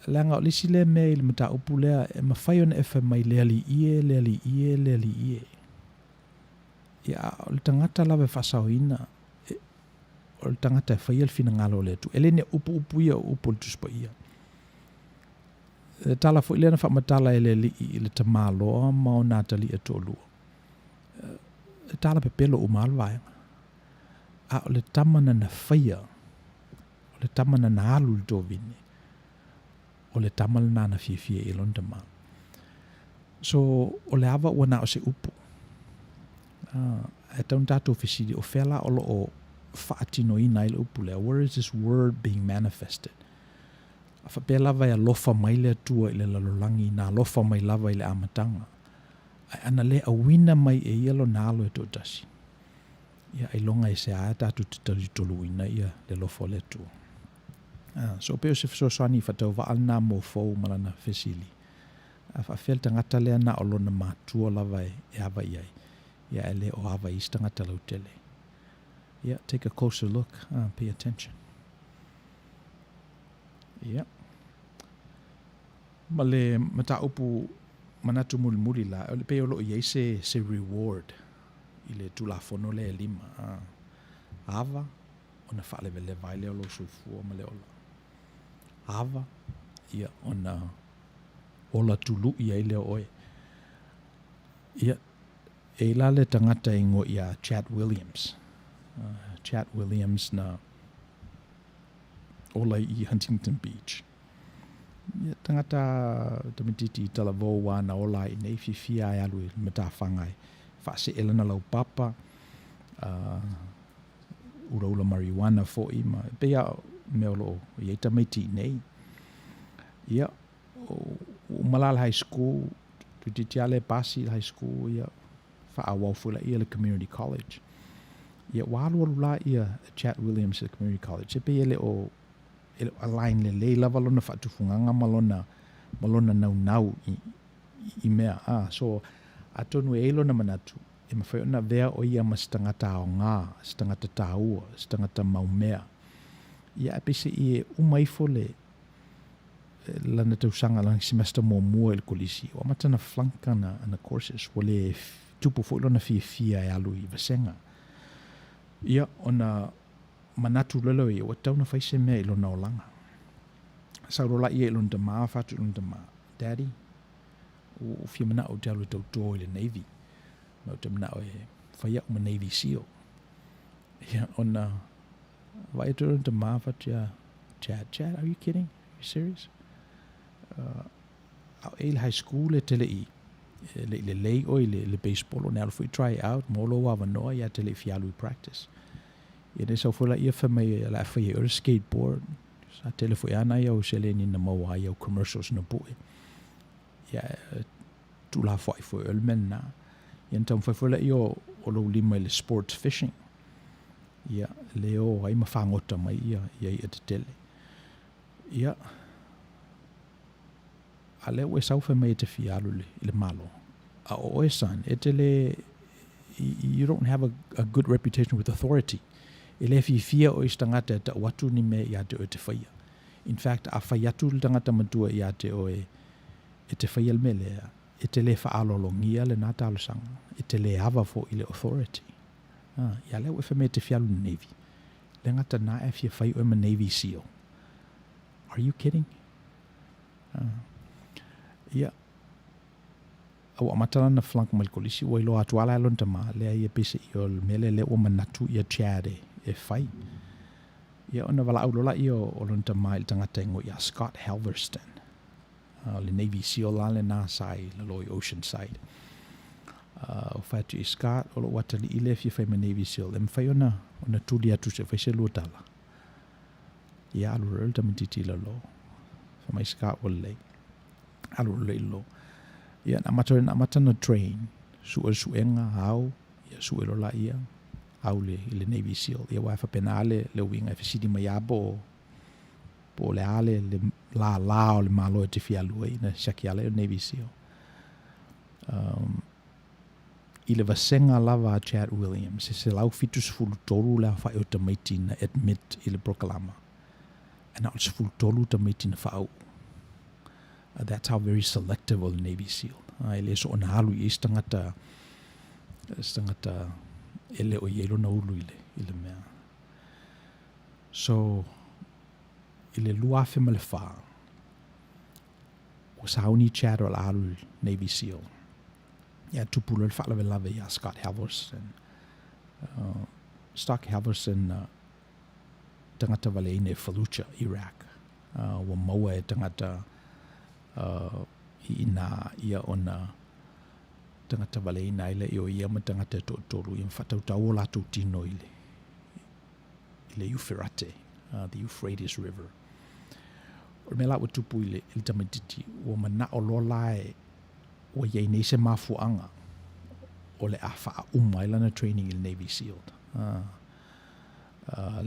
Speaker 1: Leaga o le isi lea mea i le mataupu lea, e mafai ona e fai mai le alii e, le alii e, le alii e. Ia, a o le tagata lava e faasaoina, e, o le tagata e faia le finagalo o le Atua. E le ni upu upu ia o upu o le Tusi Paia. Le tala foi lea na faamatala e le Alii i le tamaloa ma ona atalii toalua. E tala pepelo uma lava le vaega. A o le tama na na faia, o le tama na na alu i le tovine, o le tama lena na fiafia i ai lona tama. So, o le ava ua na o se upu. Ae tatau ona tatou fesili, o fea la o lo o faatinoina ai le upu lea? Where is this word being manifested? A faapea lava e alofa mai le Atua i le lalolagi, na alofa mai lava i le amataga. Ae ana le auina mai e ia lona alo e toatasi, ia ailoga e se a tatou te talitoluina ia le alofa o le Atua. So pei o se fesoasoani faatauvaa lena mo Fou ma lana fesili. A faafefea le tagata lea na o lona matua lava e ava i ai, ia ae le o ava i isi tagata lautele. Ia, take a closer look, pay attention. Ia. Ma le mataupu manatu mulimuli la, o le pei o lo o i ai se, se reward i le Tulafono lea e lima, a ava ona faalevaleva ai lea o lou soifua ma le ola. Ava, ia, ona ola tului ai lea o oe. Ia, e i la le tagata e igoa ia Chat Williams. Chat Williams na ola i Huntington Beach. Ia, tagata tamaitiiti i talavou a na ola ai nei, fiafia e alu i matafaga e faasee lana laupapa, ulaula marijuana foi ma e pei lava o mea o lo o i ai tamaiti i nei. Ia, ua uma la le high school, toeitiiti lava le pasi i le high school, ia, faaauau foi laia i le community college. Ia, ua alualu la ia Chat Williams i le community college, e pei e le o, e le o align lelei lava lona faatufugaga ma lona, ma lona naunau i, i mea, a, so, atonu e i ai lona manatu, e mafai ona avea ʻo ia ma se tagata aoga, se tagata taua, se tagata maumea. Ia, ae peiseai e uma ifo le, lana tausaga, lana semester muamua i le kolisi, ua amata ona flunk ana, ana courses, ua le tupu foi lona fiafia e alu i vasega. Ia, ona manatu loa lea o ia, ua tatau ona fai se mea i lona olaga. Sau loa laia i lona tama, fai atu i lona tama, Daddy, ua ou fia manao ou te alu e tauto i le Navy. Ma ou te manao e fai au ma Navy SEAL. Ia, ona vaai atu lona tama, fai atu ia Chad, Chad, are you kidding? Are you serious? A o e i le high school e te le i, e le i lelei ʻoe i le, le baseball, ona e alu foi try out, maua lou avanoa, ia te le i fia alu i practice. Ia ne sau foi laia fai mai o le a fai e oe le skateboard. Sa tele foi lava nai au seleni na maua ai au commercials na pue. Ia e tuulafoai foi e oe le mea lena. Ia na taumafai foi laia o, o lou lima i le sports fishing. Ia le o ai ma fagota mai ia, ia iʻa tetele. Ia, a lea ua e sau fai mai e te fia alu i le, i le Malo. A o oe son, e te le, you don't have a good reputation with authority. E le fiafia oe i se tagata e tau atu ni mea ia te oe e te faia. In fact, a fai atu le tagata matua ia te oe e te faia le mea lea, e te le faaaloalogia lena talosaga, e te le ava foi i le authority. Ah, ia lea ua e fai mai e te fia alu i le Navy. Le gata na e fia fai oe ma Navy SEAL. Are you kidding? Ah. Ia, a ua amata la ona flunk mai le kolisi, ua iloa atu lava la e lona tama, leai e peiseai o le mea lea lea ua manatu ia Chad e, e fai. Ia ona valaau loa laia o, o lona tama i le tagata e igoa ia Scott Halverston. O le Navy SEAL la lena sa i lalo i Oceanside. Ua fai atu i Scott, o lou atalii lea e fia fai ma Navy SEAL, e mafai ona, ona tuli atu se i fai se lua tala. Ia alu loa le tamaitiiti i lalo. Fai mai Scott ua lelei. Alu loa i lalo. Ia na amata na amata na train, sue le suega, au, ia sue loa laia, au le, i le Navy SEAL. Ia aua e faapena le, le uiga e fesili mai lava po o, po o le a le, le lālā o le Malo e te fia alu ai, na siaki lava laia o le Navy SEAL. Um, i le vasega lava a Chad Williams, e 173 le aofai o tamaiti na admit i le polokalama. Ae na o le 13 tamaiti na faauu. That's how very selective o le Navy SEAL. E le soona alu i ai se tagata, se tagata e le o i ai lona ulu i le, i le mea. So, i le 2004, ua sauni Chad o le a alu i le Navy SEAL. Ia tupu loa le faalavelave iā Scott Halvorsen. Stock Halvorsen na tagata valeina i Fallujah, Iraq. Ua maua e tagata i inā ia ona tagata valeina ai lea o ia ma tagata e toatolu ia ma faatautau o latou tino i le i le Euferate, the Euphrates River. O le mea la ua tupu i le, i le tamaitiiti, ua manao loa la e, Ua i ai nei se mafuaaga o le a faauma ai lana training i le Navy Seal.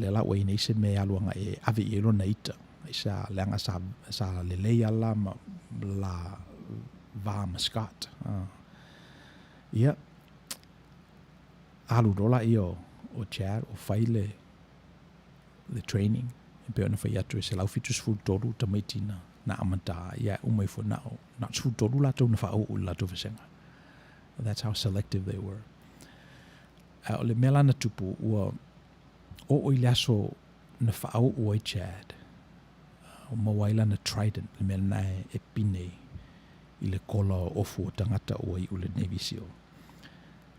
Speaker 1: Lea la ua i ai nei se mea e alu agai e ave i ai lona ita, aisea, leaga sa, sa lelei lava la ma la va ma Scott. Ia, alu loa laia o, o Chad o fai le, le training, e pei ona fai atu e 173 tamaiti na, na amata, ia e uma ifo na o, na o le 13 latou na faauu i le latou vasega. That's how selective they were. A o le mea la na tupu, ua oo i le aso na faauu ai Chad, ua maua ai lana trident, le mea lena e pine i le kola o ofu o tagata ua iu i le Navy SEAL.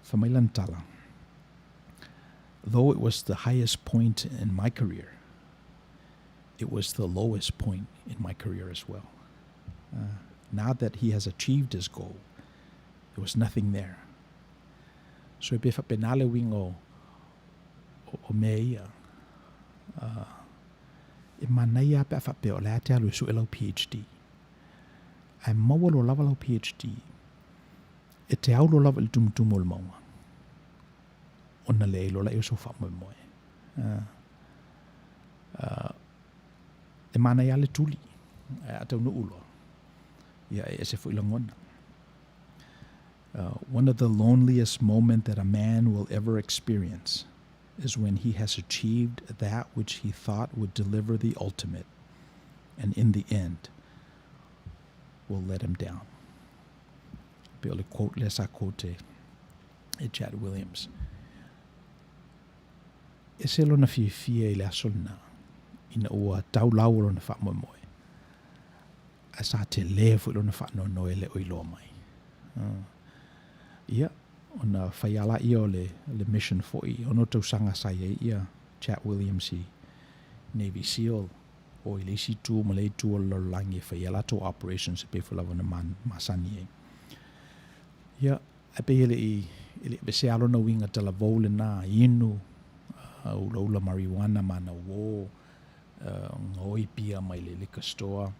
Speaker 1: Fai mai lana tala, Though it was the highest point in my career, it was the lowest point in my career as well. Now that he has achieved his goal, there was nothing there. So e pei e faapena le uiga o, o, o mea ia. E manaia lava pe a faapea o le a te alu e sue lau PhD. Ae maua loa lava lau PhD, e te au loa lava i le tumutumu o le mauga, ona leai loa lea o sou faamoemoe. E manaia lava le tuli, ae a taunuu loa, ia e ese foi lagona. One of the loneliest moment that a man will ever experience is when he has achieved that which he thought would deliver the ultimate, and in the end, will let him down. Pei o le quote lea sa quote e Chad Williams. Ese lona fiafia i le aso lena, ina ua tau lau o lona faamoemoe, ae sa tele foi lona faanoanoe e le o iloa mai. Ia, ona fai lava lea o le, le mission foi, e ono tausaga sa i ai ia Chat Williams i Navy SEAL, o i le isi itu ma le itu o le lalolagi e fai ai latou operations e pei foi lava ona masani ai. Ia, ae pei e le i, e le i aveesea lona uiga talavou lena, inu, ulaula marijuana ma ana uō, gaoi pia mai le liquor store.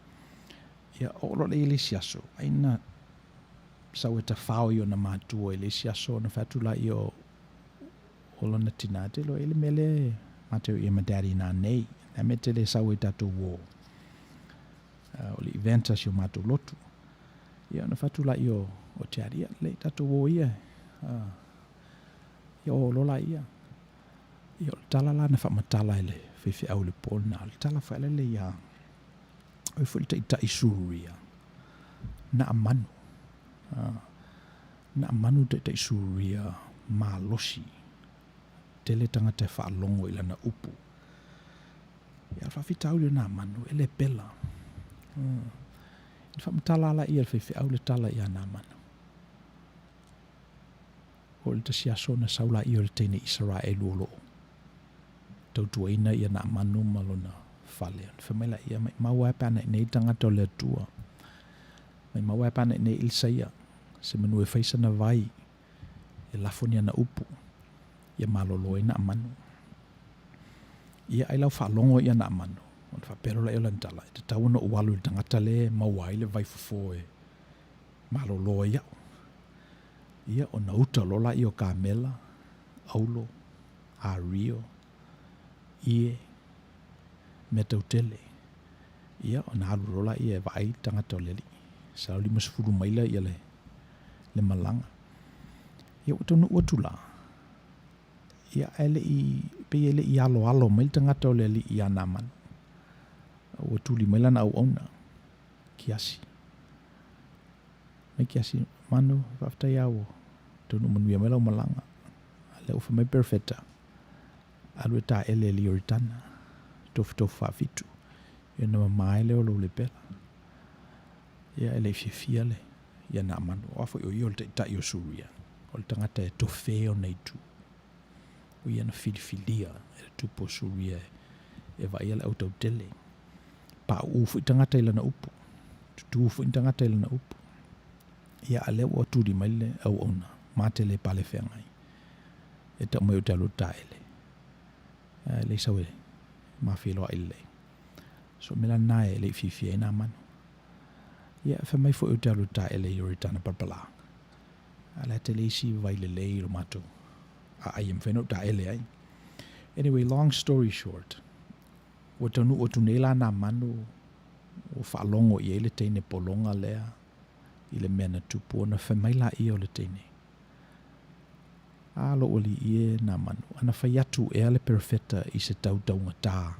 Speaker 1: Ia, oo loa lea i le isi aso, ai na sau e tafao i ona matua i le isi aso ona fai atu laia o, o lona tinā, te iloa e le mea lea e matou ia ma daddy nanei, le a mea e te le sau ai tatou uō. O le event a si o matou lotu. Ia, ona fai atu laia o, o Chad, ia, lei tatou uō ia. Ia, oo loa laia. Ia, o le tala la na faamatala e le faifeau i le po lena, o le tala foi lele ia oe foi le taitai Suria, Naamanu. Naamanu taitai Suria malosi, tele tagata e faalogo i lana upu. Ia, o le faafitauli o Naamanu, e le pela. Ina faamatala la ia le faifeau le tala ia Naamanu. O le tasi aso ona sau laia o le teine Isaraelu o lo o tautuaina ia Naamanu ma lona fale. Ona fai mai laia, Maimau ae pe ana i nei tagata o le Atua. Maimau ae pe ana i nei Elisaia, se manu e fai sana vai, e lafo ni ana upu, ia malolo ai Naamanu. Ia ai lau faalogo ia Naamanu, ona faapea loa laia o lana tala, e tatau ona ou alu i le tagata lea e maua ai le vaifofo e malolo ai au. Ia, ona uta loa laia o kamela, aulo, ario, ie, mea tautele. Ia, ona alu loa laia e vaai le tagata o le alii. 150 maila ia le, le malaga. Ia, ua taunuu atu la, ia, ae le i, pei e le i aloalo mai le tagata o le alii iā Namanu. Ua tuli mai lana auauna, Kiasi. Mai Kiasi, Manu, faafetai lava ua taunuu manuia mai lau malaga. A lea ua fai mai Perofeta, alu e taele i le Ioritana, tofitofi faafitu, ia ona mama ai lea o lou lepela. Ia, e le i fiafia le ia Naamanu. O a foi o ia o le taitai o Suria, o le tagata e tofe ona itu. O ia na filifilia e le tupu o Suria e vaaia le autautele. Pauu foi tagata i lana upu. Tutū foi ni tagata i lana upu. Ia, a lea ua tuli mai le auauna, ma te le pale feagai. E tau mai ou te alu e taele. E leai sau e ma feiloai lelei. So o mea la na e le i fiafia ai Naamanu. Ia, fai mai foi ou te alu e taele i Ioritana palapala. A o le a tele isi vai lelei i lo matou aai e mafai ona ou taele ai. Anyway, long story short, ua taunuu atu nei la Namanu, ua faalogo i ai le teine pologa lea i le mea na tupu ona fai mai laia o le teine. A lou alii e Namanu, ana fai atu ea le perofeta i se tau taugata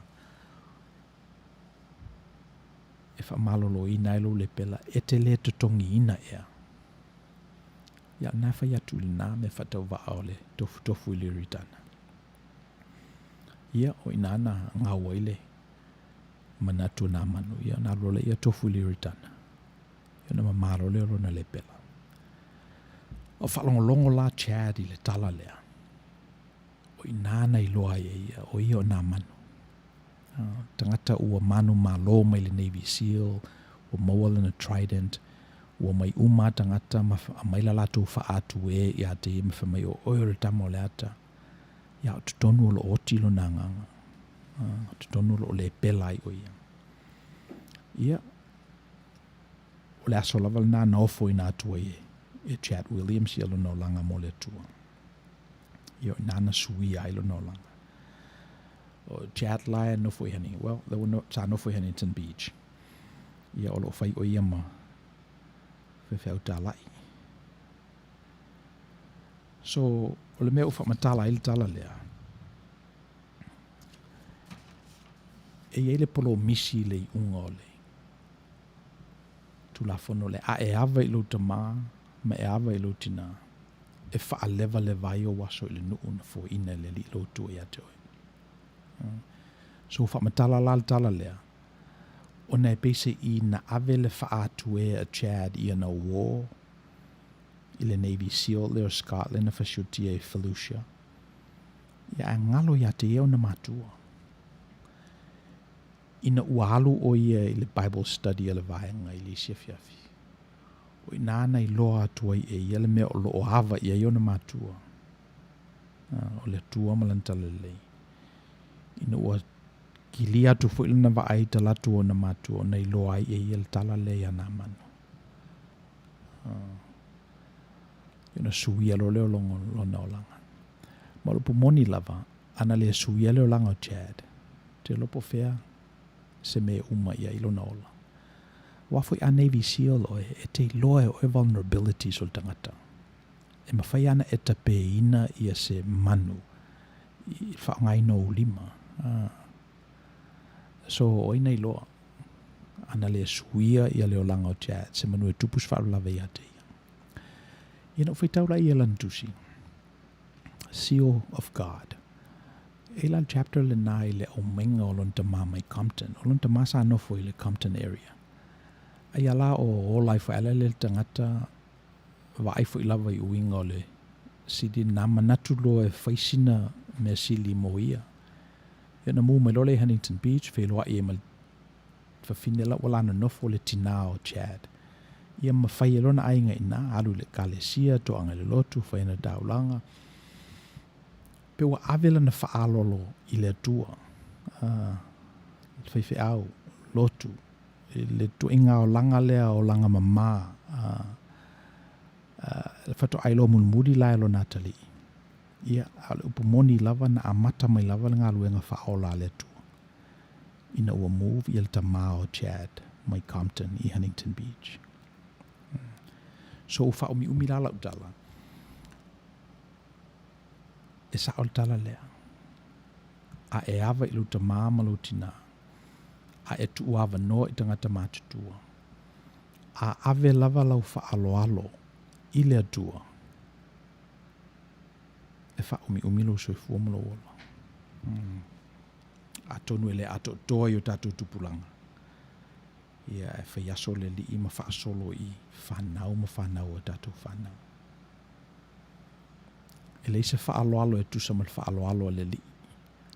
Speaker 1: e faamaloloina ai lou lepela, e te le totogiina ea. Ia, o lena e fai atu i lena mea faatauvaa o le tofutofu i le Ioritana. Ia, o i ina na gau ai le manatu o Namanu, ia ona alu loa lea ia tofu i le Ioritana. Ia ona mamā loa lea o lona lepela. O faalogologo la Chad i le tala lea, o i ina na iloa ai e ia, o ia o Namanu. Tagata ua manumalo mai le Navy Seal, ua maua lana trident, ua omai uma a tagata ma aumai la latou faa-atu-e ia te ia ma fai mai, O oe o le tama o le ata. Ia, o totonu o lo o oti lona agaga. O totonu o lo o le pela ai o ia. Ia, o le aso lava lena na ofoina atu ai e Chad Williams ia lona olaga mo le Atua. Ia, o i ina na suia ai lona olaga. O Chad la e nofo i Huntington, well, they were no, sa nofo i Huntington Beach. Ia, o lo o fai o ia ma faifeau tālaʻi. So, o le mea ua faamatala ai le tala lea, e i ai le polomisi i le iuga o le Tulafono lea, a e ava i lou tamā ma e ava i lou tinā, e faalevaleva ai ou aso i le nuu na foeina e le Alii lou Atua ia te oe. So, faamatala la le tala lea, ona e peiseai na ave le faaatuē a Chad i ana uō i le Navy Seal lea o Scott lea na fasiotia i Felucia, ia ae galo ia te ia ona matua. Ina ua alu ʻo ia i le Bible study a le vaega i le isi afiafi, o i ina na iloa atu ai e ia le mea o lo o ava i ai ona matua, o le Atua ma Lana Talalelei. Ina ua kilia atu foi lana vaai i talaatu o ona matua, ona iloa ai e ia le tala lea iā Namanu. Ona suia loa lea o lona olaga. Ma o le upu moni lava, ana le suia le olaga o Chad, te iloa po o fea se mea e uma i ai lona ola. Aua foi a Navy Seal oe, e te iloa e oe vulnerabilities o le tagata. E mafai ana e tapeina ia se manu i le faaaogaina o ou lima. So, o ai na iloa, ana le suia ia le olaga o Chad, se manu e tupu se faalavelave ia te ia. Ia na ou faitau la ia lana tusi, Seal of God. E la le chapter lena i le aumaiga o lona tamā mai Compton. O lona tamā sa nofo i le Compton area. Ai a la o ola ai foi ala le tagata vaai foi lava i uiga o le city na manatu loa e fai sina mea sili mo ia. Ia na mu mai loa lea i Huntington Beach, feiloai ai ma le fafine la ua la nonofo le tinā o Chad. Ia ma fai e lona aiga i ina, alu i le ekalesia, toaga i le lotu, fai ana taulaga. Pe ua ave lana faaaloalo i le Atua, le faifeau, lotu, le tuaiga olaga lea, olaga mama, faatoa iloa mulimuli la e lona atalii. Ia, a o le upu moni lava, na amata mai lava le galuega faaola a le Atua ina ua move ia le tamā o Chad mai Compton i Huntington Beach. So ua faaumiumi la lau tala, e sao le tala lea, a e ava i lou tamā ma lou tinā, a e tuuavanoa i tagata matutua, a ave lava lau faaaloalo i le Atua, e faaumiumi lou soifua ma lou ola. Atonu e le atoatoa i o tatou tupulaga, ia e fai aso le Alii ma faasolo i fanau ma fanau a tatou fanau. E leai se faaaloalo e tusa ma le faaaloalo a le Alii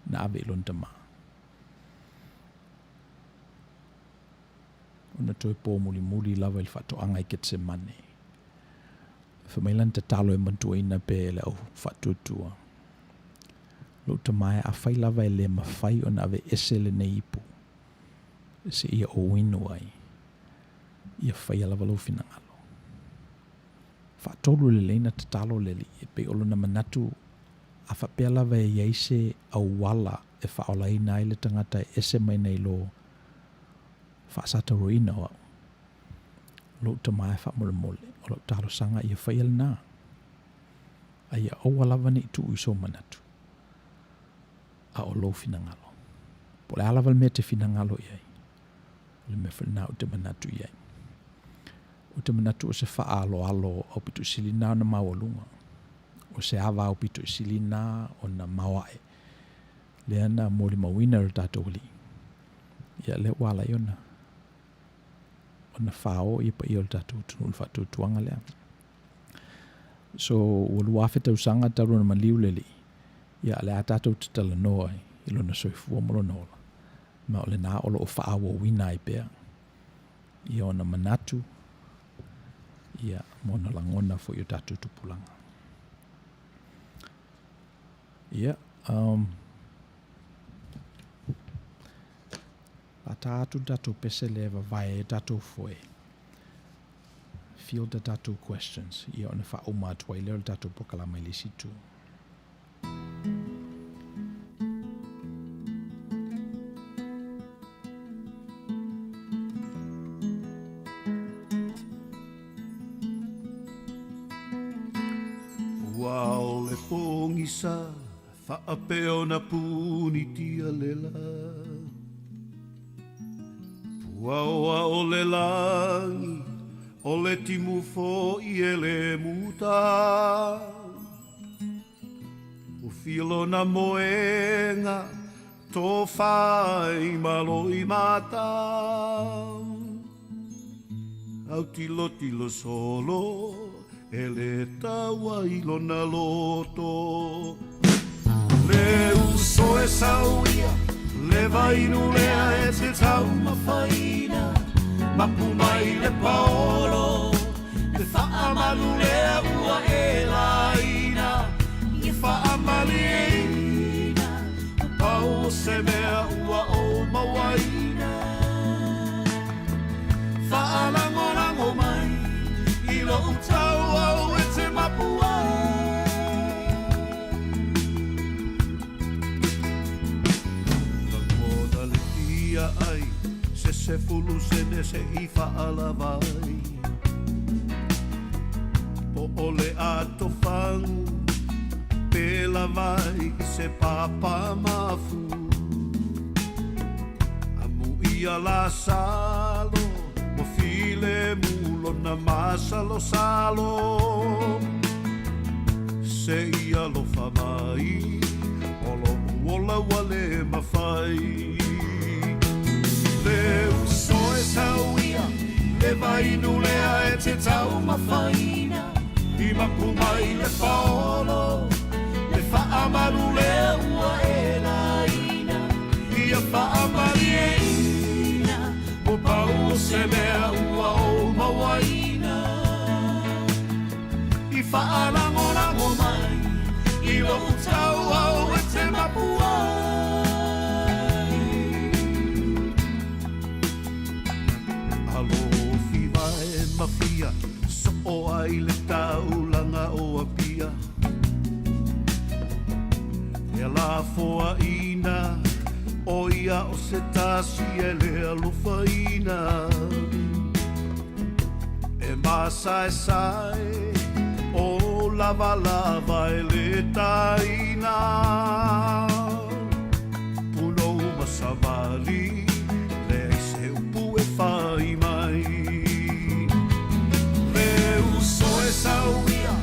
Speaker 1: na ave i lona tama. Ona toe pōmulimuli lava i le faatoaga i Ketsemane. Fai mai lana tatalo e mantuaina pea e le au faatuatua. Lou tama e, afai lava e le mafai ona aveese lenei ipu, seia ou inu ai. Ia faia lava lou finagalo. Faatolu lelei na tatalo le Alii, e pei o lona manatu a faapea lava e i ai se auala e faaolaina ai le tagata e ese mai nai lo faasatauroina o au. Lou tama e faamolemole, o lau talosaga ia faia lena. A ia aua lava ne i tuu i sou manatu, a o lou finagalo. Po o le a lava le mea e te finagalo i ai, o le mea foi lena ou te manatu i ai. Ou te manatu o se faaaloalo aupito sili lena ona maualuga, o se ava aupito sili lena ona maoae, lea na molimauina e lo tatou Alii. Ia, lea ua ala ai ona ona fao ia paia o le tatou atunuu i le faatuatuaga lea. So, ua 2000 tausaga talu ona maliu le Alii, ia o le a tatou te talanoa ai i lona soifua ma lona ola, ma o lena o lo o faaauauina ai pea ia ona manatu, ia ma ona lagona foi i o tatou tupulaga. Ia, um, a tā atu le tatou pese lea e vavae ai tatou foe. Field a tatou questions, ia ona faauma atu ai lea o le tatou polokalama i le isi itu.
Speaker 5: Ua ao le pogisa faapea ona punitia le la. Puaoa o le lagi, o le timu foi e le muta. O filona moenga, to whai malo i mata. Au tilo tilo solo, e le taua i lona loto. Le uso e sauia, le vainu lea e te taumafaina, mapu mai le paolo, le faamalu lea ua e laina, i faamalieina, o pau o se mea ua ou mauaina. Faalagolago mai i lou tau au e te mapu ai. Lagona le fia ai, se sefulu sene se i faalava ai. Po o le ato fagu, pe lava ai se papa mafu. Amu ia la salo, mo file mulona masalo salo. Se ia lofa mai, o lo ola ua le mafai. Le uso e sauia, le vainu lea e te taumafaina, i mapu mai le paolo, le faamalu lea ua e laina, ia faamalieina, mo pau o se mea ua ou mauaina. I faalagolago mai, i lou tau au e te mapu ai. Alofi vae mafia, soo ai le taulaga o Apia. E lafoaina, o ia o se tasi e le alofaina. E masaesae, o lavalava e le taina. Punou ma savali, leai se upu e fai mai. Le uso e sauia,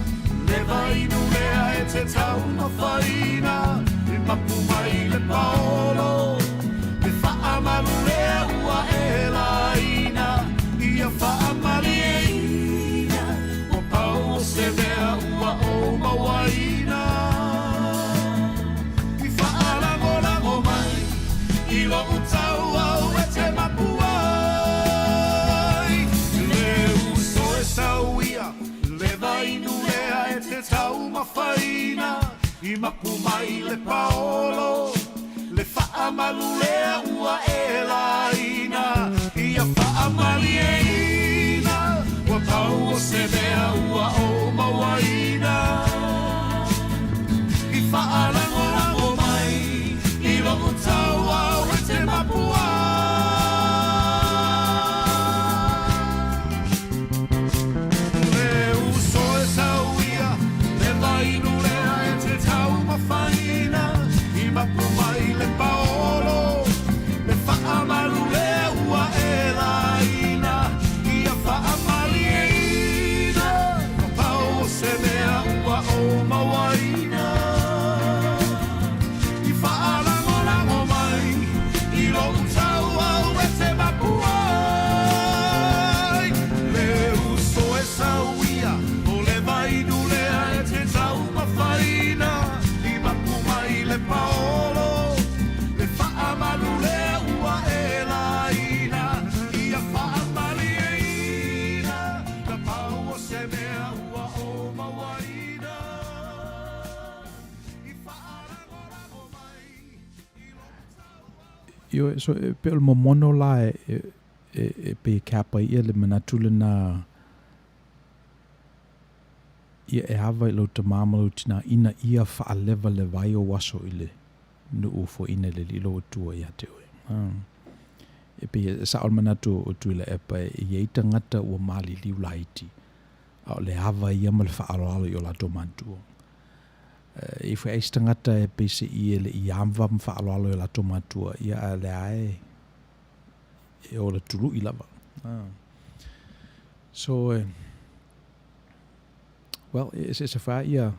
Speaker 5: le vainu lea e te taumafaina, e mapu mai le paolo, le faamalu lea ua e laina, ia faamalieina, ua pau o se mea ua ou mauaina. I faalagolago mai, i lou tau au e te mapu ai. Le uso e sauia, le vainu lea e te taumafaina, i mapu mai le paolo, le faamalu lea ua e laina, ia faamalieina. pau o se mea ua ou mauaina I faalagolago mai i lou tauau e te mapu ai. Le uso e sau ia, le vainu lea e te taumafaina I mapu mai le paolo, le faamalu lea ua e laina Ia faamalieina, na pau o se mea ua ou mauaina I faalagolago mai i lou tauau e te mapu ai. Le uso e sau ia, o le vainu lea e te taumafaina I mapu mai le paolo, le faamalu lea ua e laina Ia faamalieina, na pau o se mea ua ou mauaina I faalagolago mai i lou tauau.
Speaker 1: Ioe, so e pei o le momono la e, e, e, e pei e cap ai ia le manatu lena ia e ava i lou tamā ma lou tinā ina ia faalevaleva ai ou aso i le nuu foeina i le Alii lou Atua ia te oe. E pei e sao le manatu o Tuilaepa e i ai tagata ua maliliu laiti, a o le ava ia ma le faaaloalo i o latou matua. E i foi ai se tagata e pei se i e le i ava ma faaaloalo i o latou matua, ia a o lea e e ola tului lava. So, well, e eseese foi lava ia,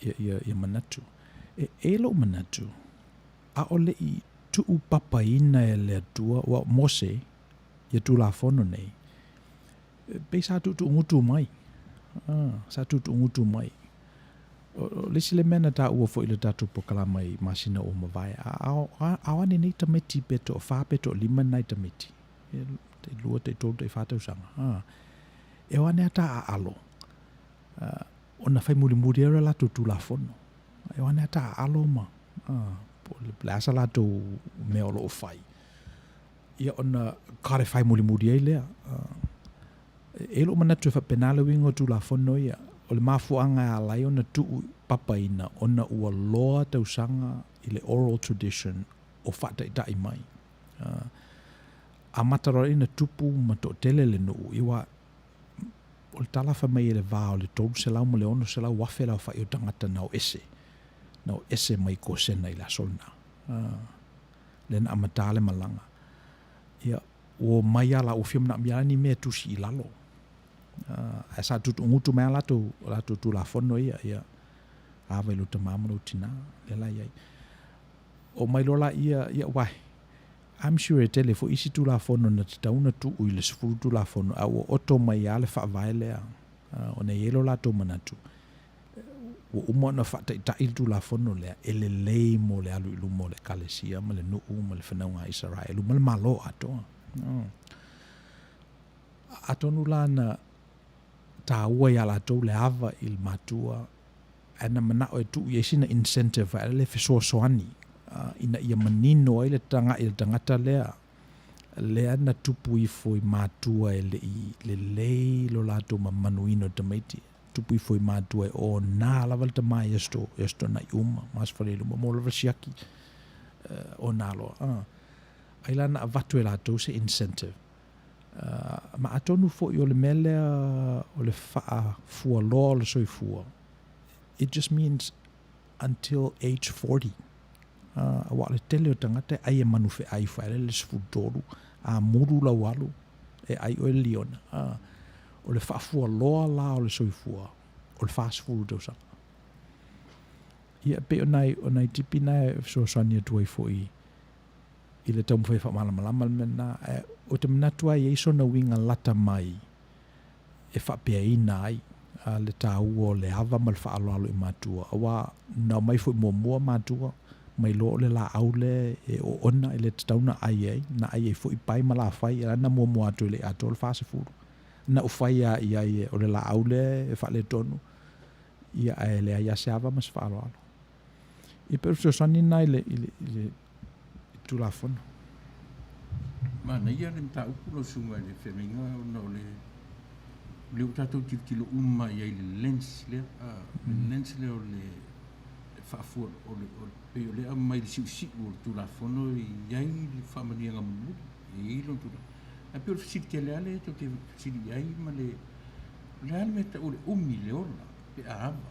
Speaker 1: ia, ia, ia manatu. E, e lou manatu, ʻaʻole i tuupapaina e le Atua, ua Mose, ia Tulafono nei, pei sa tuutuugutu mai. Ah, sa tuutuugutu mai. O le isi le mea na taua foi i le tatou polokalama i masina ua mavae, a ao ane nei tamaiti pe toafa pe toalima nai tamaiti, tailua, taitolu, taifa tausaga. Ah, e o ane a ta aalo, ona fai mulimuli ai o le latou Tulafono. E o ane a ta aalo ma, po o le a sa latou mea o lo o fai. Ia ona codify mulimuli ai lea. E i lou manatu e faapena le uiga o Tulafono ia. O le mafuaaga e ala ai ona tuu papaina ona ua loa tausaga i le oral tradition o faataitai mai. Amata loa ina tupu ma toatele le nuu, ia ua o le tala fai mai e le va o le 300 ma le 600 afe le aofai o tagata na o ese, na o ese mai Kosena i le aso lena. Lea na amata le malaga. Ia, ua omai lava la, ua fia manaomia lava ni mea e tusi i lalo. Ae sa tuutuugutu mai lava latou, latou Tulafono ia, ia, ava i lou tamā ma lou tinā, lea la e i ai. Omai loa laia, ia, uae, I'm sure e tele foi isi Tulafono na tatau ona tuu i le 10 Tulafono, a ua oto mai lava le faavae lea, ona e i ai lo latou manatu, ua uma ona faataitai le Tulafono lea e lelei mo le alu i luma o le Ekalesia ma le nuu ma le fanauga a Isaraelu ma le Malo atoa. Atonu la na taua iā latou le ava i le matua ae na manao e tuu i ai sina incentive ae le fesoasoani ina ia manino ai le tagai a le tagata lea lea na tupu ifo i matua e le i lelei lo latou mamanuina o tamaiti. Tupu ifo i matua e ona lava le tama i aso i aso toanai uma ma aso faleiluma mo lava siaki ona loa. Ai la na avatu e latou se incentive. Ma atonu foi o le mea lea o le faafualoa o le soifua, it just means until age 40. Aua o le tele o tagata e ai e manufeai foi le 13, a mulu lau alu, e ai oe le liona. O le faafualoa la o le soifua, o le 40 tausaga. Ia, pei o nai, o nai tipi na e fesoasoani atu ai foi i le taumafai e faamalamalama le mea lena. Ae ou te manatu lava e i ai sona uiga lata mai e faapeaina ai le taua o le ava ma le faaaloalo i matua, aua na omai foi muamua matua mai loa o le laau lea e oona e le tatau ona ai ai, na ai ai foi pae ma lafai, o la na muamua atu e le i atoa le 40. Na ou fai lava i ai o le laau lea e faaletonu, ia ae leai lava se ava ma se faaaloalo. Ia pei o le fesoasoani lena i le, i le, i le Tulafono.
Speaker 2: Manaia le mataupu lau susuga i le feagaiga ona o le. O lea ua tatou tilotilo uma i ai i le lens lea, le lens lea o le faafua, o le, o le, pei o lea e aumai le siusiu o le Tulafono e i ai le faamanuiaga mulimuli, e i ai lona tulaga. Ae pei o le fesili tele lava lea tou te fesili i ai ma le, o le a le mea e tau o le umi le ola pe a ava?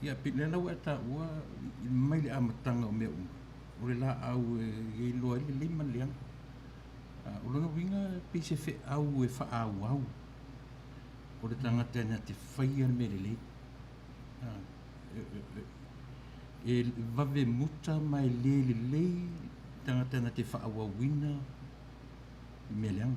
Speaker 2: Ia, pei o lea la ua e taua mai le amataga o mea uma, o le laau e iloa ai le lelei ma le leaga. O lona uiga e pei se feau e faaauau o le tagata na te faia le mea lelei. E vave muta ma e le lelei le tagata na te faaauauina i mea leaga.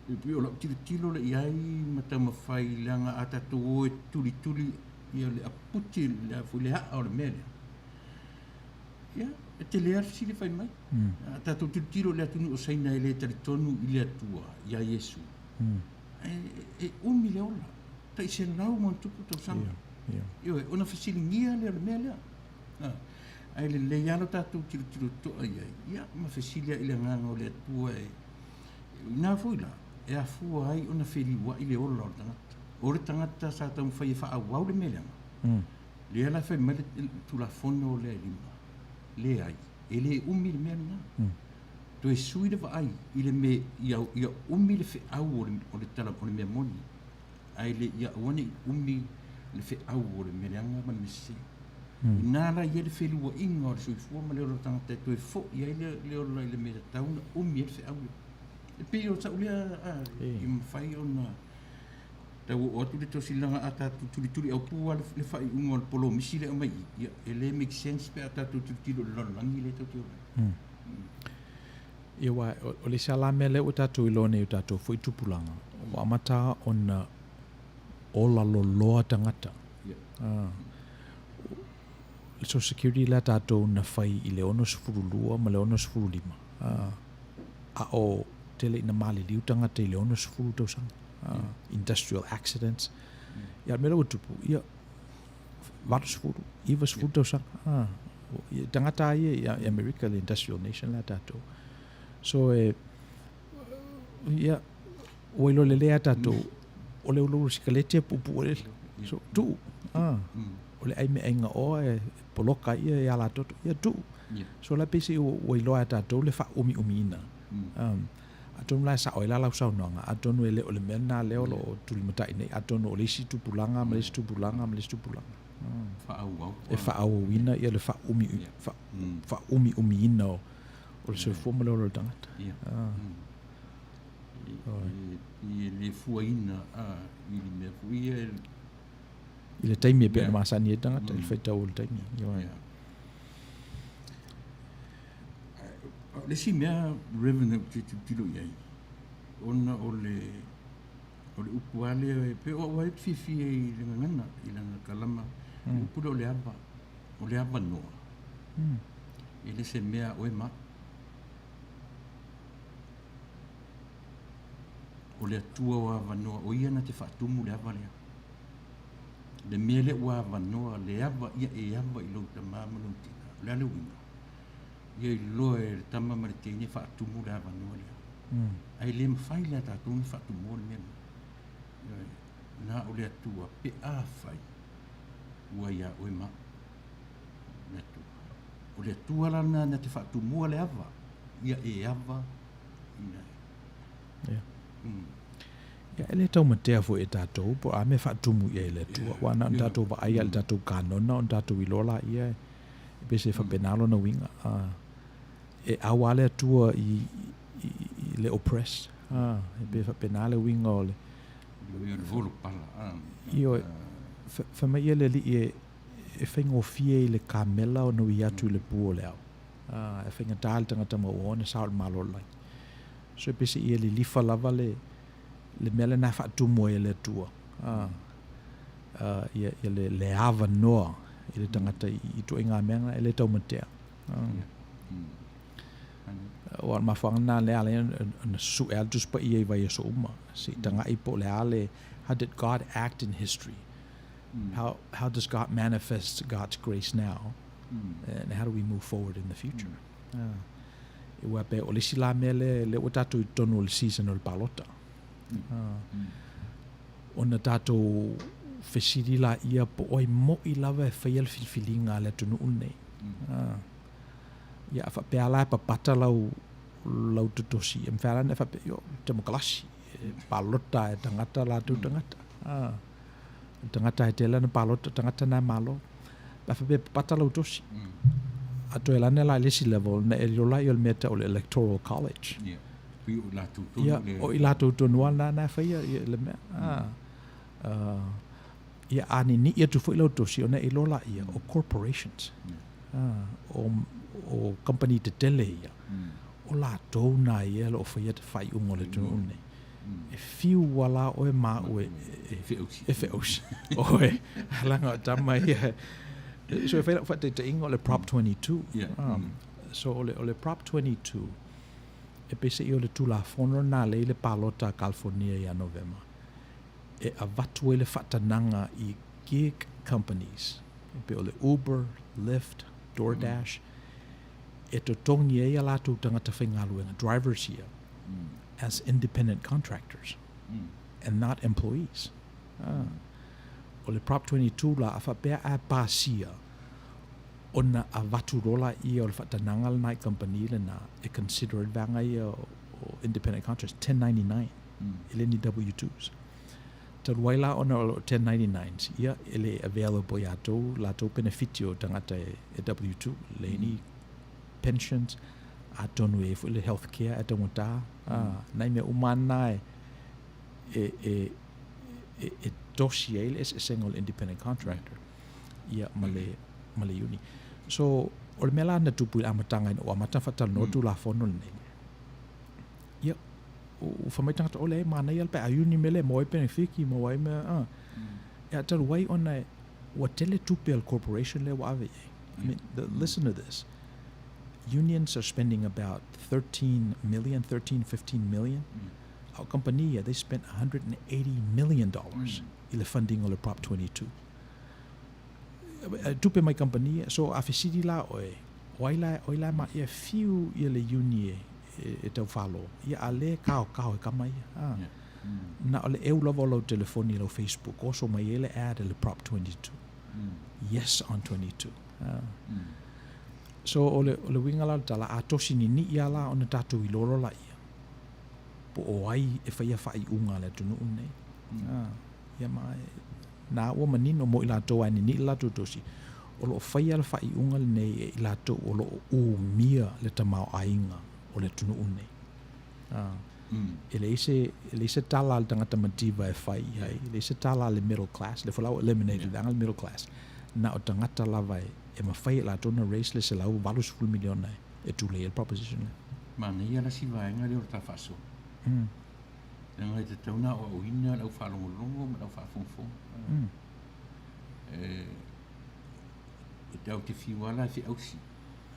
Speaker 2: E pei o lau tilotilo lea i ai ma taumafai leaga a tatou o e tulituli ia le aputi le, foi le aa o le mea lea, ia, e tele lava le fesili e fai mai. A tatou tilotilo i le atunuu o Saina e le talitonu i le Atua, ia Iesu, e umi le ola, tai 100+ tausaga. Ioe, ona fesiligia lea o le mea lea. Ae lelei lava lo tatou tilotilo totoa i ai, ia, ma fesili i le agaga o le Atua e ina foi la, e afua ai ona feliuai le ola o le tagata. O le tagata sa taumafai e faaauau le mea leaga, lea la e fai mai le Tulafono lea e 5, leai, e le umi le mea lena. Toe sui le vaai i le mea ia umi le feau o le tala o le mea moni, ae le ia aua ne i umi le feau o le mea leaga ma le mea sese. Ina la i ai le feluaiga o le soifua ma le ola o le tagata e toe foi ai le ola i le mea e tatau ona umi ai le feau lea. E pei o sau lea i mafai ona tau oo atu le tosilaga a tatou tulituli aupu lava le faaiuga o le polomisi lea e aumai i i, ia, e le make sense pe a tatou tilotilo i le lalolagi lea e tatou te ola ai.
Speaker 1: Ia, aua o le isi lava la mea lea ua tatou iloa nei i o tatou foi tupulaga, ua amata ona ola loloa tagata. Le Social Security lea tatou na fai i le 62 ma le 65, a o tele ina maliliu tagata i le 60 tausaga. Industrial accidents. Ia, le mea lea ua tupu, ia, 80, 90 tausaga. Ia, tagata lava ia i Amerika, le industrial nation lea tatou. So, e, ia, ua iloa lelei lava tatou, o le ulaula sikaleti e puupuu elele. So, tuu. O le ai meaaiga oa e poloka ai ia alatoto, ia tuu. So, la pei se ua iloa e tatou le faaumiumiina. Atonu la e sao ai la lau saunoaga, atonu e le o le mea lena lea o lo o tulimatai nei, atonu o le isi tupulaga ma le isi tupulaga ma le isi tupulaga.
Speaker 2: Faaauau.
Speaker 1: E faaauauina ia le faaumiumiina o le soifua ma le ola o le tagata.
Speaker 2: Ia. E le fuaina i le mea foi ia
Speaker 1: i le taimi e pei ona masani ai le tagata i le faitau o le taimi.
Speaker 2: Ia. O le isi mea, Reverend, ou te tilotilo i ai, ona o le o le upu lava lea, e pei o au lava ou te fiafia i le gagana, i lana kalama, le upu lea o le ava, o le avanoa, e le se mea a oe ma au. O le Atua o avanoa, o ia na te faatumu le ava lea. Le mea lea ua avanoa, le ava ia e ava i lou tama ma lou tina. O le a le uiga? Ia iloa e le tama ma le teine faatumu le avanoa lea. Ae le mafai la e tatou ona faatumua le mea lena. Ioe, na o le Atua pe afai ua ia oe ma au. Le Atua. O le Atua la lena na te faatumua le ava, ia e ava ina e.
Speaker 1: Ia. Ia, e le taumatea foi e tatou po o a mea e faatumu i ai e le Atua. Aua na ona tatou vaai lava i le tatou kanona ona tatou iloa laia e pei se faapena lona uiga. E au lava le Atua i le oppressed. E pei e faapena le uiga o le...
Speaker 2: Le volopala.
Speaker 1: Ioe, fai mai ia le Alii e faigofie i le kamela ona ui atu i le pu o le ao. E faigata le tagata mauoa ona sao i le Malo o le lagi. So e pei se ia lilifa lava le le mea lena e faatumu ai e le Atua ia ia le le avanoa i le tagata i ituaiga mea na e le taumatea. Aua o le mafuaaga lena lea e ala ai ona susue lava le Tusi Paia i vaiaso uma, se i tagai po o le a le, how did God act in history? How does God manifest God's grace now? And how do we move forward in the future? Aua pei o le isi la mea lea, lea ua tatou i totonu o le season o le palota. Ona tatou fesili laia po o ai mo'i lava e faia le filifiliga a le atunuu lenei. Ia a faapea la e papata lau lau totosi, e mafai lava la ona e faapea, io, temokalasi, e palota e tagata latou tagata. O le tagata e tele ana palota, o le tagata lena e malo. Pe a faapea e papata lau tosi, a toe alu ane la i le isi level, ona e lilo lea o le mea e tau o le Electoral College. Ia, o i latou tonu lava lena na e faia le mea. Ia, a ninii atu foi lau tosi, ona e iloa laia, o corporations, o kamupani tetele ia, o latou na ia o lo o faia le faaiuga o le atunuu lenei. E fiu lava la oe ma au e feausi. Oe, leaga o tama ia. So e fai lau faataitaiga o le Prop 22. So o le Prop 22, e peiseai o le Tulafono lena lea i le palota a Kalifonia ia Novema, e avatu ai le faatanaga i gig companies, e pei o le Uber, Lyft, DoorDash, e totogi ai a latou tagata faigaluega, drivers ia, as independent contractors and not employees. O le Prop 22 la, a faapea a pasia, ona avatu loa laia o le faatanaga lena i kamupani lena e consider ai le vaega ia o independent contractors, 1099, e le ni W-2s. Talu ai la ona o lo o 1099s, ia, e le available ia tou latou penefiti o tagata e W-2, leai ni pensions, atonu e i ai foi le health care ae taugata, nai mea uma lava na e, e, e, e, e tosi ai le eseesega o le independent contractor ia ma le, ma le uni. So, o le mea la na tupu i le amataga ina ua amata ona faatalanoa le Tulafono lenei, ia, ua fai mai tagata, o leai, manaia le paeaiuni le mea lea e maua ai penefiti, maua ai mea, a. Ae talu ai ona ua tele tupe a le corporation lea ua ave i ai. I mean, the, listen to this. Unions are spending about 13 million, 13, 15 million. A o kamupani ia, they spent $180 million i le funding o le Prop 22. Tupe mai kamupani ia. So, a fesili la oe, o ai la, o ai la ma, ia fiu ia le uni e, e, e tau falo. Ia a le kaokao e kama ia. Ah. Na o le ʻeu lava o lau telefoni i lau Facebook, oso mai ai le ad i le Prop 22. Yes on 22. Ah. So, o le, o le uiga la o le tala, a tosi ninii lava la ona tatou iloa loa laia, po o ai e faia faaiuga a le atunuu lenei. Ah. Ia ma e, na ua manino mo i latou ae ninii le latou tosi, o lo o faia le faaiuga lenei e i latou o lo o umia le tamaoaiga o le atunuu lenei. Ah. E leai se, e leai se tala a le tagata mativa e fai i ai, e leai se tala a le middle class, lea foi la ua eliminate le vaega le middle class, na o tagata lava e, e mafai e latou ona raise le $180 miliona e tulei ai le proposition lea.
Speaker 2: Manaia la si vaega lea o le ta faasoa. Leaga e tatau ona aoaoina le au faalogologo ma le au faafogafoga. E, e tatou te fiu lava la e feausi,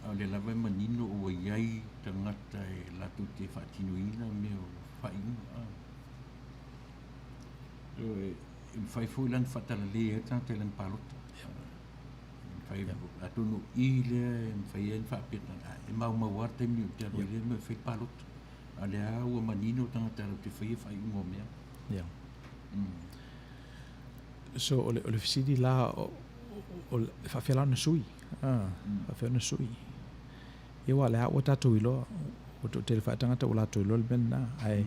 Speaker 2: a o lea lava e manino ua i ai tagata e latou te faatinoina mea o faaiuga. E mafai foi la ona faatalale ai le tagata i lana palota. E mafai, atonu o i lea e mafai ai ona faapea, e maumau lava le taimi ou te alu ai i lea mea e fai le palota. A o lea lava ua manino tagata latou te faia faaiuga o mea.
Speaker 1: Yeah. So o le, o le fesili la, o, o, e faafefea la ona sui? Ah, faafefea ona sui? Ia aua o lea ua tatou iloa, ua toatele foi tagata ua latou iloa le mea lena. Ae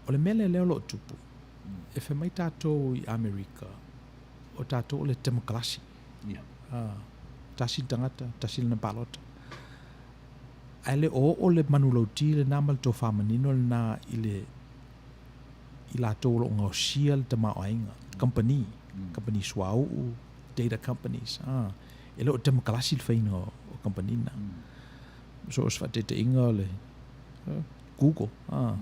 Speaker 1: o le mea lea lea o lo o tupu, e fai mai tatou i Amerika, o tatou o le temokalasi.
Speaker 2: Yeah.
Speaker 1: Ah, tasi le tagata, tasi lana palota. Ae le o oo le manulauti lena ma le tofa manino lena i le i latou o lo o gaosia le tamaoaiga, kamupani, kamupani suauu, data companies, a, e le o temokalasi le faiga o kamupani na. So o se faataitaiga o le Google, a,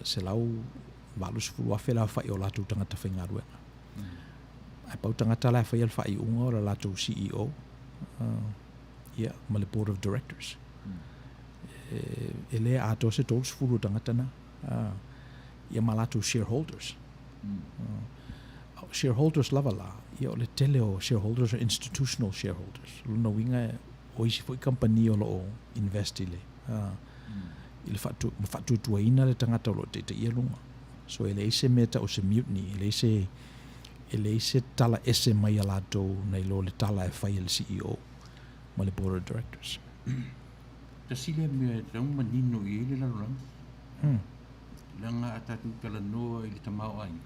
Speaker 1: 180,000 le aofai o latou tagata faigaluega. Ae pau tagata la e faia le faaiuga o le latou CEO, ia, ma le Board of Directors. E, e le atoa se 30 o tagata na, ia ma latou shareholders. Shareholders lava la, ia o le tele o shareholders o institutional shareholders. O lona uiga o isi foi kamupani o lo o invest i le, i le faatuatuaina le tagata o lo o taitaia luga. So e leai se mea tau o se mutiny, e leai se, e leai se tala ese mai a latou nai lo le tala e fai e le CEO ma le Board of Directors.
Speaker 2: Tasi lea mea e tatau ona manino i ai le lalolagi, leaga a tatou talanoa i le tamaoaiga,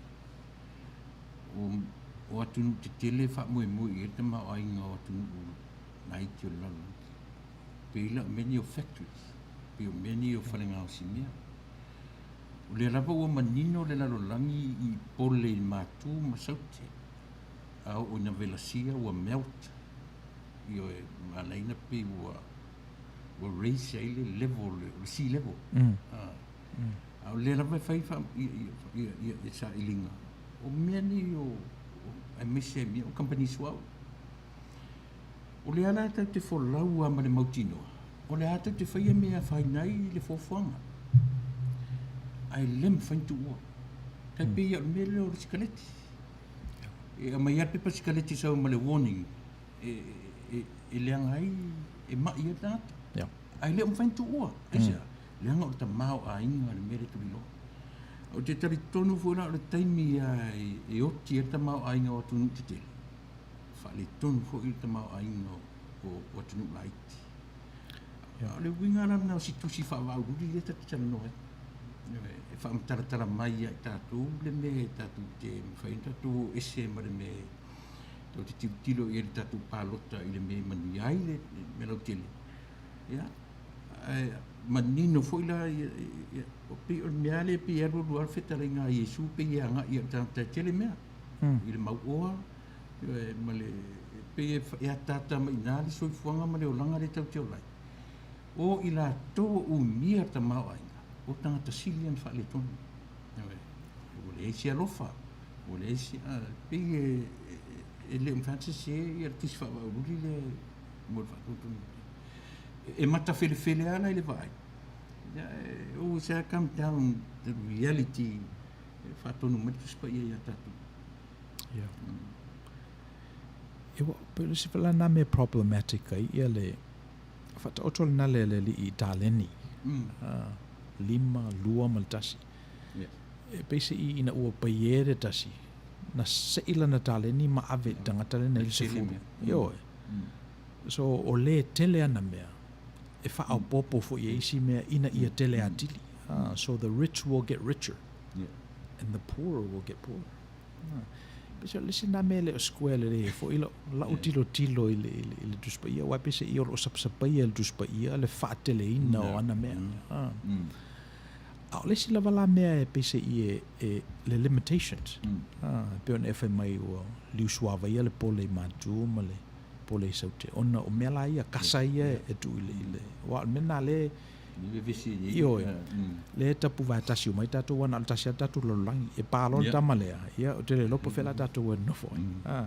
Speaker 2: o, o atunuu tetele e faamoemoe i ai le tamaoaiga o atunuu laiti o le lalolagi. Pei la o mea nei o factories, pei o mea nei o fale gaosi mea. O lea lava ua manino le lalolagi i pole i Matu ma Saute, a oo ina velasia ua melt, ioe, ma ala ai ona pei ua ua raise ai le level o le sea level. A o lea lava e fai ia sailiga o mea nei o aemaise mea o kamupani suauu. O lea la tatou te folau lava ma le mautinoa, o le a tatou te faia mea e afaina ai le fuafuaga, ae le mafai ona tuua. Tai pei o le mea lea o le sikaleti. E aumai lava le pepa sikaleti sau ma le warning e leaga ai, e mai ai le tagata. Ae le o mafai ona tuua. Aisea? Leaga o le tamaoaiga le mea lea e tuliloa. Ou te talitonu foi la o le taimi lava e oti ai le tamaoaiga o atunuu tetele, faaletonu foi le tamaoaiga o atunuu laiti. A o le uiga la lena o si tusi faavaululi lea tatou te talanoa ai, e faamatalatala mai ia i tatou le mea e tatou te mafai ona tatou o ese ma le mea tatou te tilotilo i ai i le tatou palota i le mea e manuia ai le mea lautele. Ia, ae manino foi la, ia, pei o le mea lava lea pei e alualu lava le fetalaiga a Iesu pei e agai i le tagata e tele mea, i le mauoa, ma le, pei e ataata mai i ina le soifuaga ma le olaga lea tatou te ola ai. O i latou o umia le tamaoaiga, o tagata sili ona faaletonu. Ua leai se alofa, ua leai se, pei e le o mafai ona sese le Tusi Faavaululi lea mo le faatonutonuga. E matafelefele lava la i le vaai, always come down the reality e faatonu mai le Tusi Paia ia tatou.
Speaker 1: Ia. E ua, pe le isi la na mea problematic ai ia le faataoto lena le le alii i taleni. 5, 2 ma le 1.
Speaker 2: Yeah.
Speaker 1: E peise'i ina ua paie le tasi, na se'i lana taleni ma ave i le tagata lena i le sefulu. Ioe. So o le tele ana mea, e faaopoopo foi e isi mea ina ia tele atili. So the rich will get richer and the poor will get poorer. Peiseai o le isi lena mea e le o square lelei ai foi lau, lau tilotilo i le, i le, i le Tusi Paia, aua peiseai o lo o sapasapaia e le Tusi Paia le faateleina o ana mea. A o le isi lava la mea e peiseai e, e, le limitations. E pei ona e fai mai ua liusuavaia le pole i Matu ma le pole i Saute, ona o mea la ia, kasa ia e tuu i le, i le, aua o le mea lena lea Ioe, lea e tapuvae tasi uma ai tatou aua na o le tasi lava le tatou lalolagi. E pa loa le tama lea, ia ou te le iloa po o fea la tatou e nonofo ai.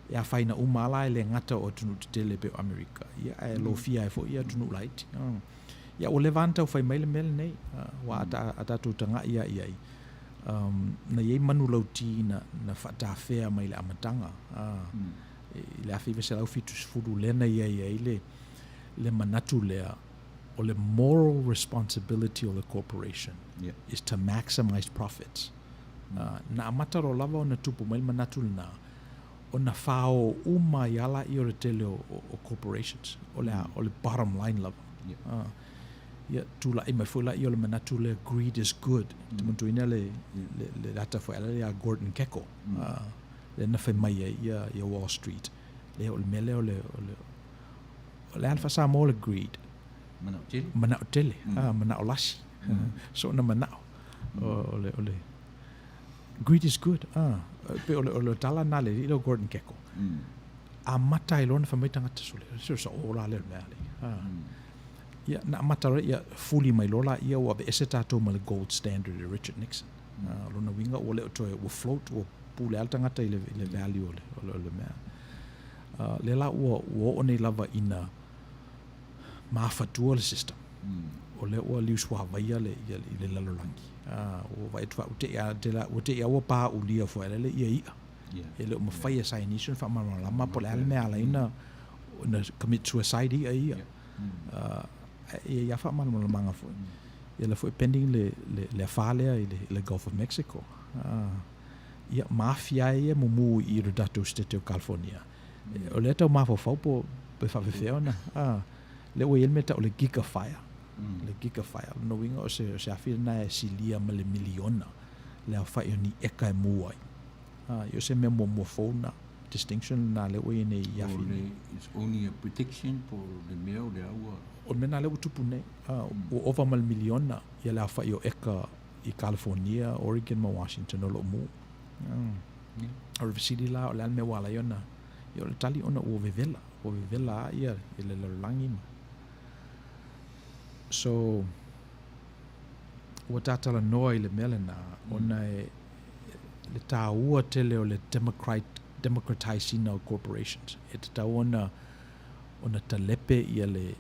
Speaker 1: E afaina uma lava la e le gata o atunuu tetele e pei o Amerika, ia ae lofia ai foi atunuu laiti. Ia ua leva lava ona tau fai mai le mea lenei, aua a tatou tagai lava i ai, na i ai manulauti na faatafea mai i le amataga i le 1970 lea na i ai ai le manatu lea, o le moral responsibility o le corporation is to maximise profits. Na amata loa lava ona tupu mai le manatu lena, ona fao uma ai lava laia o le tele o corporations, o le a, o le bottom line lava. Ia, tulai mai foi laia o le manatu lea greed is good. Te manatua le, le ata foi ala ia Gordon Gekko, lea na fai mai ai ia Wall Street. Lea o le mea lea o le, o le, O le a le faa-Samoa o le greed?
Speaker 2: Manao tele.
Speaker 1: Manao tele, manao lasi. Soona manao. O le, o le, greed is good. Pei o le, o le tala na le alii lea o Gordon Gekko. Amata ai loa ona fai mai tagata sole, se sa o la lea o le mea alii. Ia, na amata loa, ia, fuli mai loa laia ua aveese tatou ma le gold standard e Richard Nixon. O lona uiga ua le o toe, ua float, ua pule lava le tagata i le, i le value o le, o le, o le mea. Lea la ua oo nei lava ina mafatua le system. O lea ua liusuavaia le, ia, i le lalolagi. Ua vaai atu ua te i te la, ua te i ua pāulia foi le ia i'a. E le o mafai e saienisi ona faamalamalama po o le a le mea e ala ai ona commit suicide i'a ia. E i ai lava faamalamalamaga foi. Ia lea foi e pending le le le afa lea i le i le Gulf of Mexico. Ia ma aafia ai ia mumu i le tatou Setete o California. O lea tau mafaufau po pe faafefea ona lea ua i ai le mea tau o le Giga Fire. Le Giga Fire, o lona uiga o se o se afi lena e silia ma le miliona le aofai o ni eka e mu ai. Ia o se mea muamua fou lena, distinction lena lea ua i ai nei i afi nei.
Speaker 2: It's only a prediction po o le mea o lea ua.
Speaker 1: O le mea lena lea ua tupu nei, ua ova ma le miliona ia le aofai o eka i California, Oregon ma Washington o lo o mu. O le fesili la, o le a le mea ua ala ai ona, ia o le tali ona ua vevela, ua vevela lava ia le lalolagi ma. So, ua ta talanoa i le mea lena, ona e le taua tele o le democratize ina o corporations. E tatau ona ona talepe ia le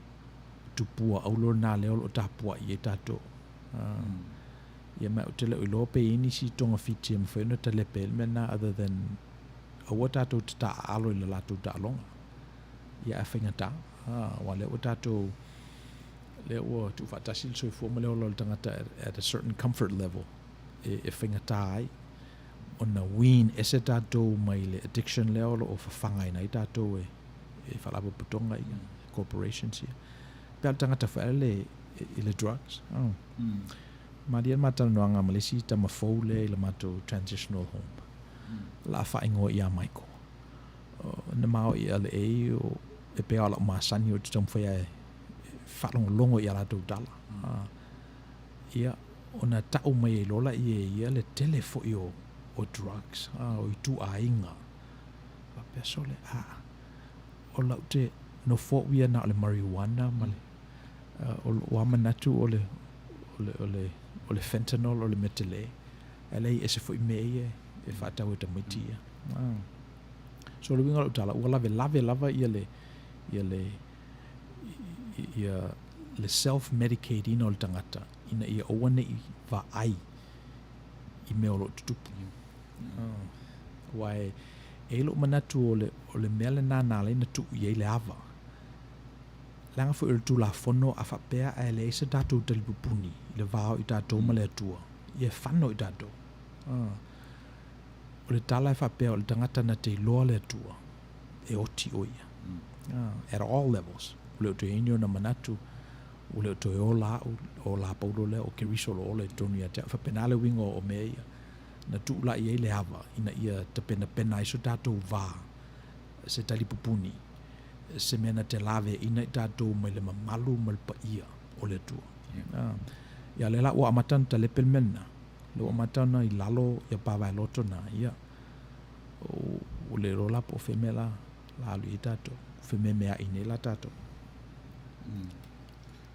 Speaker 1: tupua auro lena lea o lo o tapuai ai tatou. Ia ma ou te le o iloa pe i ai nisi togafiti e mafai ona talepe ai le mea lena other than aua tatou te taaalo i le latou taaloga. Ia ae faigata, aua lea ua tatou lea ua tuufaatasi le soifua ma le ola o le tagata at a certain comfort level e faigata ai ona wean ese tatou mai le addiction lea o lo o fafagaina ai tatou e e faalapotopotoga ia, corporations ia. Pe a le tagata foi le i le drugs. Oh. Malie le ma talanoaga ma le isi tama fou lea i le matou transitional home. La faaigoa ia Michael. Na mao i LA o e pei o lau masani o te taumafai e faalogologo i a latou tala. Ia, ona tau mai ai loa laia e ia le tele foi o o drugs, o ituaiga. Faapea sole, a, o lau te nofo au ia na o le marijuana ma le, o lou lava manatu o le, o le, o le, o le fentanyl o le mea tele. Ae leai e ese foi mea ia e faatau e tamaiti ia. So o le uiga o lau tala, ua lavelave lava ia le, ia le, ia le self medicate ina o le tagata ina ia aua ne i vaai i mea o lo o tutupu. Aua e i ai lou manatu o le, o le mea lena na ala ai ona tuu i ai le ava. Leaga foi o le Tulafono a faapea ae leai se tatou talipupuni i le va o i tatou ma le Atua, ia e fano i tatou. O le tala e faapea o le tagata na te iloa le Atua, e oti o ia. At all levels. Ua le o toe i ai ni ona manatu, ua le o toe ola au, o la Paulo lea, o Keriso o lo o ola i totonu ia te au. E faapena le uiga o mea ia. Na tuu la i ai le ava ina ia tapenapena ai so tatou va, se talipupuni, se mea na te laveaiina i tatou mai le mamalu ma le paia o le Atua. Ia lea la ua amata ona talepe le mea lena, lea ua amata ona i lalo ia pavaeloto na, ia, ua le iloa la po o fea mea la alu i ai tatou, fememeai nei la tatou.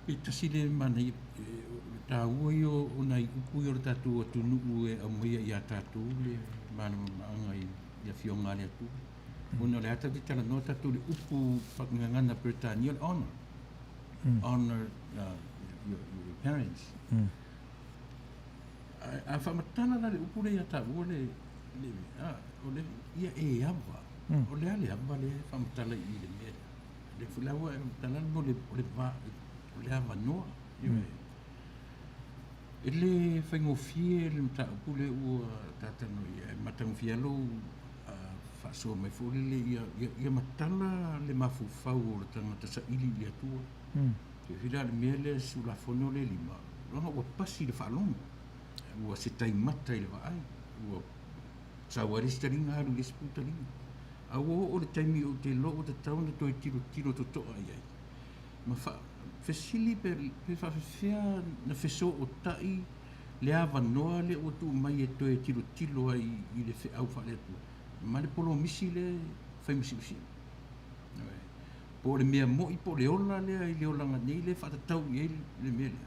Speaker 2: E tasi le manaia, o le taua ia o nai upu ia o le tatou atunuu e aumaia ia tatou le malamalamaaga i Afioga a le Atua. Ona o lea tatou te talanoa tatou i le upu gagana Peretania o le honour. Honour your parents. A faamatala la le upu lea ia taua le, le, a, o le, ia e ava. O le a le ava lea e faamatala i le mea lea? Le foi la ua e faamatala o le, o le va, o le avanoa. E le faigofie le mataupu lea ua tatalanoa i ai, e matagofie lava lou faasoa mai foi lele ia, ia, ia matala le mafaufau o le tagata saili i le Atua. Mm. Silasila le mea lea Tulafono lea lima, leaga ua pasi le faalogo, ua se taimata i le vaai, ua sau ai le isi taliga alu i le isi taliga. A ua oo le taimi ou te iloa ua tatau ona toe tilotilo totoa i ai. Ma fa, fesili pe, pe faafefea na fesootai le avanoa lea ua tuu mai e toe tilotilo ai i le feau faale-Atua ma le polomisi lea e fai ma siusiu. Po o le mea mo'i po o le ola lea i le olaga nei lea e faatatau i ai le mea lea,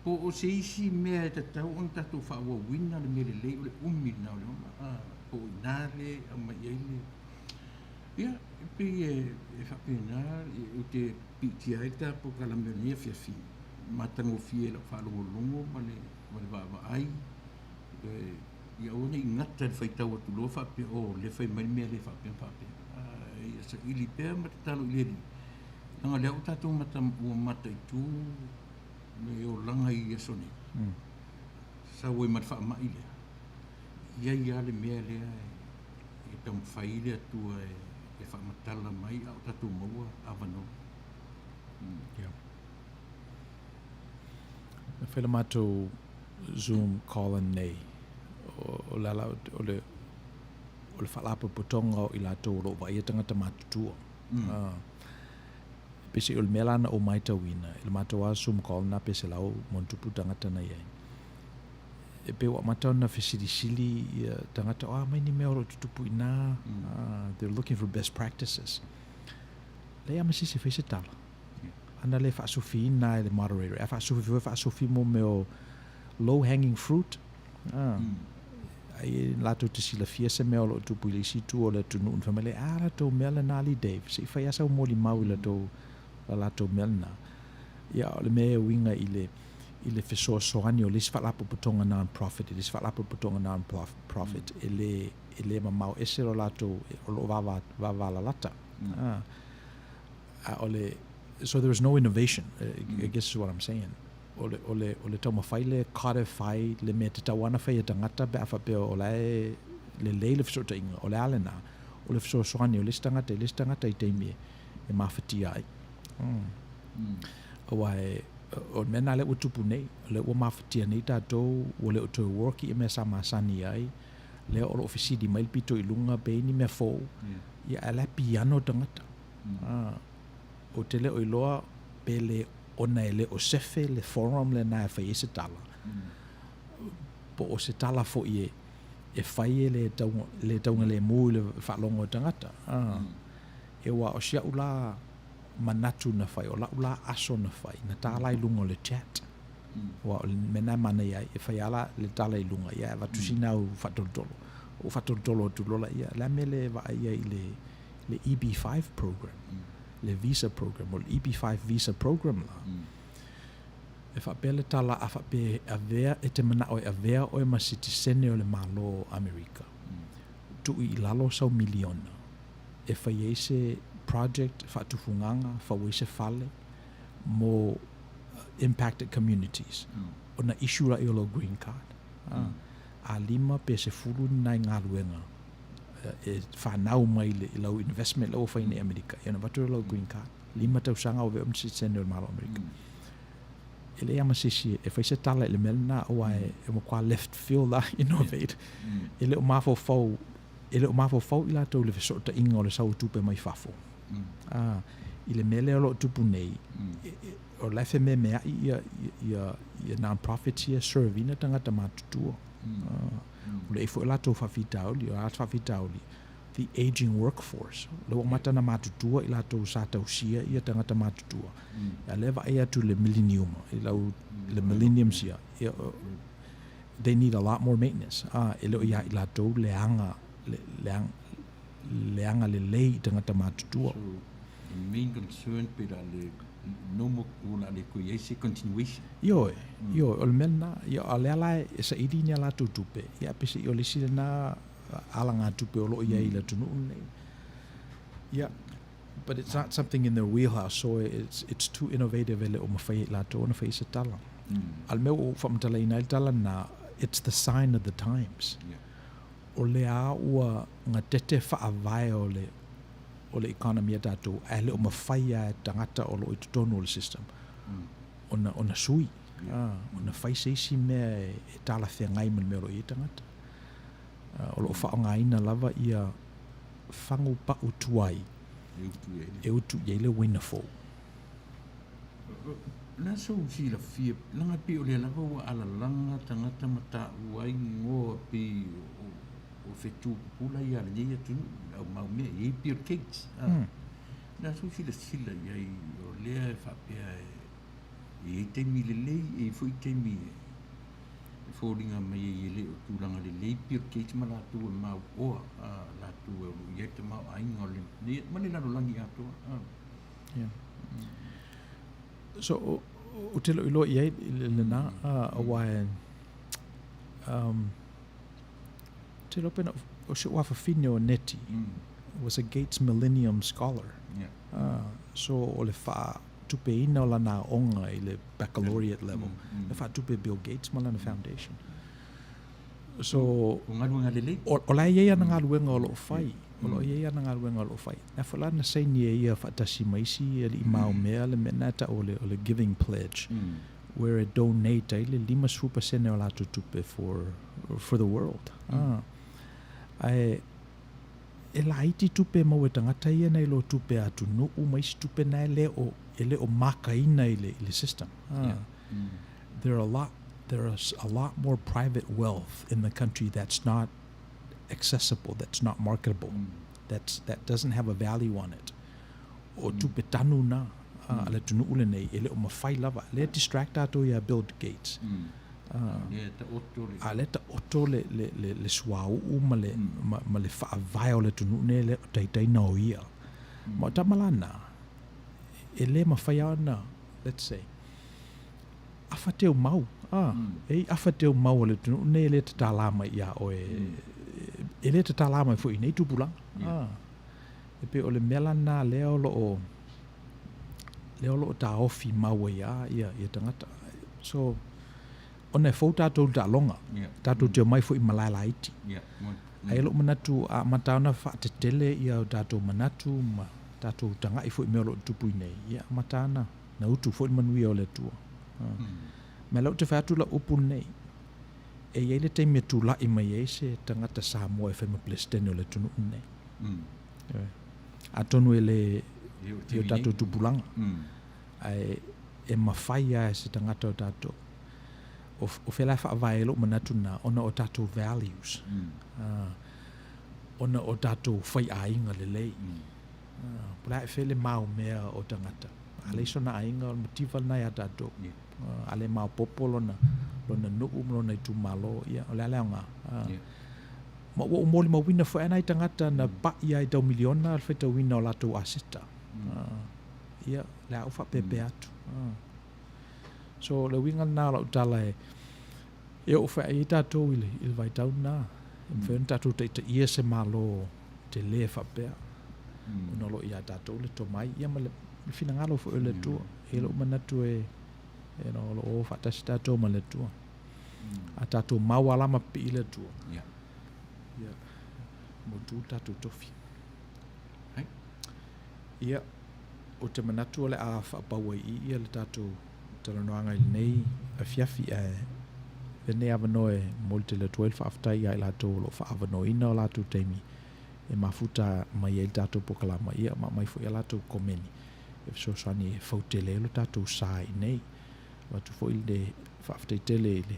Speaker 2: po o se isi mea e tatau ona tatou faaauauina le mea lelei o le umi lena o le ola, a, po o i ina lea e aumai ai le... Ia, e pei e faapena, ou te piitia ai le ta polokalame o lenei afiafi, matagofie i lau faalogologo ma le vaavaai, ia aua ne i gata i le faitau atu loa faapea, oh, lea fai mai le mea lea faapea ma faapea. Ia saili pea ma tatalo i le Alii, leaga o lea ua tatou mata, ua mataitu Le olaga i aso nei, sau ai ma le faamai lea, e i ai lava le mea lea e taumafai ai le Atua e faamatala mai a o tatou maua avanoa.
Speaker 1: Ia. Na fai le matou Zoom call anei, o le ala o le o le faalapotopotoga o i latou o lo o vaaia tagata matutua. Peiseai o le mea la na ou matauina i le matou lava Zoom call lena pe 100+ tagata na i ai. E pei ua amata ona fesilisili ia tagata, o a mai ni mea o lo o tutupu i ina, they're looking for best practices. Leai lava ma se isi e fai se tala. Ana le faasufiina e le moderator. A faasufi foi, faasufi mo mea o low hanging fruit. Ai e latou te silafia se mea o lo o tupu i le isi itu o le atunuu, ona fai mai lea, a latou mea lena alii Dave, se i fai lava sau molimau i latou, la latou mea lena. Ia, o le mea e uiga i le, i le fesoasoani o le isi faalapotopotoga non-profit i le isi faalapotopotoga non-profit, e le, e le mamao ese lo latou, o lo o vava, vavalalata. A o le, so there is no innovation, I guess is what I'm saying. O le, o le, o le taumafai lea e codify le mea e tatau lava ona fai e tagata pe a faapea o la e lelei le fesootaiga, o le a lena? O le fesoasoani o le isi tagata i le isi tagata i taimi e mafatia ai. Aua e, o le mea lena lea ua tupu nei, o lea ua mafatia nei tatou, ua le o toe work ia mea sa masani ai, lea o lo o fesili mai le pito i luga pe i ai ni mea fou, ia ae la e piano tagata. Ou te le o iloa pe le ona e le o sefe le forum lena e fai ai se tala, po o se tala foi e e fai e le tau le taugalemu i le faalogo o tagata. E ua o si au la manatu na fai, o lau la aso na fai, na tala i luga o le chat. Aua o le mea lena e manaia ai, e fai lava la le tala i luga, ia e avatu sina au faatolotolo. Ou faatolotolo atu loa laia, o le a le mea le vaai ai i le le EB-5 program, le visa program, o le EB-5 visa program la, e faapea le tala a faapea e avea, e te manao e avea oe ma sitisene o le Malo o Amerika, tuu i lalo sau miliona e fai ai se project faatufugaga, fau ai se fale mo impacted communities, ona issue laia o lou green card. A 5 pe 10 ni nai galuega e fanau mai i lau investment lea ua fai nei i Amerika, ia ona avatu lea o lau green card. 5 tausaga o avea ma sitiseni o le Malo o Amerika. E leai lava ma se isi e fai se tala i le mea lena aua e matua left field lava innovate. E le o mafaufau, e le o mafaufau i latou i le fesootaiga o le sau o tupe mai fafo. I le mea lea o lo o tupu nei, o la e fememeai ia non-profits ia e serve ina tagata matutua. O le ai foi o latou faafitauli, o a faafitauli, the ageing workforce. O lea ua amata ona matutua i latou sa tausia ia tagata matutua. A lea e vaai atu i le millennium, i lau, le millenniums ia, ia, they need a lot more maintenance. E le o ia i latou le aga, le, le, le agalelei i tagata matutua.
Speaker 2: So, the main concern pe la le no more, ua la le koe i ai se continuation.
Speaker 1: Ioe, ioe, o le mea lena, ia, a o lea la e saili ni a latou tupe, ia, peiseai o le isi lena alagatupe o lo o i ai i le atunuu lenei. Ia, but it's not something in their wheelhouse, so it's, it's too innovative e le o mafai e i latou ona fai i se tala. A o le mea ua ou faamatalaina ai le tala lena, it's the sign of the times.
Speaker 2: Yeah.
Speaker 1: O lea ua gatete faavae o le o le economy a tatou ae le o mafai lava e tagata o lo o i totonu o le system ona ona sui, ona fai se isi mea e talafeagai ma le mea o lo o i ai tagata. O lo o faaaogaina lava ia fagu pau tuai e utu i ai le uaina fou.
Speaker 2: O le a sou silafia, leaga e pei o lea lava ua alalaga tagata ma taua ai igoa pei o fetu pupula ia a lenei atunuu, le au mau mea, e i ai Bill Gates. O le a sou silasila i ai, o lea e faapea e i ai taimi lelei, e i ai foi taimi e foliga mai ai e le o tulaga lelei Bill Gates ma latou e mauoa, latou o lo o i ai le tamaoaiga o lenei ma le lalolagi atoa.
Speaker 1: Yeah. So, ou te le o iloa i ai lena, aua e, ou te iloa pe na, o si ou afafine o Neti was a Gates Millennium Scholar.
Speaker 2: Yeah.
Speaker 1: So, o le wha, faatupeina o lana aoga i le baccalaureate level, na faatupe e Bill Gates ma lana foundation. So,
Speaker 2: O galuega lelei.
Speaker 1: O, o la e i ai ana galuega o lo o fai. O lo o i ai ana galuega o lo o fai. Na foi la na saini e ia faatasi ma isi alii maumea le mea lena e tau o le, o le giving pledge, where e donate ai le 50% o latou tupe for, for the world. Ah. Ae, e laiti tupe e maua e tagata ia nai lo tupe a atunuu ma isi tupe na e le o, e le o makaina i le, i le system. Ah. There are a lot, there is a lot more private wealth in the country that's not accessible, that's not marketable, that's, that doesn't have a value on it. O tupe tanu na a le atunuu lenei, e le o mafai lava. Lea distract tatou ia Bill Gates.
Speaker 2: Lea taoto le.
Speaker 1: A lea taoto le, le, le, le suauu ma le, ma, ma le faavae o le atunuu nei le o taitaina o ia. Ma o tama la na, e le mafai lava ona, let's say, afa teu mau, a, e i afa teu mau o le atunuu nei e le tatala mai iā oe, e le tatala mai foi i nei tupulaga. A, e pei o le mea la na lea o lo o, lea o lo o taofi mau ai lava ia, ia tagata. So, ona e fou tatou i le taaloga, tatou te omai foi i malae laiti. Ae i lou manatu, a amata ona faatetele ia o tatou manatu ma tatou tagai foi i mea o lo o tupu i nei, ia amata ona na utu foi le manuia o le Atua. Ma o lea ou te fai atu lau upu lenei, e i ai le taimi e tulai mai ai se tagata Samoa e fai ma Peresetene o le atunuu lenei. Atonu e le i o tatou tupulaga, ae e mafai lava e se tagata o tatou. O, o fea la e faavae ai lou manatu lena, ona o tatou values, ona o tatou faiaiga lelei. Po o le a ea le maumea o tagata. A leai sona aiga, o le mativa lena iā tatou. A le maopoopo lona, lona nuu ma lona itumalo, ia, o le a le aoga. Ma ua ou molimauina foi lava nai tagata na pai lava i tau miliona le faitauina o latou aseta. Ia, o le a ou faapeapea atu. So, o le uiga lena o lau tala e, e oo foi i ai tatou i le, i le vaitau lena, e mafai ona tatou taitaia se Malo tele faapea, ona o lo o iā tatou le tomai, ia ma le finagalo foi o le Atua. E i ai lou manatu e, you know, o lo o o faatasi tatou ma le Atua. A tatou mau lava la ma pipii le Atua, ia, mautu le tatou tofi. Ia, ou te manatu o le a faapau ai i i le tatou talanoaga i lenei afiafi, ae lenei avanoa e momoli tele atu ai le faafetai ia i latou o lo o faaavanoaina o latou taimi e mafuta mai ai le tatou polokalama, ia ma aumai foi a latou komeni e fesoasoani e fautele ai lo tatou sa i inei. Avatu foi le faafetai tele i le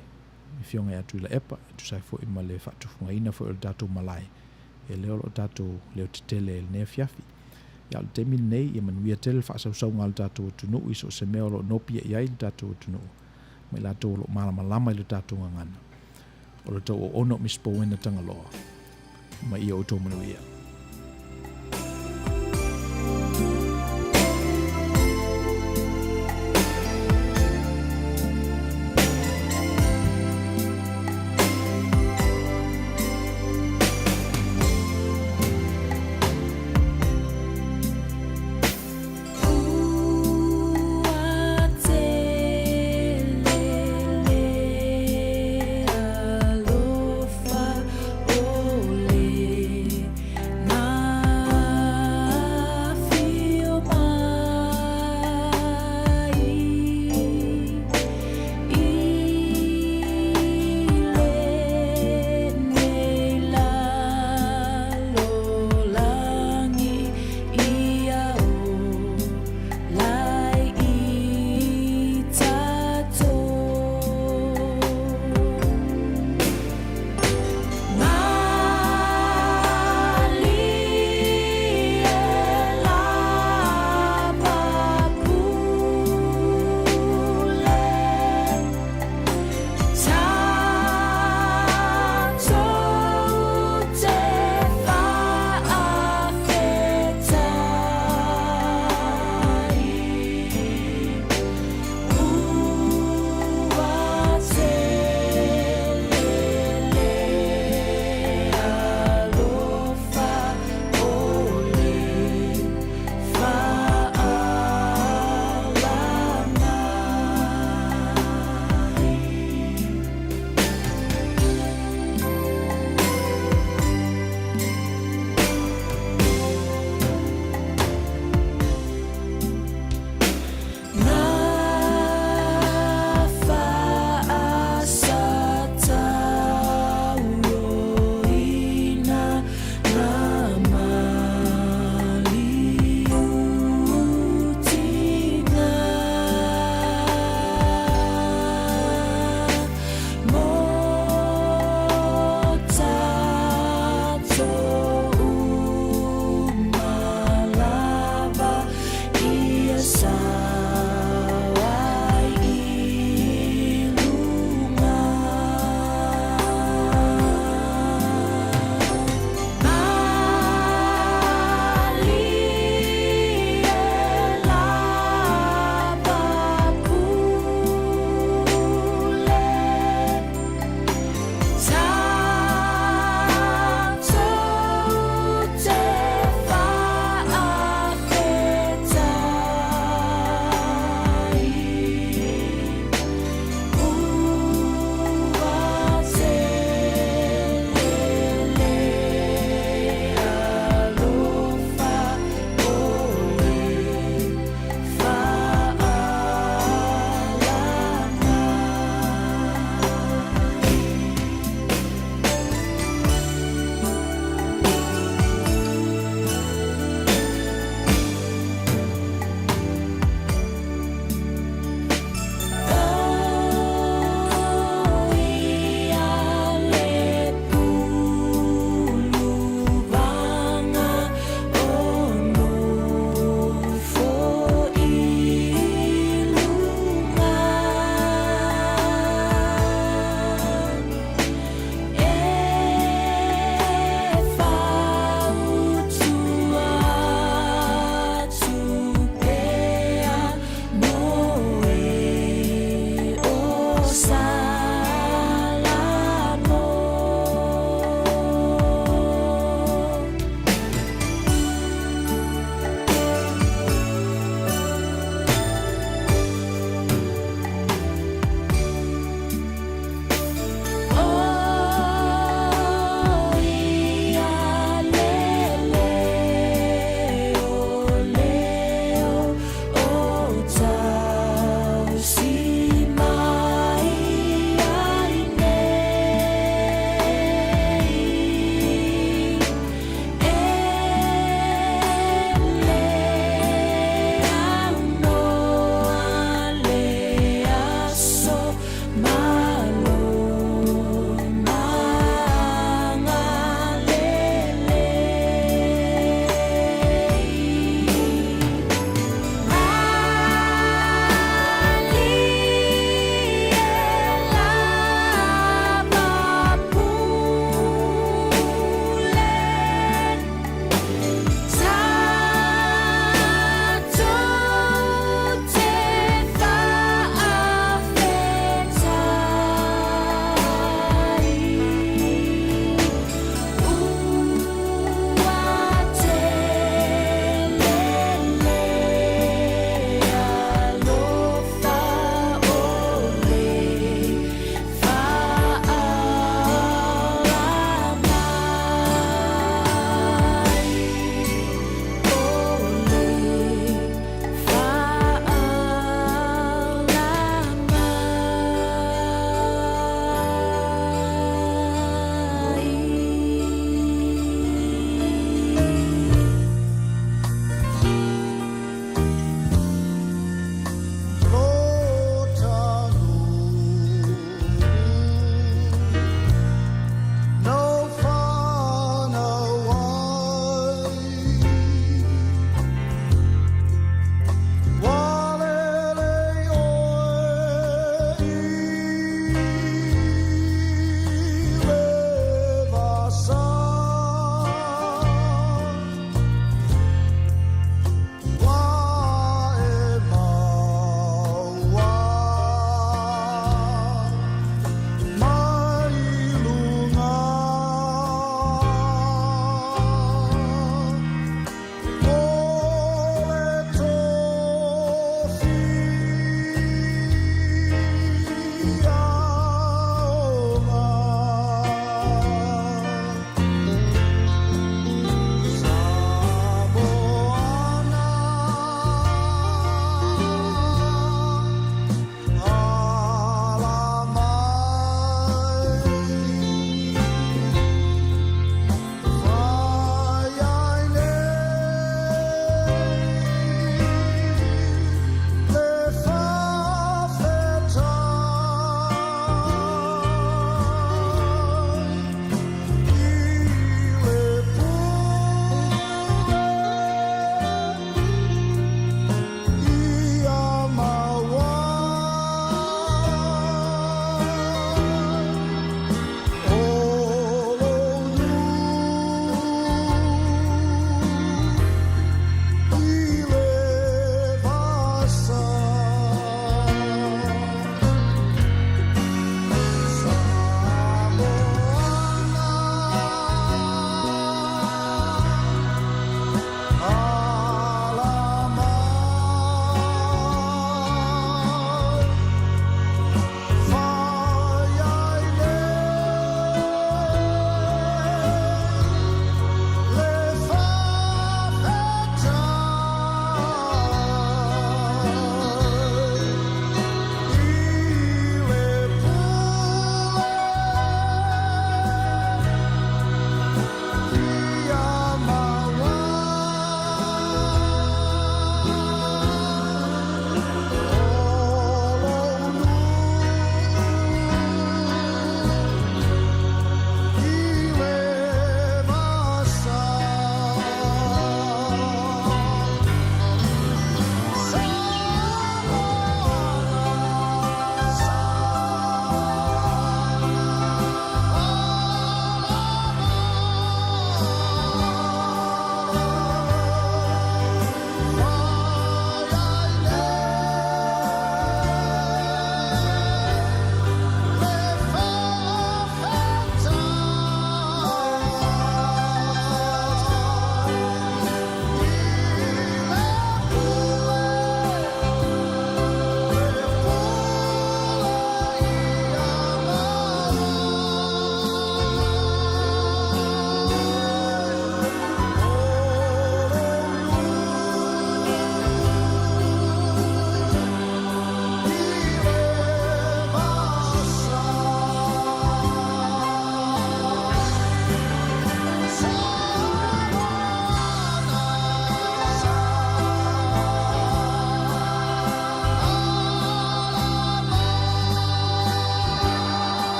Speaker 1: Afioga ia Tuilaepa e tusa ai foi ma le faatufugaina foi o le tatou malae e lea o lo o tatou leotetele i lenei afiafi. Ia, o le taimi lenei, ia manuia tele le faasausauga a le tatou atunuu i so o se mea o lo o nopiai ai le tatou atunuu ma i latou o lo o malamalama i le tatou gagana. O lo outou auauna o Miss Bowena Tagaloa. Ma ia outou manuia.